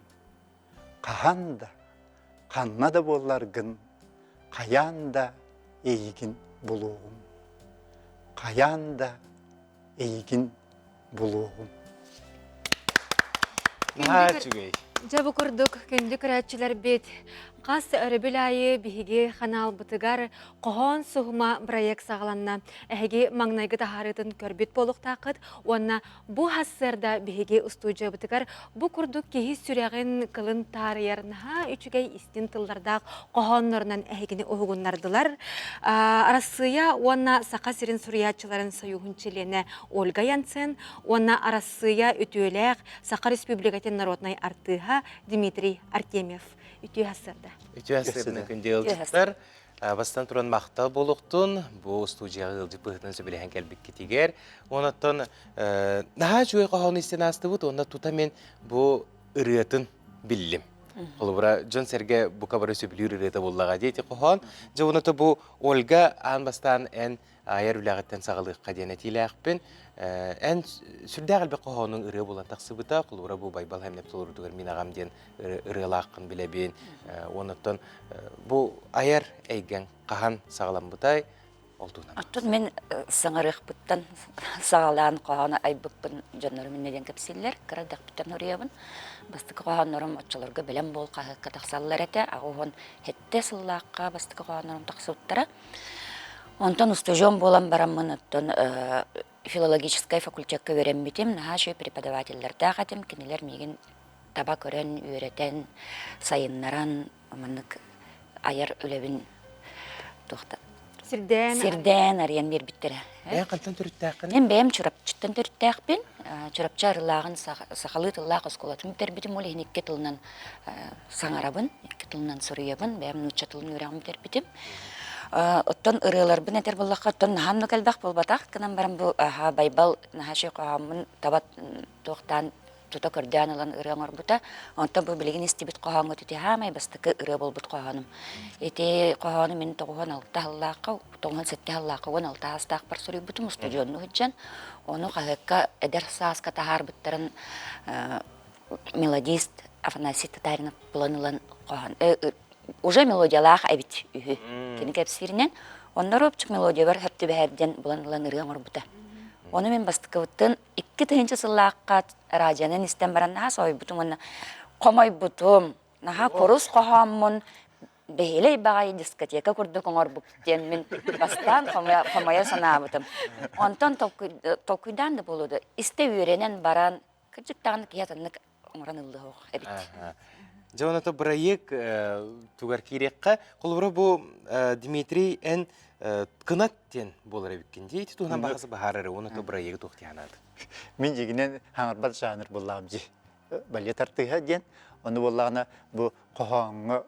Хаһан да, ханна да буолларгын, хайаан да эйигин булуоҕум. Хайаан да эйигин булуоҕум. Наһаа үчүгэй. Дьэ бу курдук күндү көрөөччүлэрбит хас өрөбүл аайы биһиги ханаалбытыгар Хоһоон суһума проект саҕаланна. Эһиги маҥнайгы таһаарыытын көрбүт буолуохтааххыт уонна бу сарсыарда биһиги устуудьуйабытыгар бу курдук киһи сүрэҕин кылын таарыйар наһаа үчүгэй истин тыллардаах хоһооннорунан эһигини уһугуннардылар. Арассыыйа уонна Саха сирин суруйааччыларын сойууһун чилиэнэ Ольга Янцен уонна Арассыыйа үтүөлээх Саха Республикатын народнай артыыһа Дмитрий Артемьев. Үтүө сарсыарда. Үтүө сарсыарда күндү ыалдьыттар. Бастан туран махтал буолуохтун, бу студияҕа ыалдьыт быһыытынан сөбүлэһэн кэлбиккитигэр. Онон наһаа үчүгэй хоһоону истэн аастыбыт уонна тута мин бу ырыатын биллим. Холобура, дьон-сэргэ бука бары сөбүлүүр ырыата буоллаҕа дии ити хоһоон. Дьэ, уонна бу Ольга аан бастаан эн айар үлэҕиттэн саҕалыахха диэн этиилээхпин. Эн сүрдээх элбэх хоһоонуҥ ырыа буолан тахсыбыта. Холобура, бу Байбал Хэмнэп толоруутугар мин аҕам диэн ырыалааххын билэбин. Оннуттан бу айар эйгэҥ хаһан саҕаламмытай? Ол туһунан. Оттон мин саҥарыахпыттан саҕалаан хоһоону айбыппын дьоннорум иннэ диэн кэпсииллэр. Кыра эрдэхпиттэн суруйабын. Бастакы хоһооннорум оччолорго бэлэм буол хаһыакка тахсаллар этэ. 87 сыллаахха бастакы хоһооннорум тахсыбыттара. Онтон устудьуон буолан бараммын оттон филологическай факультекка үөрэммитим. Наһаа үчүгэй преподавателлэрдээх этим. Кинилэр миигин таба көрөн, үөрэтэн, сайыннаран маннык айар үлэбин туохта Сирдээн сирдээн арыйан биэрбиттэрэ. Бэйэҥ хантан төрүттээххин? Мин бэйэм Чурапчыттан төрүттээхпин. Чурапчы Арылааҕын сахалыы тыллаах оскуолатын бүтэрбитим. Ол иһин икки тылынан саҥарабын, икки тылынан суруйабын. Бэйэм нуучча тылын үөрэҕин бүтэрбитим. Оттон ырыаларбын этэр буоллахха, оттон наһаа оннук элбэх буолбатах. Гынан баран бу Байбал наһаа үчүгэй хоһооммун таба туохтаан тута көрдөөн ылан ырыа оҥорбута. Онтон бу билигин истибит хоһооҥҥут ити хаамай бастакы ырыа буолбут хоһоонум. Ити хоһоону мин 96 сыллаахха, 97 сыллаахха 16 саастаахпар суруйбутум, устудьуоннуу сылдьан. Ону хаһыакка эдэр сааска таһаарбыттарын мелодист Афанасий Татаринов булан ылан хоһоон уже мелодиялаах эбит үһү. Кини кэпсииринэн, онно робчик мелодиябар сөп түбэһэр диэн булан ылан ырыа оҥорбута. Ону мин бастакыбыттан 2000 сыллаахха радионан истэн баран наһаа соһуйбутум уонна хомойбутум. Наһаа курус хоһооммун бэһиэлэй баҕайы дискотека курдук оҥорбут диэн мин бастаан хомойо санаабытым. Онтон толкуйдаан да буолуо да, истэ үөрэнэн баран, кырдьык даҕаны киһи атыннык оҥорон ыллыһыах эбит. Дьэ, оното бырайыак тугар киириэххэ. Холобура, бу Дмитрий эн кынат диэн буолар эбиккин дии. Ити туһунан баҕасы баһаарары, оното бырайыагы туох диһанаат? Мин дьигинэн хаҥарбат жанр буллаҕым дии. Балет артыыһа диэн. Ону буоллаҕына бу хоһооҥҥо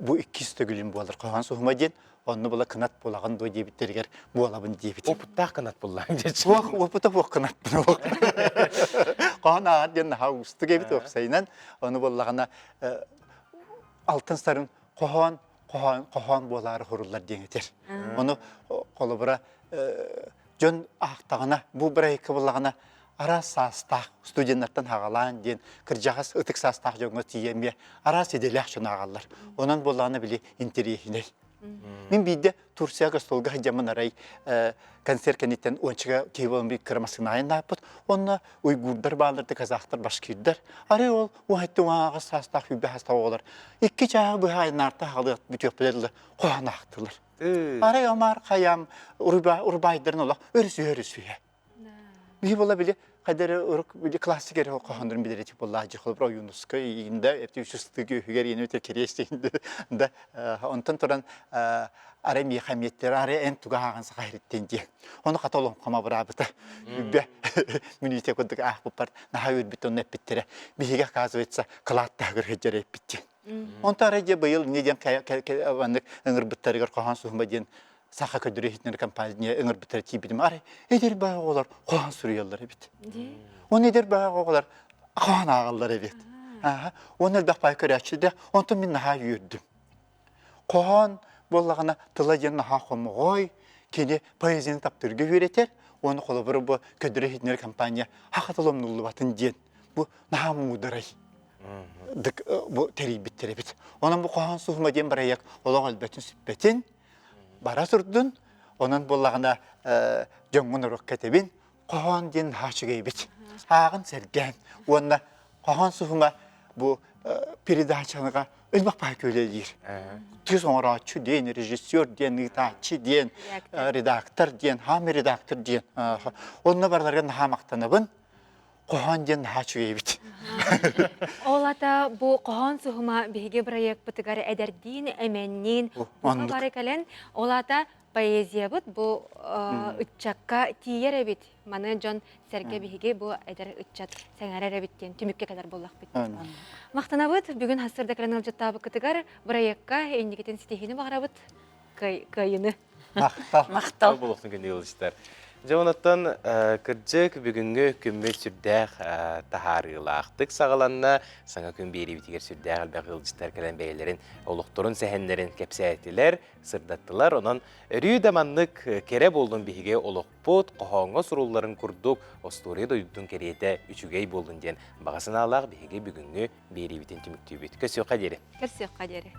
бу иккис төгүлүм буолар. Хоһоон суһума диэн онно була кынат буолаҕын дуо диэбиттэригэр буолабын диэбит. Опыттаах кынат буллаҕын дьэ. Суох, опыта суох кынатпын. Хоһоон ааҕар диэн наһаа уустук эбит уопсайынан. Ону буоллаҕына алтын сарын хоһоон хоһоон хоһоон буолаары хуруллар диэн этэр. Ону холобура дьон аахтаҕына бу бырайыкка буллаҕына араас саастаах студеннартан хаҕалаан диэн кырдьаҕас ытык саастаах дьоҥҥо тиийэ эмиэ араас идэлээх дьон ааҕаллар. Онон буоллаҕына били интэриэһинэй. Мин биирдэ Турцияга гастролга сылдьаммын арай концерт кэнниттэн уончага киһи буолан биир кыра массыынаайын ааппыт. Онно уйгурдар бааллар да казахтар, башкирдар. Арай ол уһайтты уҥааҕас саастаах сүүрбэ саастаах оҕолор икки чааһы быһа айаннаарта хаалыах бүтүөхпүтэ дылы хоһоон аахтылар. Арай Омар Хайам урбаайдарын олох өрүсүһэ-өрүсүһэ. Биһи була били хайдары урук били классик эрэ хоһооннорун билэр этик буоллаа дьи холобура Ойуунускай инда эрти үсүстык үһүгэр иэнэ өтө кириэс да онтон туран арай миэхэ эмиэттэр арай эн туга ааҕан саха ириттин диэн ону хата олоҥхомо быраабыта үбэ мүнүүтэ курдук аахпыппар наһаа үөрбүт онно эппиттэрэ биһиги оказывается кылааттаһыгар сылдьар эппит диэн Онто арай дьэ быйыл не диэн маннык ыҥырбыттарыгар хоһоон суһума диэн саха көрдөрүү иһитиннэрэр компания ыҥырбыттара тиийбитим. Арай эдэр баҕа оҕолор хоһоон суруйаллар эбит. Оны эдэр баҕа оҕолор хоһоон ааҕаллар эбит. Уонна элбэх баай көрөөччү онтон мин наһаа үөрдүм. Хоһоон буоллаҕына тыла диэн наһаа хомоҕой, кини поэзияны таптыырга үөрэтэр, уонна холобура бу көрдөрүү иһитиннэрэр компания хаха тыл умнуллубатын диэн бу наһаа муударай бу тэрийбиттэр эбит. Онон бу хоһоон суһума диэн бырайыак олох өлбөтүн-сүппэтин бара турдун. Онон буоллаҕына дьоҥҥун урукка этэбин. Хоһоон диэн наһаа үчүгэй эбит. Ааҕын сэргээн уонна хоһоон суһума бу передачаныга элбэх баай күөлэлиир. Тыас оҥорооччу диэн, режиссер диэн, ыытааччы диэн, редактор диэн, хаам редактор диэн. Онно барыларга наһаа махтанабын. Хоһоон диэн наһаа үчүгэй эбит. Ол ата бу хоһоон суһума биһиги бырайыакпытыгар эдэрдиин, эмэнниин бука бары кэлэн, ол ата поэзиябыт бу ыччакка тиийэр эбит. Маны дьон сэргэ биһиги бу эдэр ыччат сэҥээрэр эбит диэн түмүккэ кэлэр буоллахпыт. Махтанабыт бүгүн хассырда кэлэн ыалдьыттаабыккытыгар бырайыакка инникитин ситиһиини баҕарабыт. кыайыны. Махтал. Махтал. Болуохтун күндү ыалдьыттар. Дьэ онуттан кырдьык бүгүҥҥү күммүт сүрдээх таһаарыылаахтык саҕаланна. Саҥа күн биэриибитигэр сүрдээх элбэх ыалдьыттар кэлэн бэйэлэрин олохторун сэһэннэрин кэпсээтилэр, сырдаттылар. Онон өрүү да маннык кэрэ буоллун биһиги олохпут, хоһооҥҥо сурулларын курдук остуоруйа дойдутун кэриэтэ үчүгэй буоллун диэн баҕа санаалаах биһиги бүгүҥҥү биэриибитин түмүктүүбүт. Көрсүөххэ диэри. Көрсүөххэ диэри.